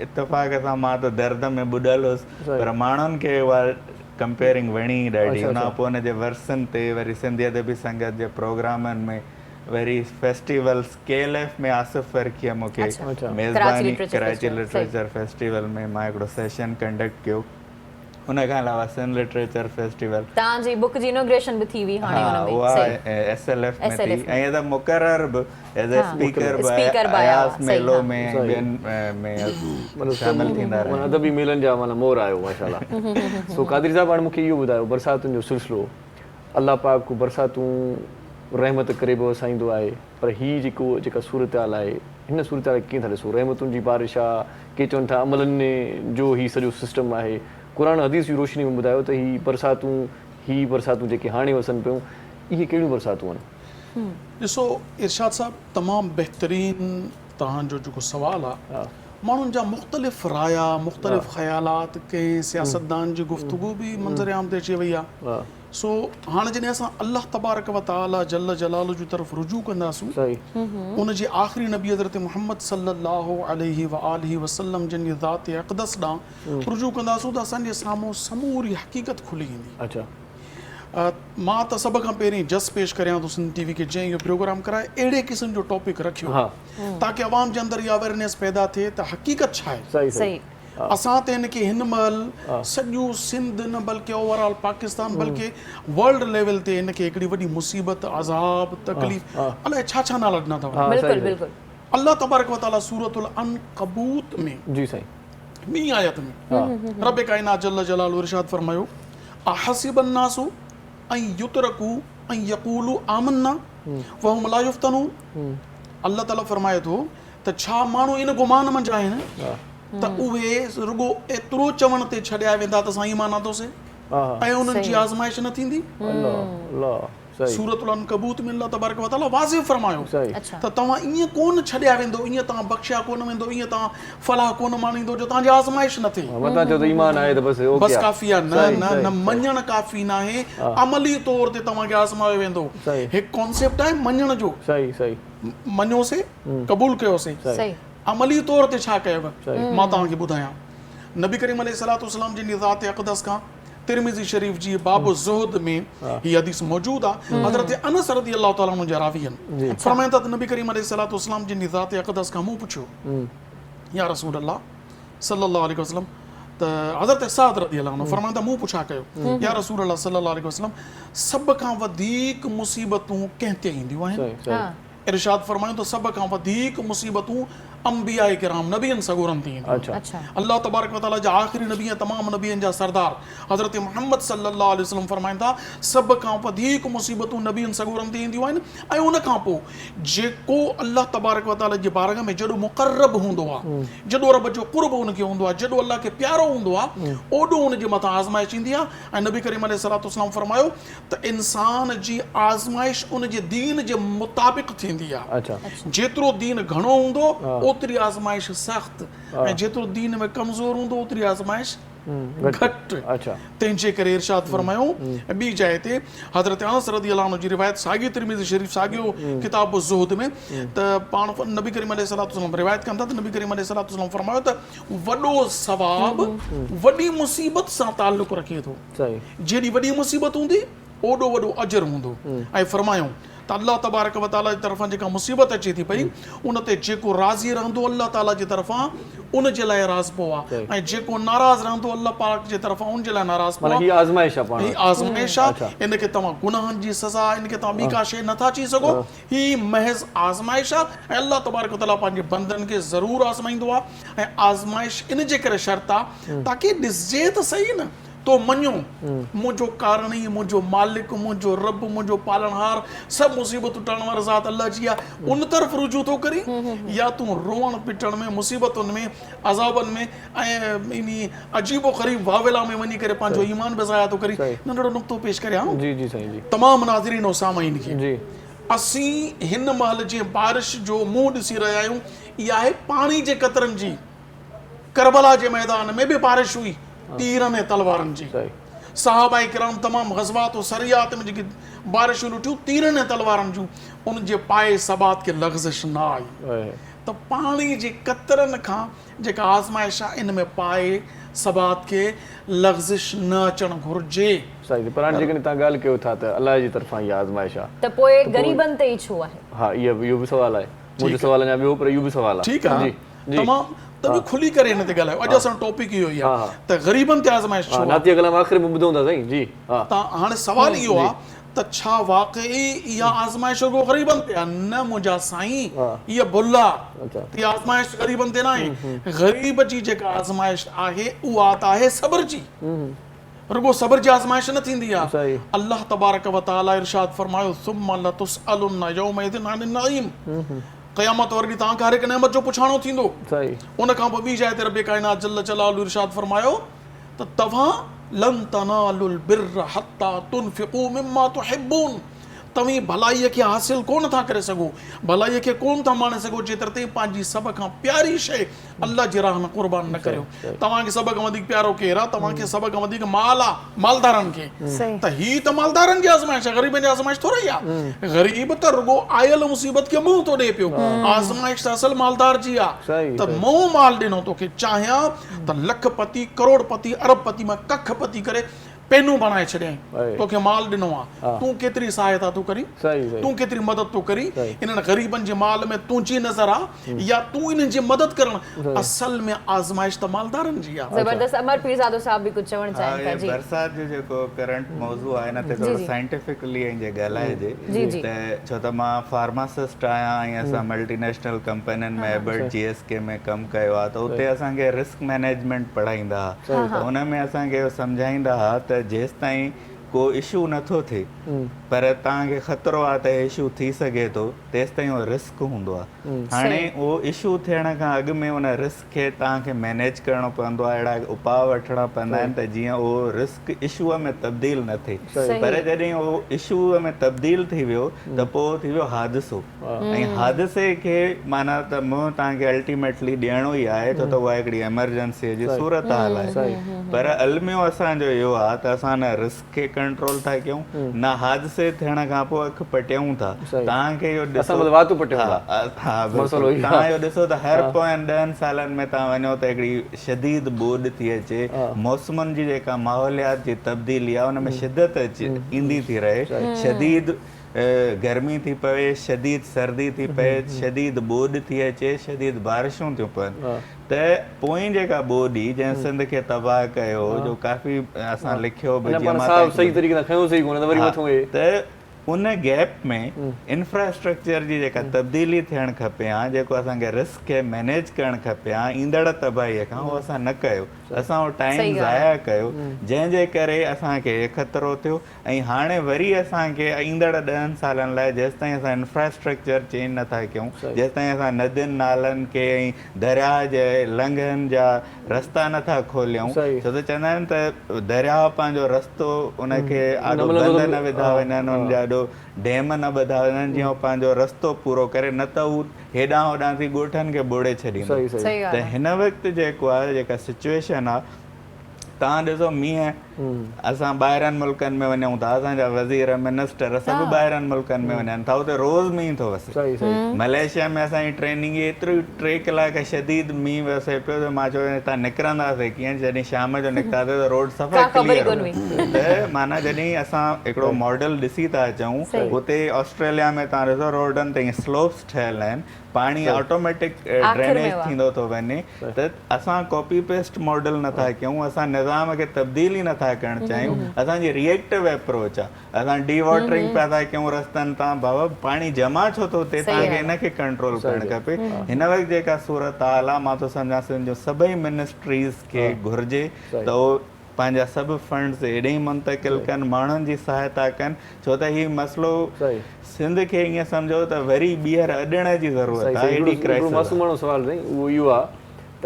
اتفاق سان مان ته درد ۾ ٻڏل هيس پر ماڻهن کي اها ڪمپيئرنگ وڻي ڏاڍي ان کان پوء ان جي ورسن تي وري سنڌي ادبي سنگت جي پروگرامن ۾ وري festivals K L F ۾ Asif فرخيء مون کي ميزباني ڪراچي لٽريچر فيسٽيول ۾ مان هڪڙو سيشن ڪنڊڪٽ ڪيو ان کان علاوه سنڌ لٽريچر فيسٽيول. توهان جي بڪ جي انوگريشن به ٿي هئي هاڻي ان ۾ ها اها ايس ايل ايف ۾ ٿي ۽ ايز اي مقرر به ايز اي اسپيڪر به اياز ميلو ۾ ۽ ٻين ۾ شامل ٿيندا رهيا. ادبي ميلن جا معنيٰ مور آهيو ماشاءالله. سو قادري صاحب هاڻي مون کي اهو ٻڌايو برساتن جو سلسلو الله پاڪ برساتون رحمت ڪري به وسائيندو آهي پر هي جيڪو جيڪا صورتحال آهي هن صورتحال کي ڪيئن ٿا ڏسو رحمتن جي بارش آ ڪي چون ٿا عملن جو هي سڄو سسٽم آهي قرآن حديث جي روشني ۾ ٻڌايو ته هي برساتون هي برساتون جيڪي هاڻي وسن پيون اهي ڪهڙيون برساتون آهن. ڏسو ارشاد صاحب تمام بهترين توهان جو جيڪو سوال آ ماڻهن جا مختلف رايا مختلف خيالات ڪنهن سياستدان جي گفتگو به منظر عام تي اچي وئي آ سو هاڻ جڏهن اسان الله تبارڪ و تعالي جل جلاله جي طرف رجوع ڪنداسون ان جي آخري نبي حضرت محمد صلي الله عليه واٰله وسلم جن جي ذات اقدس ڏانهن رجوع ڪنداسون ته اسان جي سامهون سموري حقيقت کلي ايندي. مان ته سڀ کان پهرين جس پيش ڪريان ٿو سنڌ ٽي وي کي جنهن اهو پروگرام ڪرائي اهڙي قسم جو ٽاپڪ رکيو تاڪه عوام جي اندر اها اويرنيس پيدا ٿئي ته حقيقت ڇا آهي. اسان ته هن کي هن مهل سڄو سنڌ نه بلڪه اوور آل پاڪستان بلڪه ورلڊ ليول تي هن کي هڪڙي وڏي مصيبت عذاب تڪليف الائي ڇا ڇا نالا ڏنا ٿا وڃن. بلڪل بلڪل. الله تبارڪ و تعالي سورة العنڪبوت ۾ جي سائين. ٻي آيت ۾ رب ڪائنات جل جلاله ارشاد فرمايو احسب الناس ان يترڪوا ان يقولوا آمنا وهم لا يفتنون الله تعالي فرمائي ٿو ته ڇا ماڻهو ان گمان منجهه آهن ته اهي رڳو ايترو چوڻ تي ڇڏيا ويندا ته اسان ايمان آندوسين ۽ انهن جي آزمائش نه ٿيندي؟ سورة العنڪبوت ۾ الله تبارڪ وتعاليٰ واضح فرمايو ته توهان ائين ڪونه ڇڏيا ويندو، ائين توهان بخشيا ڪونه ويندو، ائين توهان فلاح ڪونه ماڻيندو جو توهان جي آزمائش نه ٿئي. بس ڪافي آهي، نه نه نه مڃڻ ڪافي ناهي، عملي طور تي توهان کي آزمايو ويندو. هڪ ڪانسيپٽ آهي مڃڻ جو. مڃيوسين، قبول ڪيوسين، عملي طور تي ڇا ڪيو مان توهان کي ٻڌايان. نبي ڪريم عليه الصلوة والسلام جن جي ذات اقدس کان ترمذي شريف جي باب الزهد ۾ هي حديث موجود آهي. حضرت انس رضي الله تعالٰي عنه جا راوي آهن. فرمائن ٿا ته نبي ڪريم عليه الصلوة والسلام جن جي ذات اقدس کان مون پڇيو، يا رسول الله صلي الله عليه وسلم! ته حضرت سعد رضي الله عنه فرمائن ٿا مون پڇا ڪيو يا رسول الله صلي الله عليه وسلم سڀ کان وڌيڪ مصيبتون ڪنهن تي اينديون آهن؟ ارشاد فرمايو ته سڀ کان وڌيڪ مصيبتون انبياء ڪرام نبين سڳورن تي اينديون آهن. الله تبارڪ وتعالي جا آخري نبي ۽ تمام نبين جا سردار حضرت محمد صلي الله عليه وسلم فرمائن ٿا سڀ کان وڌيڪ مصيبتون نبين سڳورن تي اينديون آهن ۽ ان کان پوء جيڪو الله تبارڪ وتعالي جي بارگاهه ۾ جيڏو مقرب هوندو آهي جيڏو رب جو قرب ان کي هوندو آهي جيڏو الله کي پيارو هوندو آهي اوڏو ان جي مٿان آزمائش ايندي آهي ۽ نبي ڪريم عليه الصلوة والسلام فرمايو ته انسان جي آزمائش ان جي دين جي مطابق ٿيندي آهي. جيترو دين گهڻو هوندو اوتري آزمائش سخت ۽ جيترو دين ۾ ڪمزور هوندو اوتري آزمائش گهٽ. تنهن جي ڪري ارشاد فرمايو ٻي جاء تي حضرت انس رضي الله عنه جي روايت ساڳي ترمذي شريف ساڳيو ڪتاب الزهد ۾ ته پاڻ نبي ڪريم عليه الصلوة والسلام روايت ڪن ٿا ته نبي ڪريم عليه الصلوة والسلام فرمايو ته وڏو ثواب وڏي مصيبت سان تعلق رکي ٿو. جيڏي وڏي مصيبت هوندي اوڏو وڏو اجر هوندو ۽ فرمايائون ته الله تبارڪ و تعالي جي طرفان جيڪا مصيبت اچي ٿي پئي ان تي جيڪو راضي رهندو الله تعالي جي طرفان ان جي لاء راضپو آهي ۽ جيڪو ناراض رهندو الله پاڪ جي طرفان ان جي لاء ناراضپو آهي. هي آزمائش آهي پاڻ. هي آزمائش آهي ان کي توهان گناهن جي سزا ان کي توهان ٻي ڪا شيء نٿا چئي سگهو هي محض آزمائش آهي ۽ الله تبارڪ و تعالي پنهنجي بندن کي ضرور آزمائيندو آهي ۽ آزمائش ان جي ڪري شرط آهي تاڪه ڏسجي ته سهي نه تو مڃيو، منهنجو ڪارڻي، منهنجو مالڪ، منهنجو رب، منهنجو پالڻهار، سڀ مصيبتون ٽارڻ واري ذات الله جي آهي، ان طرف رجوع ٿو ڪرين يا تون روئڻ پٽڻ ۾، مصيبتن ۾، عذابن ۾ ۽ انهي عجيب و غريب واويلا ۾ وڃي ڪري پنهنجو ايمان به ضايع ٿو ڪرين. ننڍڙو نقطو پيش ڪريان تمام ناظرين و سامعين کي. اسين هن مهل جنهن بارش جو منهن ڏسي رهيا آهيون، اها آهي پاڻي جي قطرن جي. ڪربلا جي ميدان ۾ به بارش هئي تيرن ۽ تلوارن جي. صحابه ڪرام تمام غزوات و سريات ۾ جيڪي بارشون ڏٺيون تيرن ۽ تلوارن جون ان جي پائي ثبات کي لغزش نه آئي ته پاڻي جي قطرن کان جيڪا آزمائش آهي ان ۾ پائي ثبات کي لغزش نه اچڻ گهرجي. صحيح پر هاڻي جيڪڏهن توهان ڳالهه ڪيو ٿا ته الله جي طرفان اها آزمائش آهي ته پوء غريبن تي ئي ڇو آهي؟ ها اهو به سوال آهي. منهنجو سوال اڃا ٻيو پر اهو به سوال آهي. ٺيڪ آهي تمام ته به کلي ڪري هن تي ڳالهايو اڄ اسان جو ٽاپڪ اهو ئي آهي ته غريبن تي آزمائش ڇو آهي؟ نعتيه ڪلام آخر ۾ ٻڌون ٿا سائين جي ها. ته هاڻي سوال اهو آهي ته ڇا واقعي اها آزمائش رڳو غريبن تي آهي؟ نه منهنجا سائين اها ڀل آهي ته اها آزمائش غريبن تي ناهي غريب جي جيڪا آزمائش آهي اها ته آهي صبر جي. رڳو صبر جي آزمائش نه ٿيندي آهي. الله تبارڪ و تعالي ارشاد فرمايو، ثم لتسألن يومئذ عن النعيم قيامت واري ڏينهن توهان کان هر هڪ نعمت جو پڇاڻو ٿيندو. ان کان پوء ٻي جاء تي رب ڪائنات جل جلاله ارشاد فرمايو ته توهان لن تنالوا البر حتي تنفقوا مما تحبون توهين ڀلائيء کي حاصل ڪونه ٿا ڪري سگهو، ڀلائيء کي ڪونه ٿا ماڻي سگهو جيتر تائين پنهنجي سڀ کان پياري شيء الله جي راهه ۾ قربان نه ڪريو. توهان کي سڀ کان وڌيڪ پيارو ڪير آ؟ توهان کي سڀ کان وڌيڪ مال آ مالدارن کي. ته هي ته مالدارن جي آزمائش آ، غريبن جي آزمائش ٿورئي آ. غريب ته رڳو آيل مصيبت کي منهن ٿو ڏئي پيو. آزمائش ته اصل مالدار جي آ. ته مون مال ڏنو توکي، چاهيان ته لک پتي، ڪروڙ پتي، ارب پتي مان ڪک پتي ڪري پينو بڻائي ڇڏيائين، توکي مال ڏنو آ، تون ڪيتري سهائتا ٿو ڪرين، تون ڪيتري مدد ٿو ڪرين، انهن غريبن جي مال ۾ تنهنجي نظر آ يا تون انهن جي مدد ڪرڻ، اصل ۾ آزمائش ته مالدارن جي آ. زبردست امر پيرزادو صاحب به ڪجهه چوڻ چاهين ٿا جي. برسات جو جيڪو ڪرنٽ موضوع آهي ان تي ٿورو سائنٽيفڪلي ۽ جي ڳالهائجي ته ڇو ته مان فارماسسٽ آهيان ۽ اسان ملٽي نيشنل ڪمپنين ۾ ايبرٽ جي ايس ڪي ۾ ڪم ڪيو آهي ته اتي اسان کي رسڪ مئنيجمينٽ پڙهائيندا ها ته ان ۾ اسان کي اهو سمجهائيندا ها ته جيستائين ڪو اشو نه ٿو ٿئي پر توهان کي خطرو آهي ته اشو ٿي سگهي ٿو تيستائين اهو رسڪ هوندو آهي هاڻي اهو اشو ٿيڻ کان اڳ ۾ ان رسڪ کي توهان کي مئنيج ڪرڻو پوندو آهي اهڙا اپاء وٺڻا پوندا آهن ته جيئن اهو رسڪ اشو ۾ تبديل نه ٿئي پر جڏهن اهو اشو ۾ تبديل ٿي ويو ته پوء ٿي ويو حادثو. ۽ حادثي کي معنيٰ ته منهن توهان کي الٽيميٽلي ڏيڻو ئي آهي ڇو ته اها هڪڙي ايمرجنسيء جي صورتحال آهي پر الميو اسان جو اهو آهي ته اسان نه رسڪ کي ڪنٽرول ٿا ڪيون نه حادثي ٿيڻ کان پوء اک پٽيون ٿا توهان کي اهو ڏسو ها بلڪل توهان اهو ڏسو ته هر پوين ڏهن سالن ۾ توهان وڃو ته هڪڙي شديد ٻوڏ ٿي اچي موسمن جي جيڪا ماحوليات جي تبديلي آهي ان ۾ شدت اچي ايندي ٿي رهي شديد. گرمي ٿي پوي، شديد سردي ٿي پئي، شديد ٻوڏ ٿي اچي، شديد بارشون ٿيون پون ته پوئين جيڪا ٻوڏ هئي جنهن سنڌ کي تباهه ڪيو هو جو ڪافي اسان لکيو به جيئن مان صاحب صحيح طريقي سان کنيو صحيح ڪونه ته وري مٿو اهي ته ان گيپ ۾ انفراسٽرڪچر جي جيڪا تبديلي ٿيڻ کپي ها جيڪو اسان کي رسڪ کي مينيج ڪرڻ کپي ها ايندڙ تباهي کان اهو اسان نه ڪيو اسان اهو ٽائيم ضايع ڪيو جنهن جي ڪري اسان کي اهي خطرو ٿيو ۽ هاڻي وري اسان کي ايندڙ ڏهن سالن لاء جيستائين اسان انفراسٽرڪچر چينج نه ٿا ڪيون جيستائين اسان ندين نالن کي ۽ درياهه جي لنگهن جا رستا نه ٿا کوليون ڇو ته چوندا آهن ته درياهه پنهنجو رستو ان کي آڏو بند نه وڌا وڃن ان جي آڏو ڊيم نه ٻڌا وڃن جيئن هو پنهنجو رستو پورو ڪري نه ته هو هيڏانهن هوڏانهن ٿي ڳوٺن کي ٻوڙي ڇڏيندو ته هن وقت جيڪو آهي جيڪا سچويشن آهي توهان ڏسو مينهن اسان ٻاهرن ملڪن ۾ وڃون ٿا اسان جا وزير منسٽر سڀ ٻاهرن ملڪن ۾ وڃن ٿا اتي روز مينهن ٿو وسي ملائيشيا ۾ اسان جي ٽريننگ ايتري 3 ڪلاڪ شديد مينهن وسي پيو ته مان چيو هتان نڪرنداسين ڪيئن جڏهن شام جو نڪتاسين ته روڊ صفا ڪليئر هو ته معنيٰ جڏهن اسان هڪڙو ماڊل ڏسي ٿا اچون اتي آسٽريليا ۾ توهان ڏسو روڊن تي سلوپس ٺهيل آهن پاڻي آٽوميٽڪ ڊرينيج ٿيندو ٿو وڃي ته اسان ڪاپي پيسٽ ماڊل نٿا ڪيون اسان نظام کي تبديل ئي نٿا ڪرڻ چاهيون اسان جي ري ايڪٽو اپروچ آهي اسان ڊي واٽرنگ پيا ٿا ڪيون رستن تان بابا پاڻي جمع ڇو ٿو ٿئي توهان کي ان کي ڪنٽرول ڪرڻ کپي هن وقت جيڪا صورتحال آهي مان ٿو سمجهان سنڌ جون سڀئي منسٽريز کي گهرجي ته اهو پنهنجا سڀ فنڊز ايڏي ئي منتقل ڪن ماڻهن جي سهائتا ڪن ڇو ته هي مسئلو سنڌ کي ائين سمجهو ته وري ٻيهر اڏڻ جي ضرورت آهي ايڏي هڪڙو ڪرائسز آهي. معصوماڻو سوال سائين اهو اهو آهي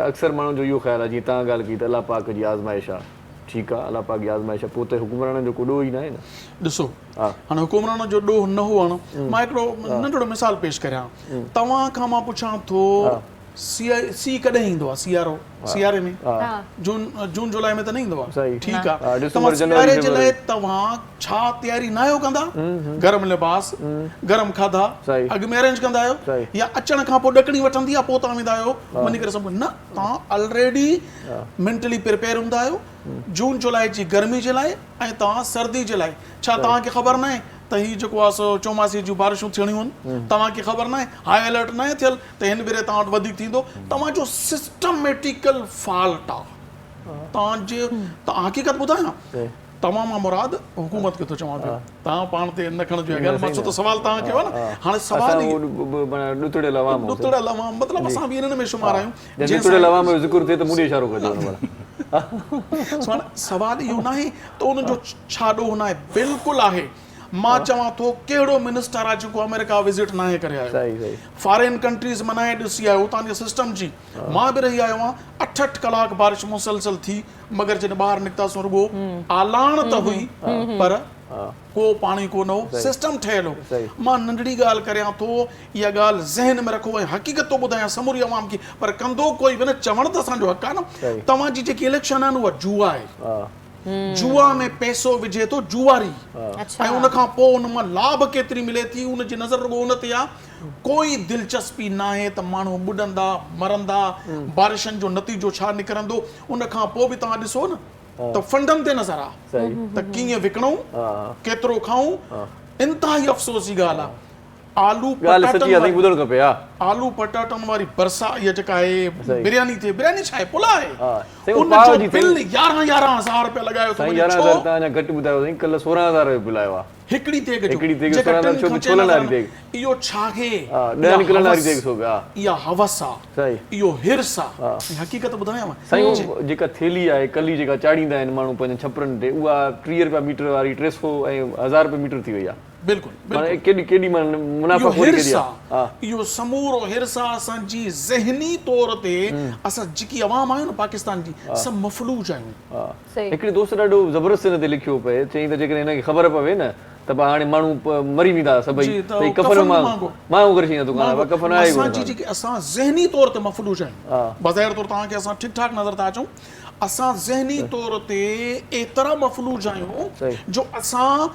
ته اڪثر ماڻهن جو اهو خيال آهي جيئن توهان ڳالهه ڪئي ته الله پاڪ جي آزمائش آهي ٺيڪ آهي الله پاڪ جي آزمائش آهي پوء ته حڪمرانن جو ڪو ڏوهه ئي ناهي نه. ڏسو هاڻي حڪمرانن جو ڏوهه نه هئڻ مان هڪڙو ننڍڙو مثال پيش ڪريان توهان کان مان پڇان ٿو سي سي ڪڏهن ايندو آ سيارو سياري ۾ جون جون جولاء ۾ ته نه ايندو آ ٺيڪ آ توهان سياري جي لاء توهان ڇا تياري نه آهيو ڪندا گرم لباس گرم کاڌا اڳ ۾ ارينج ڪندا آهيو يا اچڻ کان پوء ڏڪڻي وٺندي آ پوء توهان ويندا آهيو وڃي ڪري سڀ نه توهان الريڊي مينٽلي پريپيئر هوندا آهيو جون جولاء جي گرمي جي لاء ۽ توهان سردي جي لاء ڇا توهان کي خبر ناهي ته هي جيڪو آهي سو چوماسي جون بارشون ٿيڻيون آهن توهان کي خبر ناهي هاء الرٽ ناهي ٿيل ته هن ڀيري توهان وٽ وڌيڪ ٿيندو توهان جو سسٽميٽيڪل فالٽ آهي توهان جي حقيقت ٻڌايان توهان مان مراد حڪومت کي ٿو چوان پيو توهان پاڻ تي نه کڻجو اها ڳالهه مان ڇو ته سوال توهان ڪيو آهي نه هاڻي سوال ڏتڙيل عوام ڏتڙيل عوام مطلب اسان به انهن ۾ شمار آهيون جنهن ڏتڙيل عوام جو ذڪر ٿئي ته مون ڏي اشارو ڪجو سوال اهو ناهي ته انهن جو ڇا ڏوهه ناهي بلڪل آهي مان چوان ٿو ڪهڙو منسٽر آهي جيڪو آمريڪا وزٽ ناهي ڪري آيو فارين ڪنٽريز ۾ ناهي ڏسي آيو اتان جي سسٽم جي مان به رهي آيو آهيان اٺ اٺ ڪلاڪ بارش مسلسل ٿي مگر جڏهن ٻاهر نڪتاسون رڳو آلاڻ ته هئي پر ڪو پاڻي ڪو نه هو سسٽم ٺهيل هو مان ننڍڙي ڳالهه ڪريان ٿو اها ڳالهه ذهن ۾ رکو ۽ حقيقت ٿو ٻڌايان سموري عوام کي پر ڪندو ڪوئي به نه چوڻ ته اسان جو حق آهي نه توهان جي جيڪي اليڪشن آهن اها جوا آهي جوا ۾ پئسو وجهي ٿو جواري ۽ ان کان پوء ان مان لاڀ ڪيتري ملي ٿي ان جي نظر رڳو ان تي آ ڪوئي دلچسپي ناهي ته ماڻهو ٻڏندا مرندا بارشن جو نتيجو ڇا نڪرندو ان کان پوء به توهان ڏسو نه ته فنڊن تي نظر آ ته ڪيئن وڪڻون ڪيترو کائون انتهائي افسوس جي ڳالهه آ آلو ڳالهه سچي آ سائين ٻڌڻ کپي ها. آلو پٽاٽن واري برسا اها جيڪا آهي برياني ٿئي برياني ڇا آهي پلاء آهي ان جو بل 11 11 هزار رپيا لڳايو ٿو وڃي ڇو؟ سائين 11000 تان اڃا گهٽ ٻڌايو سائين ڪلهه 16000 جو بل آيو آ هڪڙي ديڳ جو هڪڙي ديڳ 16000 ڇو ڇولن واري ديڳ اهو ڇا آهي ڏهن ڪلن واري ديڳ سو به ها اها هوس آ اهو حرص آ ۽ حقيقت ٻڌايانو سائين جيڪا ٿيلهي آهي ڪلي جيڪا چاڙهيندا آهن ماڻهو پنهنجن ڇپرن تي اها 30 رپيا ميٽر واري 300 ۽ 1000 رپيا ميٽر ٿي وئي آ بلڪل معنيٰ ڪيڏي ڪيڏي معنيٰ منافع خوري ڪيڏي آ اهو سمورو حرص آ اسان جي ذهني طور تي اسان جيڪي عوام آهيون نه پاڪستان جي سڀ مفلوج آهيون. هڪڙي دوست ڏاڍو زبردست ان تي لکيو پئي چيائين ته جيڪڏهن هن کي خبر پوي نه ته ڀا هاڻي ماڻهو مري ويندا سڀئي ته هي ڪفن مهانگو مهانگو ڪري ڇڏيندا دڪان وارا ڪفن آهي ئي ڪونه. اسان جي جيڪي اسان ذهني طور تي مفلوج آهيون بظاهر طور توهان کي اسان ٺيڪ ٺاڪ نظر ٿا اچون. اسان ذهني طور تي ايترا مفلوج آهيون جو اسان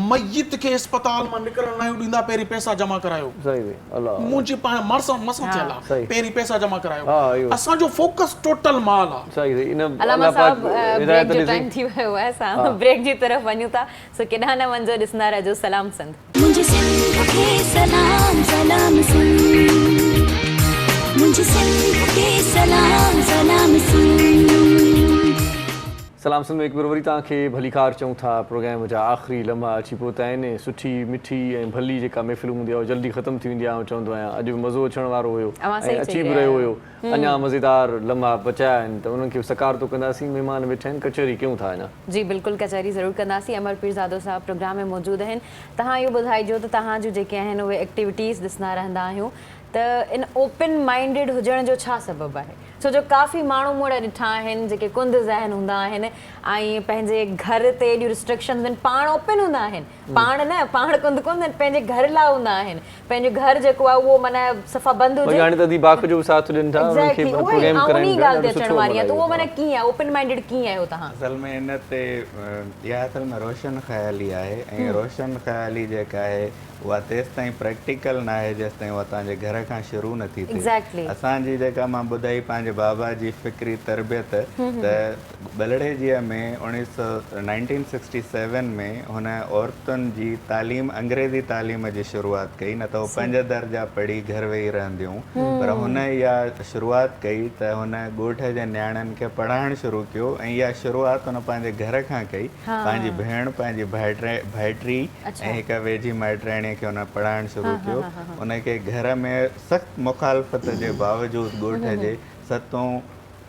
ميت کي اسپتال مان نڪرڻ ناهيون ڏيندا پهرين پئسا جمع ڪرايو منهنجي پاڻ مرسان مسان ٿيل آ پهرين پئسا جمع ڪرايو اسان جو فوڪس ٽوٽل مال آ. علامه صاحب بريڪ جو ٽائيم ٿي ويو آهي اسان بريڪ جي طرف وڃون ٿا سو ڪيڏانهن نه وڃجو ڏسندا رهجو سلام سنڌ. منهنجي سنڌ کي سلام سلام سنڌ منهنجي سنڌ کي سلام سلام سنڌ. سلام سنڌ ۾ هڪ ڀيرو وري توهان کي ڀليڪار چئون ٿا. پروگرام جا آخري لمحا اچي پهتا آهن. سٺي، مٺي ۽ ڀلي جيڪا محفل هوندي آهي اها جلدي ختم ٿي ويندي آهي. آئون چوندو آهيان اڄ به مزو اچڻ وارو هيو اوهان ۽ صحيح اچي چئي به رهيا رهيو آهيو. هيو. اڃا مزيدار لمحا بچايا آهن ته انهن کي به سڪارتو ڪنداسين. مهمان ويٺا آهن ڪچهري ڪيون ٿا اڃا. جي بلڪل ڪچهري ضرور ڪنداسين. امر پيرزادو صاحب پروگرام ۾ موجود آهن. توهان اهو ٻڌائجو ته توهان جون جيڪي آهن اهي ايڪٽيوٽيز ڏسندا رهندا آهيون ته ان اوپن مائنڊيڊ هجڻ جو ڇا سبب آهي؟ ڇو جو ڪافي ماڻهو مون اهڙا ڏٺا آهن جيڪي ڪنڌ ذهن هوندا آهن ۽ پنهنجي گهر تي ايڏيون ريسٽرڪشنز آهن پاڻ اوپن هوندا آهن پاڻ نه پاڻ ڪنڌ ڪونه آهن پنهنجي گهر لاء هوندا آهن پنهنجو گهر جيڪو آهي اهو معنيٰ صفا بند هجي. هاڻي ته ادي باک جو به ساٿ ڏين ٿا انهن کي ايگزيڪٽلي اهو ئي آئون انهي ڳالهه تي اچڻ واري آهيان ته اهو معنيٰ ڪيئن آهي اوپن مائنڊيڊ ڪيئن آهيو توهان. اصل ۾ ان تي اها اصل ۾ روشن خيالي آهي ۽ روشن خيالي جيڪا آهي اها تيستائين پريڪٽيڪل ناهي جيستائين اها توهان جي گهر کان شروع نه ٿي ٿئي. Exactly. اسان جي جيڪا مان ٻڌائي پنهنجي بابا جي فڪري تربيت ته ٻلهڙيجيء ۾ اوڻيهه سو نائنٽين سڪسٽي سيون ۾ هن عورتن جي تعليم انگريزي تعليم جي شروعات ڪئي نه ته هو پنج درجا پڙهي گهر ويهي رهنديون پر هن اها شروعات ڪئي ته هن ڳوٺ جي نياڻين کي پڙهائڻ شروع ڪيو ۽ اها شروعات هن پنهنجي گهر کان ڪئي پنهنجي ڀيڻ پنهنجي ڀائٽي ۽ هڪ ويجهي مائٽياڻيء کي هن پڙهائڻ شروع ڪيو. ان کي گهر ۾ سخت مخالفت جي باوجود ڳوٺ جي ستون،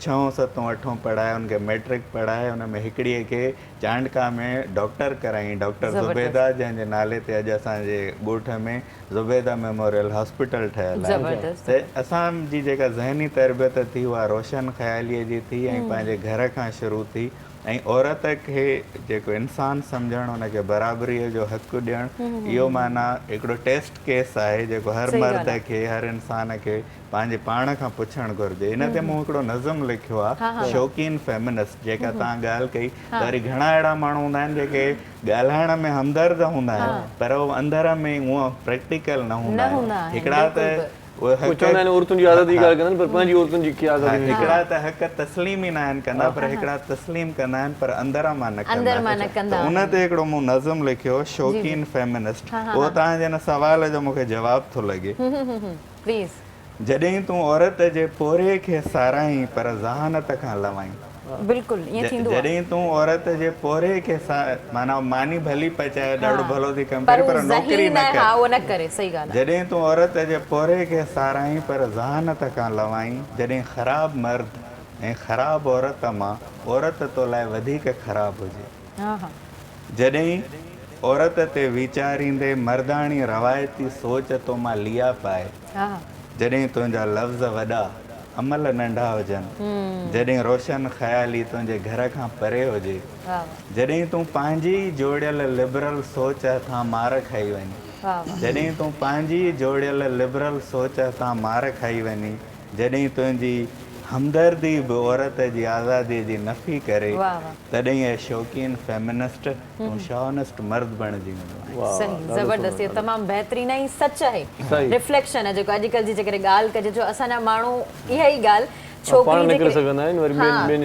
ڇهون، ستون، اٺون پڙهائي ان کي مئٽرڪ پڙهائي ان ۾ هڪڙيء کي چانڊڪا ۾ ڊاڪٽر ڪرايائين، ڊاڪٽر زبيده جنهن جي نالي تي اڄ اسان جي ڳوٺ ۾ زبيده ميموريل هاسپيٽل ٺهيل آهي. ته اسان جي جيڪا ذهني تربيت ٿي اها روشن خياليء جي ٿي ۽ پنهنجي گهر کان شروع ٿي. ۽ عورت کي جيڪو انسان سمجهڻ ان کي برابريء جو حق ڏيڻ اهو معنيٰ هڪڙو ٽيسٽ ڪيس آهي جيڪو هر مرد کي هر انسان کي پنهنجي پاڻ کان پڇڻ گهرجي ان تي مون هڪڙو نظم لکيو آهي شوقين فيمنسٽ جيڪا توهان ڳالهه ڪئي ته وري گهڻا اهڙا ماڻهو هوندا آهن جيڪي ڳالهائڻ ۾ همدرد هوندا آهن پر هو اندر ۾ هونء پريڪٽيڪل نه هوندا آهن هڪڙا ته اهي چوندا آهن عورتن جي آزادي جي ڳالهه ڪندا آهن پر پنهنجي عورتن جي ڪي آزادي نه هڪڙا ته حق تسليم ئي ناهن ڪندا پر هڪڙا تسليم ڪندا آهن پر اندر مان نه ڪندا آهن ته ان تي هڪڙو مون نظم لکيو شوقين فيمنسٽ اهو توهان جي هن سوال جو مون کي جواب ٿو لڳي. جڏهن تون عورت جي پورهيي کي ساراهين پر ذهانت کان لوائين. بلڪل ائين ٿيندو آ. جڏهن تون عورت جي پورهيي کي معنيٰ ماني ڀلي پچائي ڏاڍو ڀلو ٿي ڪم ڪري پر نوڪري نه ڪر. ها اهو نه ڪري صحيح ڳالهه آ. جڏهن تون عورت جي پورهيي کي ساراهين پر ذهانت کان لوائين جڏهن خراب مرد ۽ خراب عورت مان عورت تو لاء وڌيڪ خراب هجي. جڏهن عورت تي ويچاريندي مرداڻي روايتي سوچ تو مان ليئا پائي. جڏهن تنهنجا لفظ وڏا، عمل ننڍا هجن، جڏهن روشن خيالي تنهنجي گهر کان پري هجي، جڏهن تون پنهنجي ئي جوڙيل لبرل سوچ هٿان مار کائي وڃين، جڏهن تون پنهنجي ئي جوڙيل لبرل سوچ هٿان مار کائي وڃين، جڏهن تنهنجي همدردي به عورت جي آزاديء جي نفي ڪري، تڏهن اي شوقين فيمنسٽ! تون شاونسٽ مرد بڻجي ويندو آهين. صحيح زبردست اهو تمام بهترين ۽ سچ آهي رفليڪشن آهي جيڪو اڄڪلهه جي جيڪڏهن ڳالهه ڪجي جو اسان جا ماڻهو اها ئي ڳالهه ڇوڪري جيڪڏهن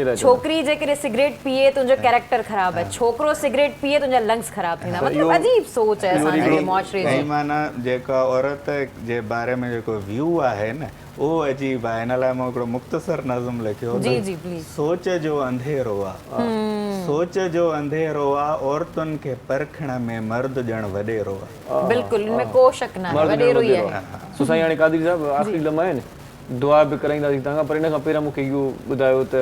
ها ڇوڪري جيڪڏهن سگريٽ پيئي ته ان جو ڪيريڪٽر خراب آهي ڇوڪرو سگريٽ پيئي ته ان جا لنگس خراب ٿيندا مطلب عجيب سوچ آهي اسان جي معاشري جي. معنيٰ جيڪا عورت جي باري ۾ جيڪو ويو آهي نه اهو عجيب آهي ان لاء مون هڪڙو مختصر نظم لکيو جي جي پليز. سوچ جو انڌيرو آ سوچ جو انڌيرو آ عورتن کي پرکڻ ۾ مرد ڄڻ وڏيرو آ. بلڪل ان ۾ ڪو شڪ ناهي وڏيرو ئي آهي. سو سائين هاڻي قادري صاحب آخري لمحا آهن دعا به ڪرائينداسين توهان کان پر ان کان پهريان مون کي اهو ٻڌايو ته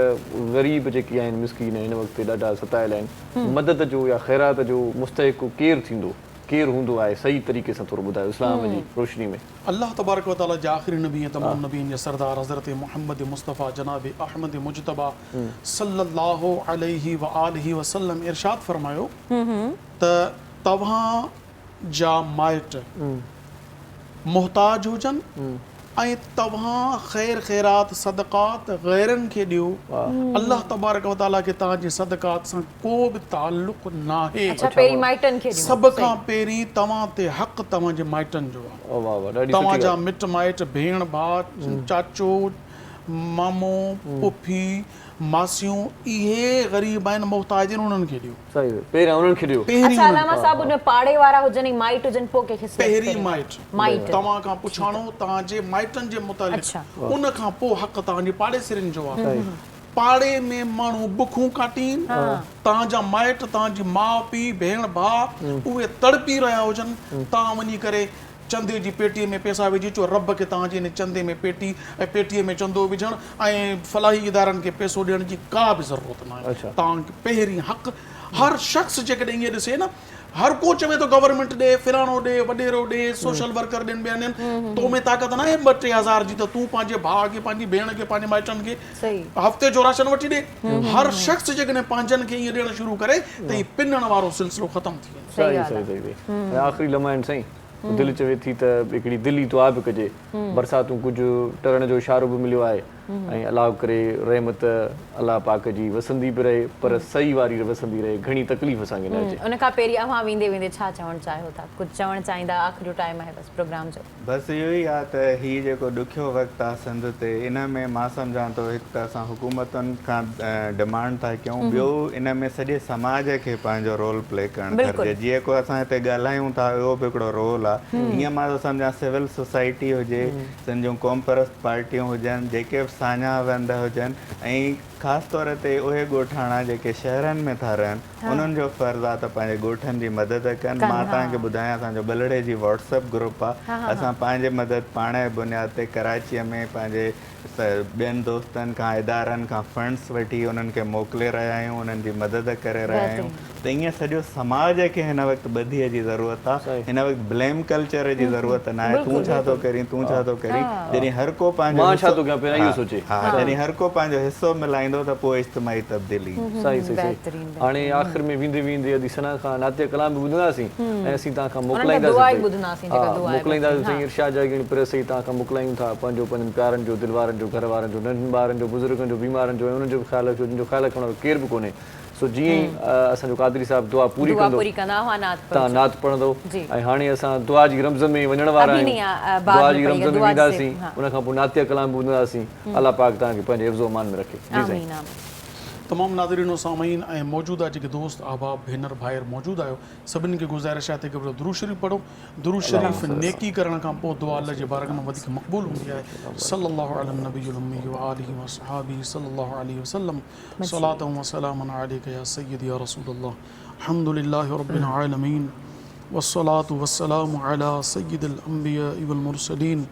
غريب جيڪي آهن مسڪين هن وقت ڏاڍا ستايل آهن مدد جو يا خيرات جو مستحق ڪير ٿيندو ڪير هوندو آهي صحيح طريقي سان ٿورو ٻڌايو اسلام جي روشني ۾. الله تبارڪ و تعالي جي آخري نبي ۽ تمام نبين جي سردار حضرت محمد مصطفيٰ جناب احمد مجتبيٰ صلّي الله عليه واٰله وسلّم ارشاد فرمايو ته توهان جا مائٽ محتاج هجن ۽ توهان خير خيرات، صدقات، غيرن کي ڏيو، الله تبارڪ و تعاليٰ کي توهان جي صدقات سان ڪو به تعلق ناهي. اڇا پهرين مائٽن کي ڏيون. سڀ کان پهرين توهان تي حق توهان جي مائٽن جو آهي. توهان جا مٽ مائٽ، ڀيڻ ڀاء، چاچو، مامو، پڦي، ماسيون اهي غريب آهن محتاج آهن انهن کي ڏيو. صحيح پهريان انهن کي ڏيو. اڇا علامه صاحب ان پاڙي وارا هجن ۽ مائٽ هجن پوء ڪنهن کي سليڪٽ پهرين ڪريون. مائٽ مائٽ توهان کان پڇاڻو توهان جي مائٽن جي متعلق ان کان پوء حق توهان جي پاڙيسرين جو آهي. پاڙي ۾ ماڻهو بکون ڪاٽين توهان جا مائٽ توهان جي ماء پيء ڀيڻ ڀاء اهي تڙپي رهيا هجن توهان وڃي ڪري چندي جي پيٽيء ۾ پئسا وجهي اچو، رب کي توهان جي ان چندي ۾ پيٽي ۽ پيٽيء ۾ چندو وجهڻ ۽ فلاحي ادارن کي پئسو ڏيڻ جي ڪا به ضرورت ناهي. توهان کي پهرين حق هر شخص جيڪڏهن ائين ڏسي نه هر ڪو چوي ٿو گورنمينٽ ڏي، فلاڻو ڏي، وڏيرو ڏي، سوشل ورڪر ڏين ٻيا ڏين، تو ۾ طاقت ناهي ٻه ٽي هزار جي ته تون پنهنجي ڀاء کي پنهنجي ڀيڻ کي پنهنجي مائٽن کي هفتي جو راشن وٺي ڏي. هر شخص جيڪڏهن پنهنجن کي ائين ڏيڻ شروع ڪري ته هي پنڻ وارو سلسلو ختم ٿي ويندو. صحيح صحيح صحيح آخري لمحا آهن سائين. دل چوي ٿي ته هڪڙي دلي دعا به ڪجي. برساتون ڪجهه ٽرڻ جو اشارو به مليو آهي ۽ الله ڪري رحمت الله پاڪ جي وسندي به رهي پر صحيح واري وسندي رهي گهڻي تڪليف اسان کي نه اچي. ان کان پهرين اوهان ويندي ويندي ڇا چوڻ چاهيو ٿا؟ ڪجهه چوڻ چاهيندا آخري ٽائيم آهي بس پروگرام جو. بس اهو ئي آ ته هي جيڪو ڏکيو وقت آ سنڌ تي ان ۾ مان سمجهان ٿو هڪ ته اسان حڪومتن کان ڊمانڊ ٿا ڪيون ٻيو ان ۾ سڄي سماج کي پنهنجو رول پلي ڪرڻ گهرجي جيئن ڪو اسان هتي ڳالهايون ٿا اهو به هڪڙو رول آ ائين مان ٿو سمجهان سول سوسائٽي هجي سنڌ جون قومپرست پارٽيون هجن جيڪي به ساڃاهه وند هجن ۽ خاص طور تي اهي ڳوٺاڻا جيڪي شهرن ۾ ٿا رهن انهن جو فرض آ ته پنهنجي ڳوٺن جي مدد ڪن. مان توهان کي ٻڌايان اسان جو ٻلهڙيجي واٽس اپ گروپ آ اسان پنهنجي مدد پاڻ جي بنياد تي ڪراچيء ۾ پنهنجي ٻين دوستن کان ادارن کان فنڊس وٺي انهن کي موڪلي رهيا آهيون انهن جي مدد ڪري رهيا آهيون ته ائين سڄو سماج کي هن وقت ٻڌيء جي ضرورت آ هن وقت بليم ڪلچر جي ضرورت ناهي تون ڇا ٿو ڪرين تون ڇا ٿو ڪرين جڏهن هر ڪو پنهنجو مان ڇا ٿو ڪيان پهريان اهو سوچي. ها جڏهن هر ڪو پنهنجو حصو ملائيندو ته پوء اجتماعي تبديلي ايندي. صحيح صحيح صحيح هاڻي آخر ۾ ويندي ويندي ادي ثنا کان نعتيه ڪلام به ٻڌنداسين ۽ اسين توهان کان موڪلائينداسين ها موڪلائينداسين سائين ارشاد جاگيراڻي پريس سائين توهان کان موڪلايون ٿا پنهنجو پنهنجن پيارن جو دل وارن جو گهر وارن جو ننڍن ٻارن جو بزرگن جو بيمارن جو ۽ انهن جو به خيال رکجو جن جو خيال رکڻ وارو ڪير به ڪونهي سو جيئن ئي اسان جو قادري صاحب دعا پوري ڪندو توهان نعت پڙهندو ۽ هاڻي اسان دعا جي رمز ۾ وڃڻ وارا آهيون دعا جي رمز ۾ وينداسين ان کان پوء نعتيه ڪلام به ٻڌنداسين الله پاڪ توهان کي پنهنجي حفظ و امان ۾ رکي جي سائين. تمام ناظرين و سامعين ۽ موجوده جيڪي دوست احباب ڀينر ڀائر موجود آهيو سڀني کي گذارش آهي ته هڪ ڀيرو درود شريف پڙهو درود شريف نيڪي ڪرڻ کان پوء دعا الله جي بارگاھ ۾ وڌيڪ مقبول هوندي آهي صلي الله علي النبي الامي وآله واصحابه صلي الله عليه وسلم صلاة وسلام عليك يا سيدي يا رسول الله الحمد لله رب العالمين والصلاة والسلام على سيد الانبياء والمرسلين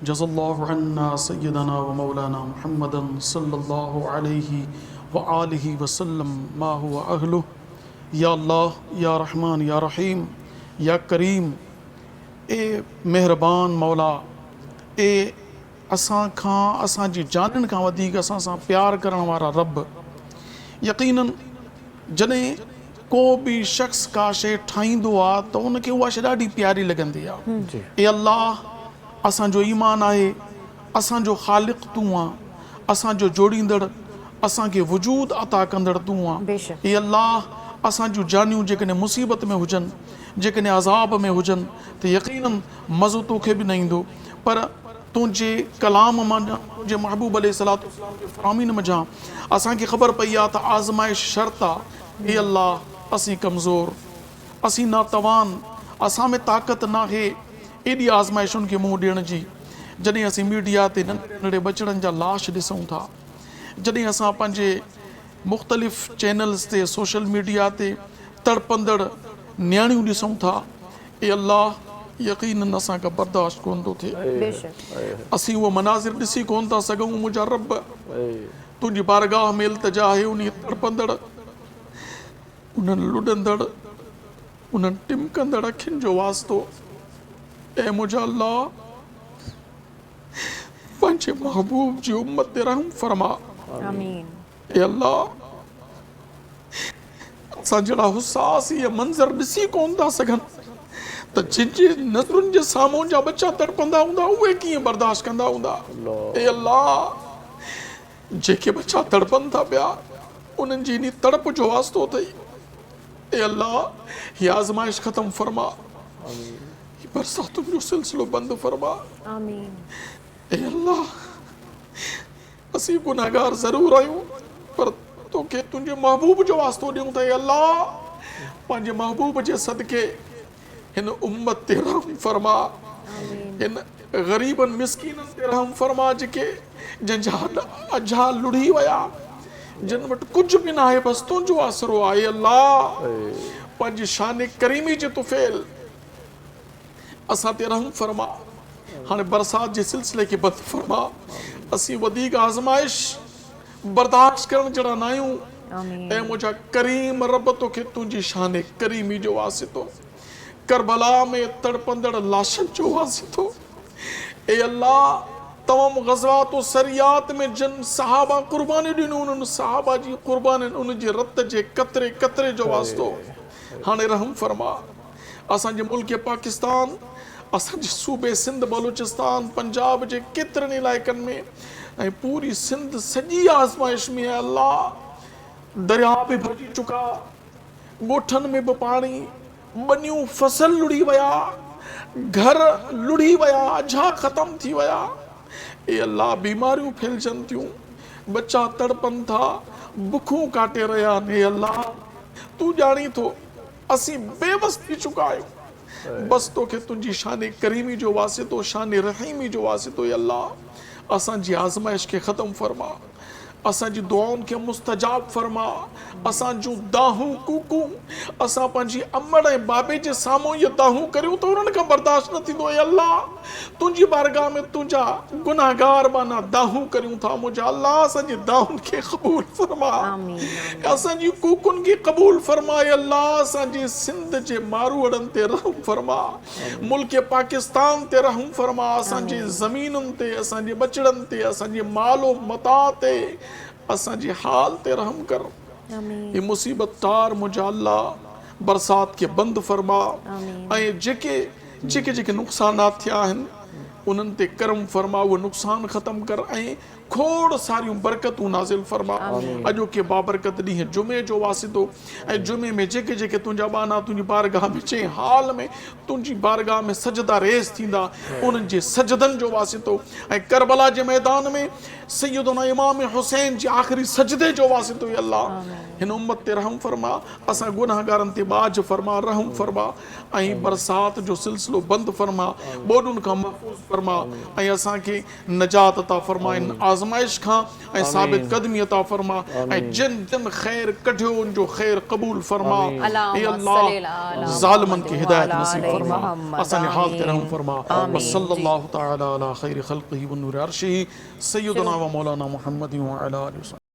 جزا الله عنا سيدنا ومولانا محمدا صلي الله عليه وآله وسلم ما هو اهله يا الله يا رحمان يا رحيم يا ڪريم اي مهربان مولا اي اسان کان اسان جي جانين کان وڌيڪ اسان سان پيار ڪرڻ وارا رب يقينن جڏهن ڪو به شخص ڪا شيء ٺاهيندو آ ته ان کي اها شيء ڏاڍي پياري لڳندي آ اي الله اسان جو ايمان آهي اسان جو خالق تون آن اسان جو جوڙيندڙ اسان کي وجود عطا ڪندڙ تون آن اي الله اسان جون جانيون جيڪڏهن مصيبت ۾ هجن جيڪڏهن عذاب ۾ هجن ته يقينن مزو توکي به نه ايندو پر تنهنجي ڪلام منجهان تنهنجي محبوب عليه الصلوة والسلام جي فرامين منجهان اسان کي خبر پئي آ ته آزمائش شرط آ اي الله اسين ڪمزور اسين ناتوان اسان ۾ طاقت ناهي ايڏي آزمائشن کي منهن ڏيڻ جي جڏهن اسين ميڊيا تي ننڍڙي ننڍڙي ٻچڙن جا لاش ڏسون ٿا جڏهن اسان پنهنجي مختلف چينلز تي سوشل ميڊيا تي تڙپندڙ نياڻيون ڏسون ٿا اي الله يقينن اسان کان برداشت ڪونه ٿو ٿئي اسين اهي مناظر ڏسي ڪونه ٿا سگهون منهنجا رب تنهنجي بارگاهه ۾ التجا آهي انهي تڙپندڙ انهن لڏندڙ انهن ٽمڪندڙ اکين جو واسطو اي منهنجا الله پنهنجي محبوب جي امت تي رحم فرما آمين. اي الله اسان جهڙا حساس اهي منظر ڏسي ڪونه ٿا سگهن ته جن جي نظرن جي سامهون جا ٻچا تڙپندا هوندا اهي ڪيئن برداشت ڪندا هوندا. اي الله! جيڪي ٻچا تڙپن ٿا پيا انهن جي انهي تڙپ جو واسطو اٿئي. اي الله! هي آزمائش ختم فرما. هي برساتن جو سلسلو بند فرما. اي الله! اسين گنهگار ضرور آهيون پر توکي تنهنجي محبوب جو واسطو ڏيون ٿا اي الله پنهنجي محبوب جي صدقي هن امت تي رحم فرما هن غريبن مسڪينن تي رحم فرما جيڪي جن جا هڏ اجها لڙهي ويا جن وٽ ڪجهه به ناهي بس تنهنجو آسرو آهي الله پنهنجي شان ڪريمي جي طفيل اسان تي رحم فرما هاڻي برسات جي سلسلي کي بند فرما اسين وڌيڪ آزمائش برداشت ڪرڻ جهڙا ناهيون اي منهنجا ڪريم رب توکي تنهنجي شان ڪريمي جو واسطو ڪربلا ۾ تڙپندڙ لاشن جو واسطو اي الله تمام غزوات و سريات ۾ جن صحابه قربانيون ڏنيون انهن صحابه جي قربانين ان جي رت جي قطري قطري جو واسطو هاڻي رحم فرما اسان جي ملڪ پاڪستان، اسان جي صوبي سنڌ، بلوچستان، پنجاب جي ڪيترن علائقن ۾ ۽ پوري سنڌ سڄي آزمائش ۾ آهي الله درياء به ڀرجي چڪا، ڳوٺن ۾ به پاڻي، ٻنيون فصل لڙهي ويا، گهر لڙهي ويا، اجها ختم ٿي ويا، اي الله بيماريون ڦهلجن ٿيون، ٻچا تڙپن ٿا، بکون ڪاٽي رهيا آهن، اي الله تون ڄاڻين ٿو. اسين بيوس ٿي چڪا آهيون بس توکي تنهنجي شان ڪريمي جو واسطو شان رحيمي جو واسطو اي الله اسان جي آزمائش کي ختم فرما اسان جي دعائن کي مستجاب فرما اسان جون دانهون ڪوڪون اسان پنهنجي امڙ ۽ بابي جي سامهون اهي دانهون ڪريون ته انهن کان برداشت نه ٿيندو اي الله تنهنجي بارگاهه ۾ تنهنجا گنهگار ٻانها دانهون ڪريون ٿا منهنجا الله اسان جي دانهن کي قبول فرما اسان جي ڪوڪن کي قبول فرما اي الله اسان جي سنڌ جي ماروئڙن تي رحم فرما ملڪ پاڪستان تي رحم فرما اسان جي زمينن تي اسان جي ٻچڙن تي اسان جي مال و متاع تي اسان جي حال تي رحم ڪر هي مصيبت ٽار منهنجا الله برسات کي بند فرما ۽ جيڪي جيڪي جيڪي نقصانات ٿيا آهن انهن تي ڪرم فرما اهي نقصان ختم ڪر ۽ کوڙ ساريون برڪتون نازل فرما اڄوڪي بابرڪت ڏينهن جمعي جو واسطو ۽ جمعي ۾ جيڪي جيڪي تنهنجا ٻانها تنهنجي بارگاهه ۾ جنهن حال ۾ تنهنجي بارگاهه ۾ سجدا ريز ٿيندا انهن جي سجدن جو واسطو ۽ ڪربلا جي ميدان ۾ سيدنا امام حسين جي آخري سجدي جو واسطو اي الله هن امت تي رحم فرما اسان گنهگارن تي ٻاجهه فرما رحم فرما ۽ برسات جو سلسلو بند فرما، ٻوڏن کان محفوظ فرما ۽ اسان کي نجات عطا فرما ان آزمائش کان ۽ ثابت قدمي عطا فرما ۽ جن جن خير ڪڍيو ان جو خير قبول فرما اي الله ظالمن کي هدايت نصيب فرما اسان جي حال تي رحم فرما وصلي الله تعالي علي خير خلقه ونور عرشه سيدنا ومولانا محمد وعلي آله وصحبه.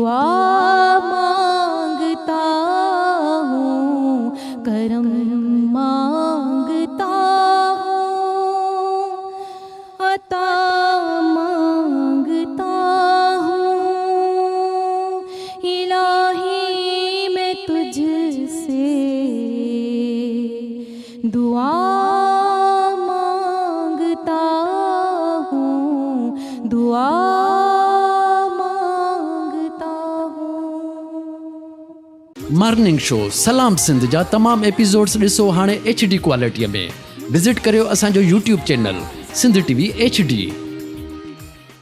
दुआ मांगता हूँ करम मांगता हूँ अता मांगता हूँ इलाही मैं तुझसे दुआ मांगता हूँ दुआ मांगता हूँ. مارننگ شو سلام سنڌ جا تمام ايپيسوڊز ڏسو هاڻي ايڇ ڊي ڪوالٽي ۾ وزٽ ڪريو اسان جو YouTube channel Sindh T V H D.